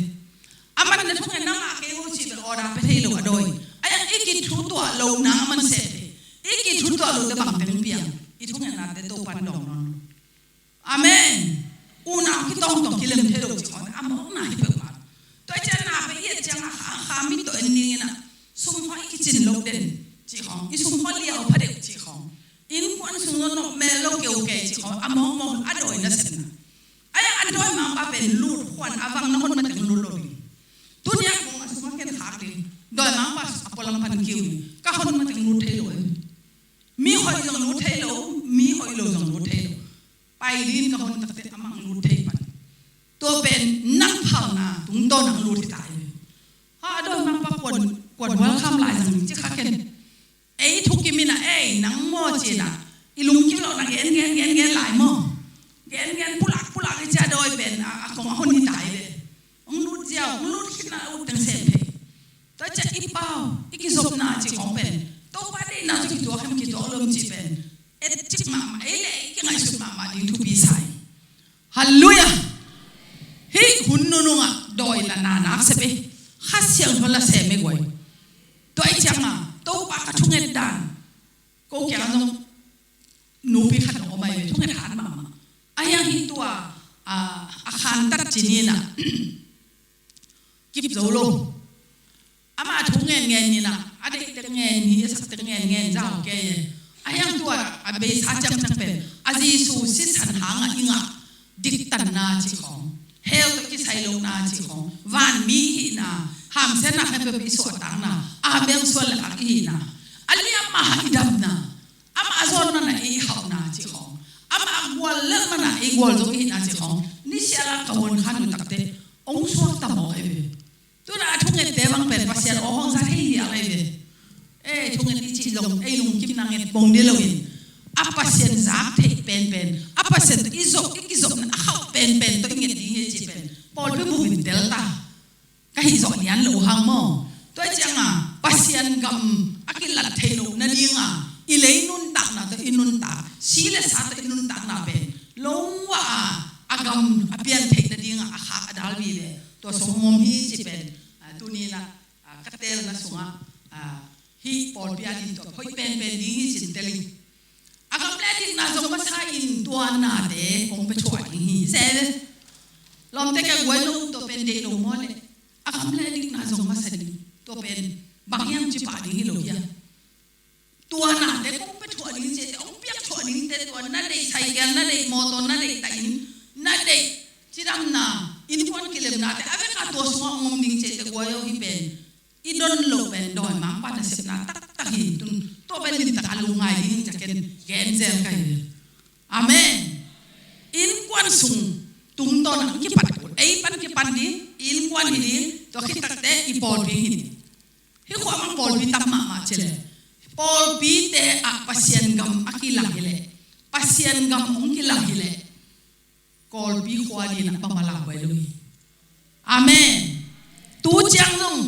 Aman na thungetna ngah kei uh cih bel order pia thei lo a dawi. A iang i kithutuak lohna aman sep hi. I kithutuak lohte bangteng piang? I thungetnate Topa'n dawng nawn lo. Amen. Unau kitawngtawng kilem thei lo cih khawng a mawkna hi peuhmah. Tua i ciah na pen i et ciangah kha, kha mit tawh en dingin ah sum khawng i kicin loh den cih khawng, i sum khawng liau pha deuh cih khawng, innkuan sung lo nawk mel lo keu kei cih khawng a mawkmawk a dawi nasepna. A iang a dawimangpa pen lut khuan a vang na hon mateng lut lo ding. Tuni a kong a sungah ken khak ding. Dawimangpa a pualam pan kiu ding. Ka hon mateng lut thei lo em? Mi hoih zong lut thei lo, mi hoih lo zong lut thei lo. Pai ding ka hon takte amah lut thei pan. Tua pen nang phalna tungtawn nang lut hi ta hi. Ha, a dawimangpa kuan, kuan welcome lai zang ci kha ken. Ei thukim in ah ei nang maw ci in ah i lungkim loh na gen gen gen gen lai maw? Gen gen pulak pulak i ci a dawi pen a, a kong a hon hi ta hi ve. Hong lut ziau, hong lut khitna a ut teng sem thei. Tua ciah i pau, i kizopna cih khawng pen Topa deihna tawh kituak hiam kituak lo hiam cih pen et cik mahmah, ei le ei kingaihsut mahmah ding thupi sa hi. Halleluiah. Hih hun nunungah dawi la na nak sep ei. Kha Siangtho la sem ei guai. Tua i ciangah Topa ka thunget dan ko kiang zong nupi khat a om ai ve, thunget khan mahmah. A hiang hi tua, a, a khantat ci ni in ah kip zo lo. Ama thu ngen ngen ni in ah, a deih tek ngen hi, a sak tek ngen ngen zau kei e. A hiang tua a beisa ciangciang pen a Jesu sisan hangah i ngah diktanna cih khawng, hell tawh kisai lohna cih khawng, vanmi i hihna, hamsiatna khempeuh i suahtakna, a beng suan le khak i hihna, a liamma hang i damna, amah a zawn manah i hauhna cih khawng, amah a gual lelh manah i gual zong i hihna cih khawng, nisiala ka huan khan uh takte hong suakta mawk ei ve. Tuna a thungette bang pen Pasian nget bong ding lo in, a Pasian zak theih penpen, a Pasian tawh i zop, i kizopna a khauh penpen tawh i nget ding hi ci pen pawlpi bup in tel ta. Ka hih zawh nian lo hang maw? Tua cianga Pasian gam a kilat thei loh nadinga i lei nuntakna tawh i nuntak, si le sa tawh i nuntakna pen longwa a, a gam a pian theih nadinga a khak a dalbi le tua sung om hi ci pen, a, tuninah, a, ka telna sungah, a, hih pawlpi a din tua hoih penpen ding hi cin tel in. A gam le dikna zong masa in tua nate kong pia thuah ding hi. Se ve. Lawmte ka guai lo tua pen deih lo maw le. A gam le dikna zong masa ding. Tua pen bang hiam ci pah ding hi lo hiam. Tua nate kong pia thuah ding ci te, hong piak thuah ding te tua na deih cycle, na deih mawtaw, na deih tahin, na deih cidamna, innkuan kilemnate a veka tua sungah hong om ding ci te guai aw hi pen. I don loh pen dawimangpa nasepna taktak hi tun. Tua pen limtak a lungngai ding hi ciaken genzel ka hi. Amen. Innkuan sung tungtawn ang kipat kul. Ei pan kipan ding, innkuan hi ding, tua khit takte i pawlpi hi ding. Hih khua mang pawlpi tam mahmah ci le. Pawlpite ah Pasian gam a kilang hi leh. Pasian gam hong kilang hi leh. Kawlpi khua dinah bang mah lauhuai lo hi. Amen. Tu ciang zong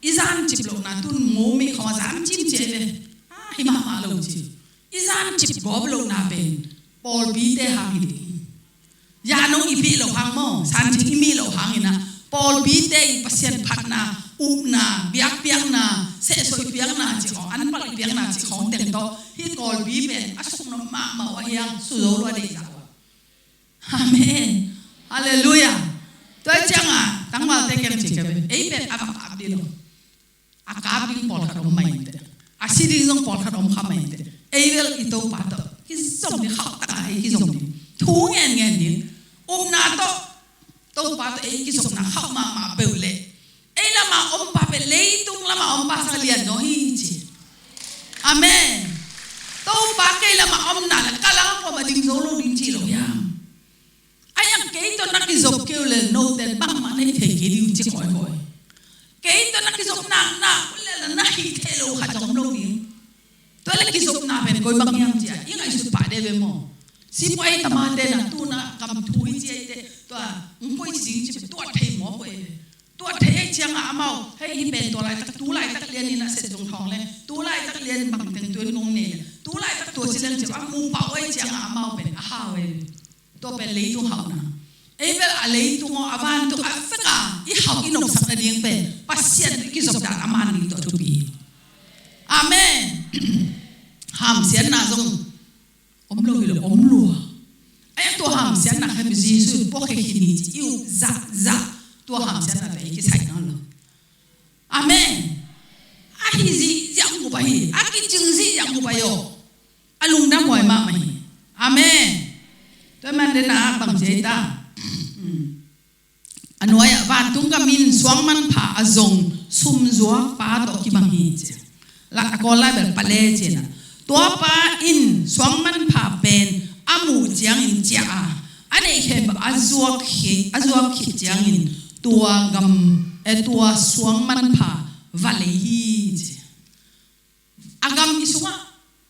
i zancip lohna tun mu mei khawng a zancim ci ve. Ah, hi mahmah lo ci. I zancip gawp lohna pen pawlpite hang hi ding. Yan hong i pih loh hang maw, sancing i mih loh hang inah pawlpite i Pasian phatna, upna, biakpiakna, sehsoi piakna cih khawng, anpal i piakna cih khawng teng tawh hih kawlpi pen a suknop mahmah uh a hiang suzo lua deih zah uh a. Amen. Halleluiah. Tua cianga tangvalte kem ci keve. Ei pen a va kap ding lo. A kap ding pawlkhat om mai inte. A si ding zong pawlkhat om kha mai inte. Ei vel i Topa tawh kizom ding khauh taka ei kizom ding. Thu ngen ngen ding. Upna tawh Topa tawh ei kizopna khauh mahmah peuh leh ei lama om pa pen leitung lama om pa sang lian zaw hi ci. Amen. Topa kei lama omna le ka lam pom a ding zo lo ding ci lo hiam. A yang kei tawh na kizop keu le note bangmah na hi thei kei ding ci kawikawi. Kei tawh na kizop naknak uh le na hi thei lo khat zong om lo ding. Tua le kizopna pen koi bang hiam cia i ngaihsut pah de ve maw? Sipuai tamate na tuna kam thu hi cia i te tua ngkoi ci ding ci tua thei maw koi ve. Tua thei ai cianga amau hei hi pen tua laitak tu laitak lian in a set zong thawng le tu laitak lian bangteng tuan ngong nei le tu laitak tua ci leng ci a mu pau ai cianga amau pen a hau ai. Tua pen leitung hauhna. Ei bel a leitung aw a vantung a veka i hauh i nopsak nading pen Pasian i kizop dan a man ding tua thupi hi. Amen. Hamsiatna zong om lo hi lo, om lua. Ai tua hamsiatna khem Jesu puak khe khin hi ci i up zahzah tua hamsiatna pen i kisai nawn lo. Amen. A hi zihziah ngup ahi, a kicing zihziah ngup ahi aw. A lungdam huai mahmah hi. Amen. Tua man dena bang cia ta. A nuai ah vantung gam in suang manpha a zong sumzuak pa tawh kibang hi ci. La a kawl lai bel pale cina. Tua pa in suang manpha pen a muh ciangin ciah a, a neih khempeuh a zuak khit, a zuak khit ciangin tua gam, eh, tua suang manpha va lei hi ci. A gam i sungah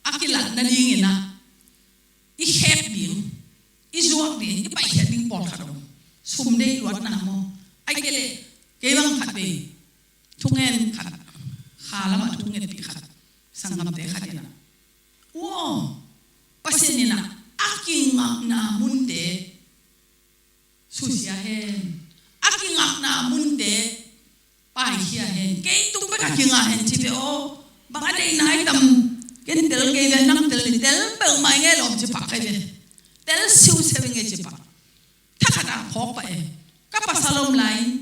a kilat nadingin ah i khek ding, i zuak ding, i paikhiat ding pawlkhat om. Sum deih luatna maw? Ai kei leh kei bang khat vei thungen khat, kha lamah thungetpih khat, sanggamte khat inah, ua, Pasian inah a kingakna munte susia hen, a kingakna munte paikhia hen, kei tung bek a kinga hen ci ve aw. Bang a deihna hi tam, ken tel kei ve, nang tel ni, tel beuh mai nge lawm ci pah kei ve. Tel siusiau nge ci pah. Thakhat a phawk pah e. Ka pasal om lai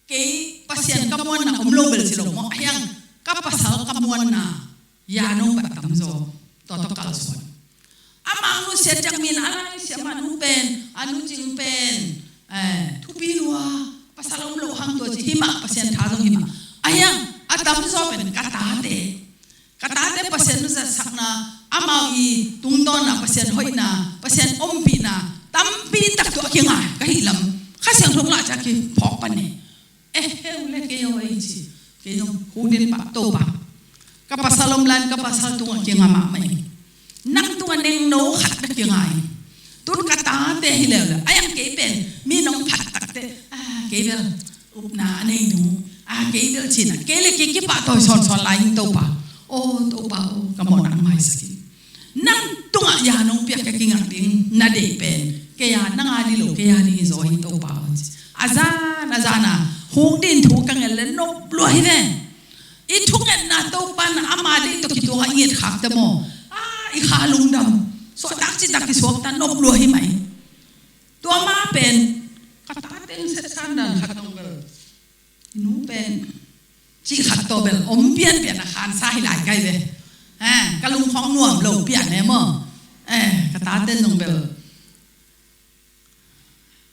kei Pasian ka muanna om lo bel ci lo maw, a hiang ka pasal ka muanna ya nong bat tamzaw. Tua tawh kalsuan. Amah nusiat ciang min a lai siam a nu pen, a nu cing pen, eh, thupi lua, pasal om lo hang tua ci hi mah, Pasian tha zong hi mah. A hiang a tamzaw pen ka tate. Ka tate Pasian nusiatsakna, amau i tungtawnna, Pasian hoihna, Pasian ompihna tampi tak tuah kingai ka hih lam Kha Siangtho lah ciah kiphawk pan e. Eh, heu le kei aw ei ci. Kei zong hu den pah to pah. Ka pasal om lai-in ka pasal tungah kinga mahmah ing. Nang tungah nengno khat bek kinga ing. Tun ka tate hi leuleu. A iang kei pen mi nong phat takte, ah, kei bel upna a nei nu, ah, kei bel cina, kei le kei kipahtawi sawnsawn lai ing Topa. Aw Topa aw, ka mawhna maisak in. Nang tungah ya nong piak ka kingak ding na deih pen kei a, nang a ding lo, kei a ding hi zaw hi Topa aw ci. A zan a zan a huk ding thu ka ngen le nop lua hi ve. I thungetna Topa in ama deih tawh kituak a i nget khakte maw, ah, i kha lungdam. Suahtak citak kisuakta nop lua hi mai. Tua ma pen ka tate in setsan dan khat nong bel, i nu pen cih khat tawh bel om pianpian a khansa hi lai kai ve. Eh, ka lungkhawng nuam lo pian e maw. Eh, ka tate nong bel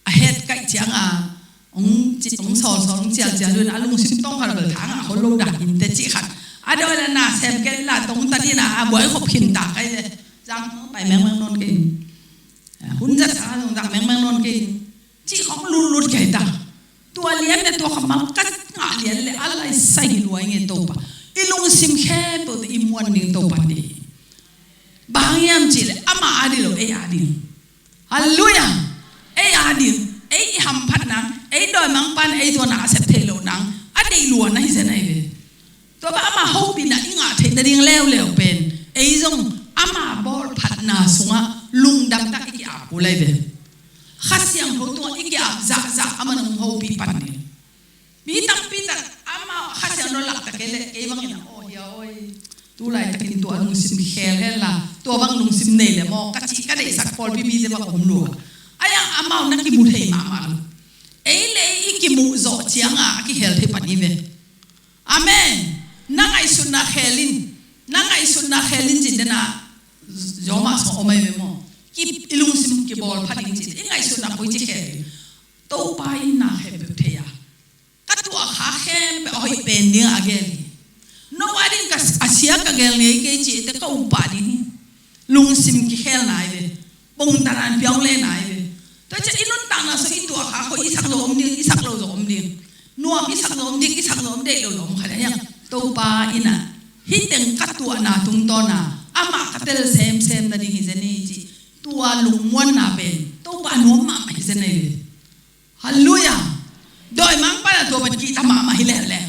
a het kaih cianga hong ci, hong sawlsawl, hong cialcial uh in a lungsim tawng khat bel thangah hol lo dan in te cih khat. A dawi le na sem kei la tong ta dina a buai khop khin ta kai le. Zang pai mengmeng nawn kei in. Hun zat sa zong zang mengmeng nawn kei in. Cih khawng lutlut kei ta. Tua lian le tua khamal ka ngah lian le a lai sai hi luai nge Topa. I lungsim khempeuh te i muan ding Topa ni. Bang hiam cih le ama a ding lo, ei a ding. Halleluiah. Ei a ding, ei i hamphat nang, ei dawimangpa in ei tuan a sep thei lo nang a deih lua na hi zen ahi ve. Tua bang ama hopihna i ngah theih nading leuleu pen ei zong ama bawlphatna sungah lungdam tak i ki-ap uh lai ve. Kha Siangtho tungah i ki-ap zahzah ama nong hopih pan ding. Mi tampi tak ama Kha Siangtho lakta kei le kei bangin a aw hia oi. Tu laitakin tua lungsim khel hen la, tua bang lungsim nei le maw ka cih ka deihsak pawlpi mite bang om lua. A iang amau na kimu thei mahmah lo. Ei le ei i kimuh zawh cianga a kikhel thei pan hi ve. Amen. Na ngaihsutna khel in, na ngaihsutna khel in cin dena zawmah sawng om ahi ve maw. Ki, i lungsim kibawl phat in cin i ngaihsutna koi ci khel in. Topa in na khempeuh thei a. Ka tuah kha khempeuh a hoih pen ding a gel hi. No a ding ka, a sia ka gel ngei kei ci te ka um pah ding hi. Lungsim kikhelna hi ve. Pongtanan piaulena hi ve. Tua ciah i nuntakna sung i tuah kha hoih i sak lo om ding, i sak lo zo om ding. Nuam i sak lo om ding, i sak lo om deih lo om khat a hiang. Topa in a hih teng ka tuahna tungtawna amah ka tel semsem nading hi zen hi ci. Tua lungmuanna pen Topa nuam mahmah hi zen hi ve. Halleluiah. Dawimangpa in a tua pen kihta mahmah hi lehleh.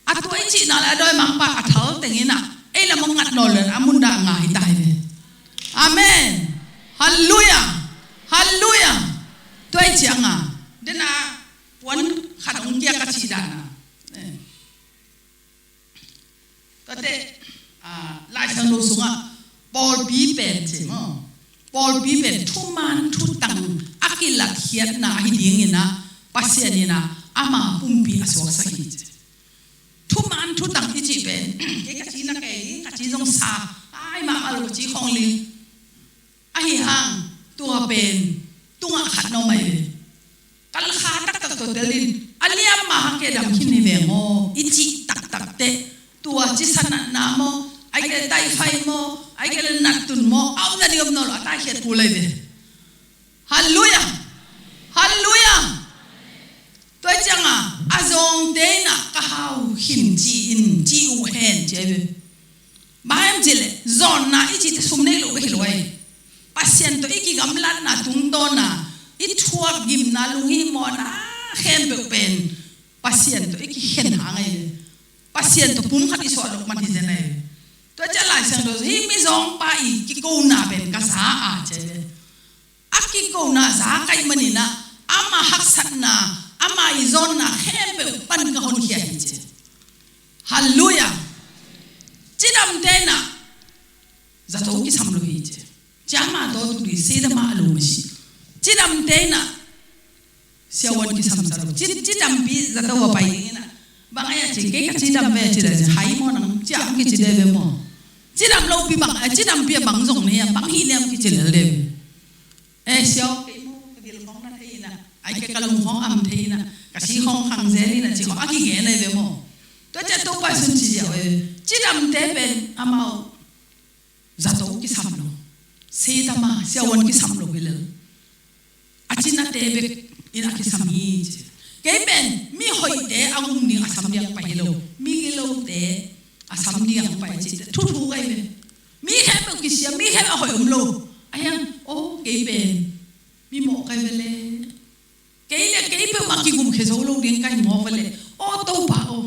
A tua i cihna le a dawimangpa a thal teng in a ei lam hong ngat nawn le a mun dah nga hi ta hi ve. Amen. Halleluiah. Halleluiah. Tua i cianga dena puan khat hong kia ka cih dana. Tate, ah, Lai Siangtho sungah pawlpi pen ci maw. Pawlpi pen thuman thutang a kilatkhiatna ahi dingin a Pasian in a ama pumpi a suaksak hi ci. Thuman thutang i cih pen kei ka ci na kei, ka ci zong sa ai mahmah lo ka ci khong ling. Ahi hang tua pen tungah khat na om ahi ve. Kalkha taktak tua telin a liam mah hang kei dam khin hi veng aw i cih taktak teh tua ci sanatna maw, ai kei le taifai maw, ai kei le nattun maw, a om nading om nawn lo a taikhiat kul ahi ve. Halleluiah. Halleluiah. Tua cianga a zawngte in a ka hau khin ci-in ci uh hen ci ahi ve. Bang hiam cih leh zawnna i cihte sum nei lo bek hi lo ahi. Pasian tawh i kigamlatna tungtawna i thuak gimna lunghimawhna khempeuh pen Pasian tawh i kikhen hang ahi. Pasian tawh pumkhat i suah loh man hi zen ahi. Tua ciah Lai Siangtho hih mizawngpa i kikona pen ka sa a ci ahi. A kikona za kaih manin ah ama haksatna, ama i zawnna khempeuh pan ka honkhia hi ci. Halleluiah. Cidamte in ah zato kisam lo hi ci. Ciama tawh tudi sidama a lo masi. Cidamte in ah siavuan kisam sa lo. Ci, cidampi zato a pai ding in ah bang a ia ci kei ka cidam ve ci le ci hai maw nang ci a hong kici de ve maw. Cidam lopi bang a cidampi a bang zong ne a bang hi ne hong kici lel de ve. Eh, siau kei maw ka bil khawng na thei ina, ai kei ka lung khawng am thei ina, ka si khawng khang zel ina ci khawng a kigen ai ve maw. Tua ciah Topa sun ci ziau e. Cidamte pen amau zato kisam lo. Seitama siavuan kisam lo hi lel. A cinate bek in a kisam hi ci. Kei pen mi hoihte a um ding a sam diak pai hi lo. Mi gilote a sam ding a pai cih teh thuthu kai ve. Mi khempeuh kisia, mi khempeuh a hoih om lo. A hiang, aw, kei pen mi mawh kai ve le. Kei le kei peuhmah kigumkhia zo lo ding kai mawh ve le. Aw Topa aw,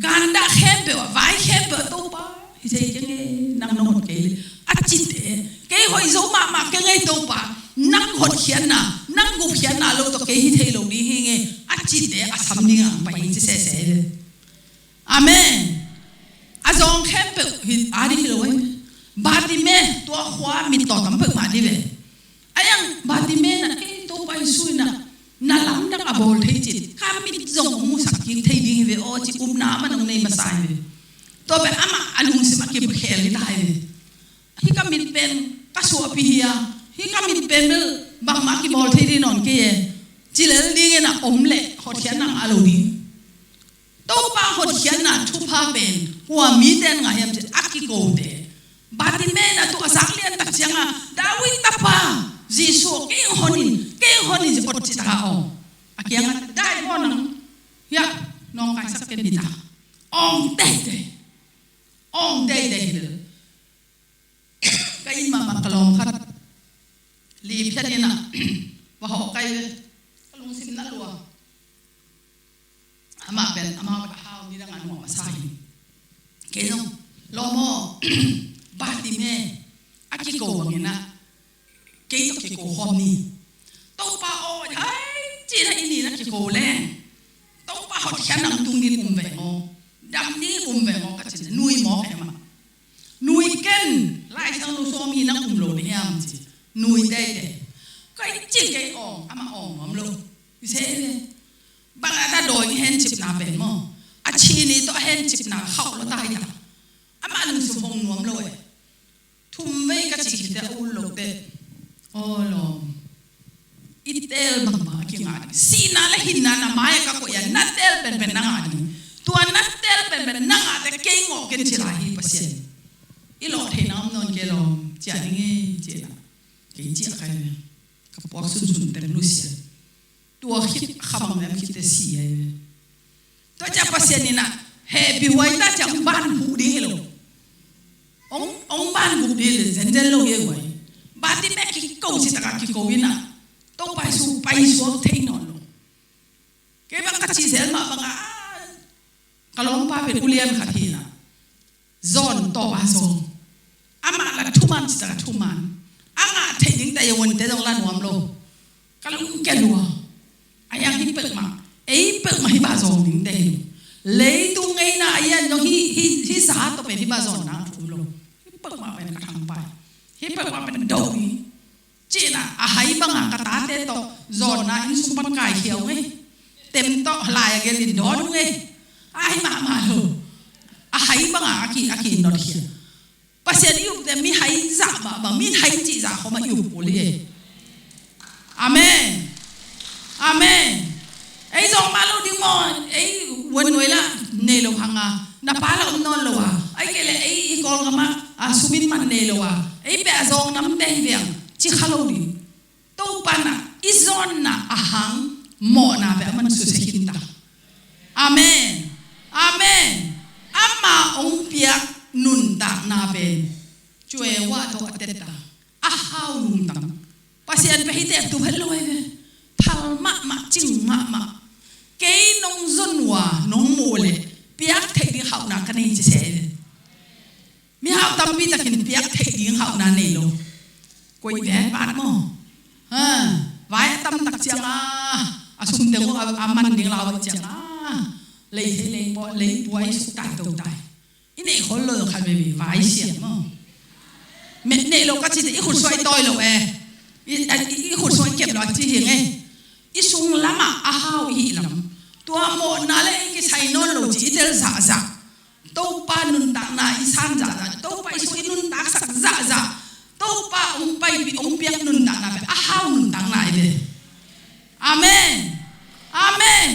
gandah khempeuh ah, vai khempeuh ah Topa hi thei keng e, nang na hon kei le. A cite, kei hoih zo mahmah keng e Topa, nang hotkhiatna, nang gupkhiatna lo tawh kei hi thei lo ding hi nge. A cite a sam ding a pai hi ci sese le. Amen. A zawng khempeuh hi a ding hi lo e. Bartimai tua khua mittaw tam peuhmah ding ve. A hiang Bartimai na, ei Topa Jesu in na lamdang a bawl thei cin ka mit zong hong musak kik thei ding hi ve aw ci upna amah hong nei masa hi ve. Tua pen amah a lungsim a kikhel hi ta hi ve. Hih ka mit pen ka suahpih hi a, hih ka mit pen bel bangmah kibawl thei ding nawn kei e. Ci lel dingin a om leh hotkhiatna ngah lo ding. Topa hotkhiatna thupha pen kua mite in ngah hiam cih a kikote. Bartimai na tu a zak lian tak cianga, David tapa Jesu, kei hong hon in, kei hong hon in ci, ot ci taka aw. A kianga dai maw nang, hiah nawngkaisak ken hi ta. Awng teitei. Awng teitei hi lel. Ka inn mahmah ka lawm khat li phiat in ah va hawh kai ve. Ka lungsim na lua. Amah pen amau a hau ni dang a nuam a sa hi. Kei zong lawm aw, Bartimai a kiko bangin ah kei tawh kiko khawm ni. Topa aw, ai, cih na i ni na kiko leng, Topa hotkhiat nang tung ding um veng aw, dam ding um veng aw ka cin, nui mawk e mah. Nui ken, Lai Siangtho sawm hi nang um lo na hiam ci. Nui teitei. Kei ci kei awng, amah awng nuam lo. I se le. Bang a ta dawi ni hencipna pen maw, a chini tawh a hencipna khauh lo tai ta. Amah lungsim hong nuam lo e. Thum vei ka cih khit teh a ul loh teh, aw lawm, i teel bangmah a kingah ding. Sihna le hinna na mai-ah ka koih a, na teel penpen na ngah ding. Tua na teel penpen na ngah teh kei ngawh ken ci lai hi Pasian. I lawh theihna om nawn kei lawm, ciah ding e, ciah na. Kei ciah kai ve. Ka puak sunsun teng nusia. Tua khit kha bang lem khit teh si ai ve. Tua ciang Pasian in ah hehpih huai ta ciang ban huh ding hi lo. Ong, ong ban huh ding hi lo, zenzen lo hi huai. Bartimai kiko ci taka kiko in ah Topa Jesu pai suak thei nawn lo. Kei bang ka ci zel mah bang a, ka lawmpa pen ulian khat hi in ah John tawh a zong. Amah la thuman ci taka thuman. A ngah theih ding ta i a wonte zong la nuam lo. Ka lungkia lua. A hiang hih peuhmah, ei peuhmah hih bah zong ding te hi. Leitung ngeina a hian zong hih, hih, hih sa tawh pen hih bah zong nang thum lo. Hih peuhmah pen ka thangpai. Hih peuhmah pen do hi. Cihna a hai banga ka tate tawh zawnna inn sung pan kaikhia uh ngei. Tem tawh lai a gelin dawn uh ngei. A hai mahmah lo. A hai banga a ki, a ki notkhia. Pasian i upte mi hai zah mahmah, mi hai cih zah khawma i up kul hi. Amen. Amen. Ei zawng mah lo ding maw, ei wan nuai lah nei lo hanga, na pa lah om nawn lo a, ei kei leh ei i Kawlgam ah a sum in man nei lo a, ei beh a zawng nam dei viang ci kha lo ding. Topa na i zawnna a hang mawhna beh a man susia khin ta. Amen. Amen. Ama hong piak nuntakna pen cuewah tawh a tetta. A hau lungtang. Pasian pia hi tep tu het lo hi ve. Phal mahmah, cing mahmah. Kei nong zon uh a nong muh leh piak theih ding hauhna ka nei ci se hi ve. Mi hau tampi takin piak theih ding hauhna nei lo. Koih ve pat maw. Ha, vai a tam tak ciang a, a sum teng uh a, a man ding lau ciang a, lei thei lei pua, lei pua i suk tai to tai. I neih khol lo khat veve vai siam maw. Met neih lo ka cite i khut suai tawi lo e. I, i, i khut suai kep lo a ci hi nge. I sung lamah a hau i hih lam. Tua mawhna le i kisai nawn lo ci i tel zahzah. Topa nuntakna i san zahzah. Topa i sung i nuntaksak zahzah. Topa hong paipih hong piak nuntakna pen a hau nuntakna i ve. Amen. Amen.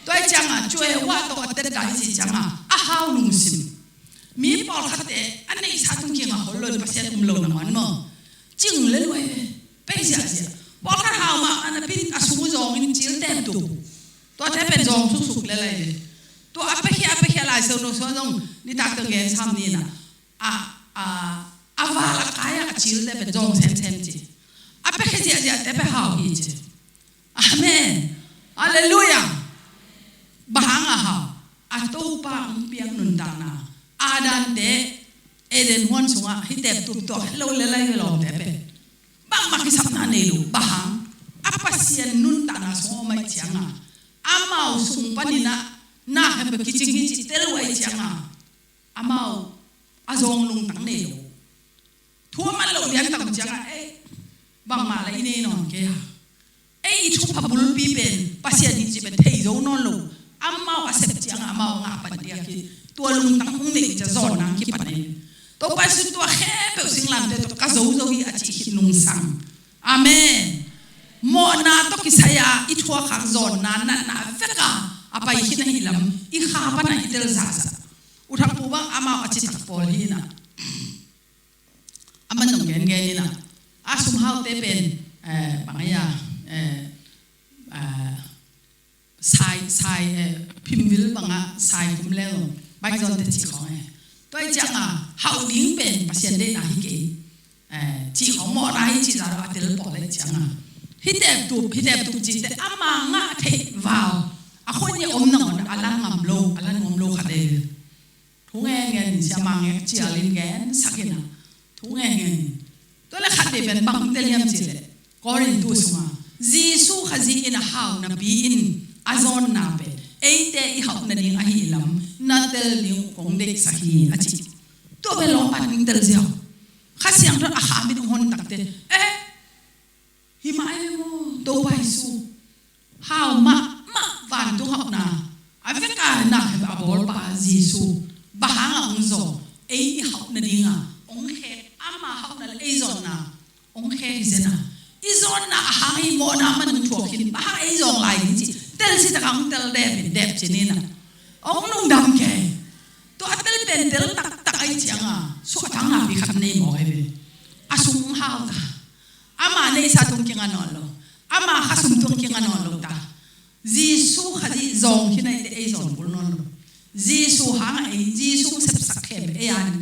Tua i cianga cuewah tawh a tetta i cih cianga a hau lungsim. Mi pawlkhatte a neihsa tung kianga hol lo in Pasian um lo na man maw. Cing le luai ve. Pei ziahziah. Pawlkhat hau mah a na pin a sung zawngin cil tem tu. Tuate pen zawng suksuk le lai ve. Tua a pekhia a pekhia Lai Siangtho sung zong nitak tawh gen sam ni na. A, a, a val a kai a cilte pen zawng semsem ci. A pekhe ziahziahte pen hau hi ci. Amen. Halleluiah. Bang hang a hau? A Topa hong piak nuntakna. Adante Eden huan sungah hih teptup tuak het lo le lai ve lawmte pen bangmah kisapna nei lo. Bang hang? A Pasian nuntakna sung om ahih ciangin amau sung panin ah na khempeuh kicing hi cih tel uh ahih ciangin amau a zawng lungtang nei lo. Thu a man loh lian tak uh ciangin ei bangmah la i nei nawn kei a, ei i thupha bulpi pen Pasian hi cih pen thei zo nawn lo. Amau a sep ciangin amau ngah pan diak hi. Tua lungtang hong neih uh ciang zawnna hong kipan hi. Topa Jesu tua khempeuh singlamteh tawh ka zo zo hi a cih khit nungsang. Amen. Mawhna tawh kisai a i thuak khak zawnna natna vek a a pai khit ahih lam i kha pan a i tel zahzah. U Thang Pu bang amau a citak pawl hi na. A man nong gengen in ah a sum haute pen eh, bang ei a eh, ah, sai, sai eh, phimvil bangah sai kum leng bike zawnte cih khawng eh. Tua ahih ciangin hauh ding pen Pasian deihna hi kei eh, cih khawng mawhna hi cih zah lo a tel pawl ahih ciangin hih teptup, hih teptup cihte ama ngah theih val a khuan i om nangawn a lan ngam lo, a lan ngam lo khat ei. Thu ngengen in siamah ngek cialin gensak in ah thu ngengen in. Tua le khat vei pen bang tel hiam cih leh Korintu sungah Jesu Khazih in a hau napi in a zawnna pen eite i hauh nading ahih lam na tel ding uh kong deihsak hi a ci. Tua pen lawmpa in hong tel ziau. Kha Siangtho in a kha mit hong hon takte eh Hi mah ei maw Topa Jesu? Hau mahmah vantung hauhna a vek a na a bawlpa Jesu bang hang a hong zawn? Ei i hauh nading a hong khek, ama hauhna le ei zawnna hong khek hi zen a. I zawnna a hang hi mawhna man hong thuak khin, bang hang ei zawng lai ding ci tel, ci tak a hong tel dep in dep ci ni na. Hong lungdam kei. Tua a tel pen tel taktak ahih ciangin suahtakna pi khat nei mawk hi ve. A sung hau ta. Ama neihsa tung kinga nawn lo. Ama khasum tung kinga nawn lo ta. Jesu Khazih zawng khin ahih teh ei zawng kul nawn lo. Jesu hang a ei, Jesu sepsak khem ei an.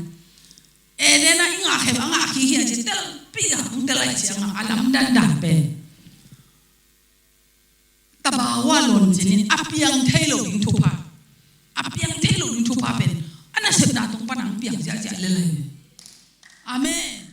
Eden ah i ngah khem a ngah kik hi a ci telpih a hong tel ahih ciangin a lamdang dan pen tabau a lawncin in a piang thei lo ding thupha, a piang thei lo ding thupha pen a nasepna tung pan a hong piang ziahziah lel hi. Amen.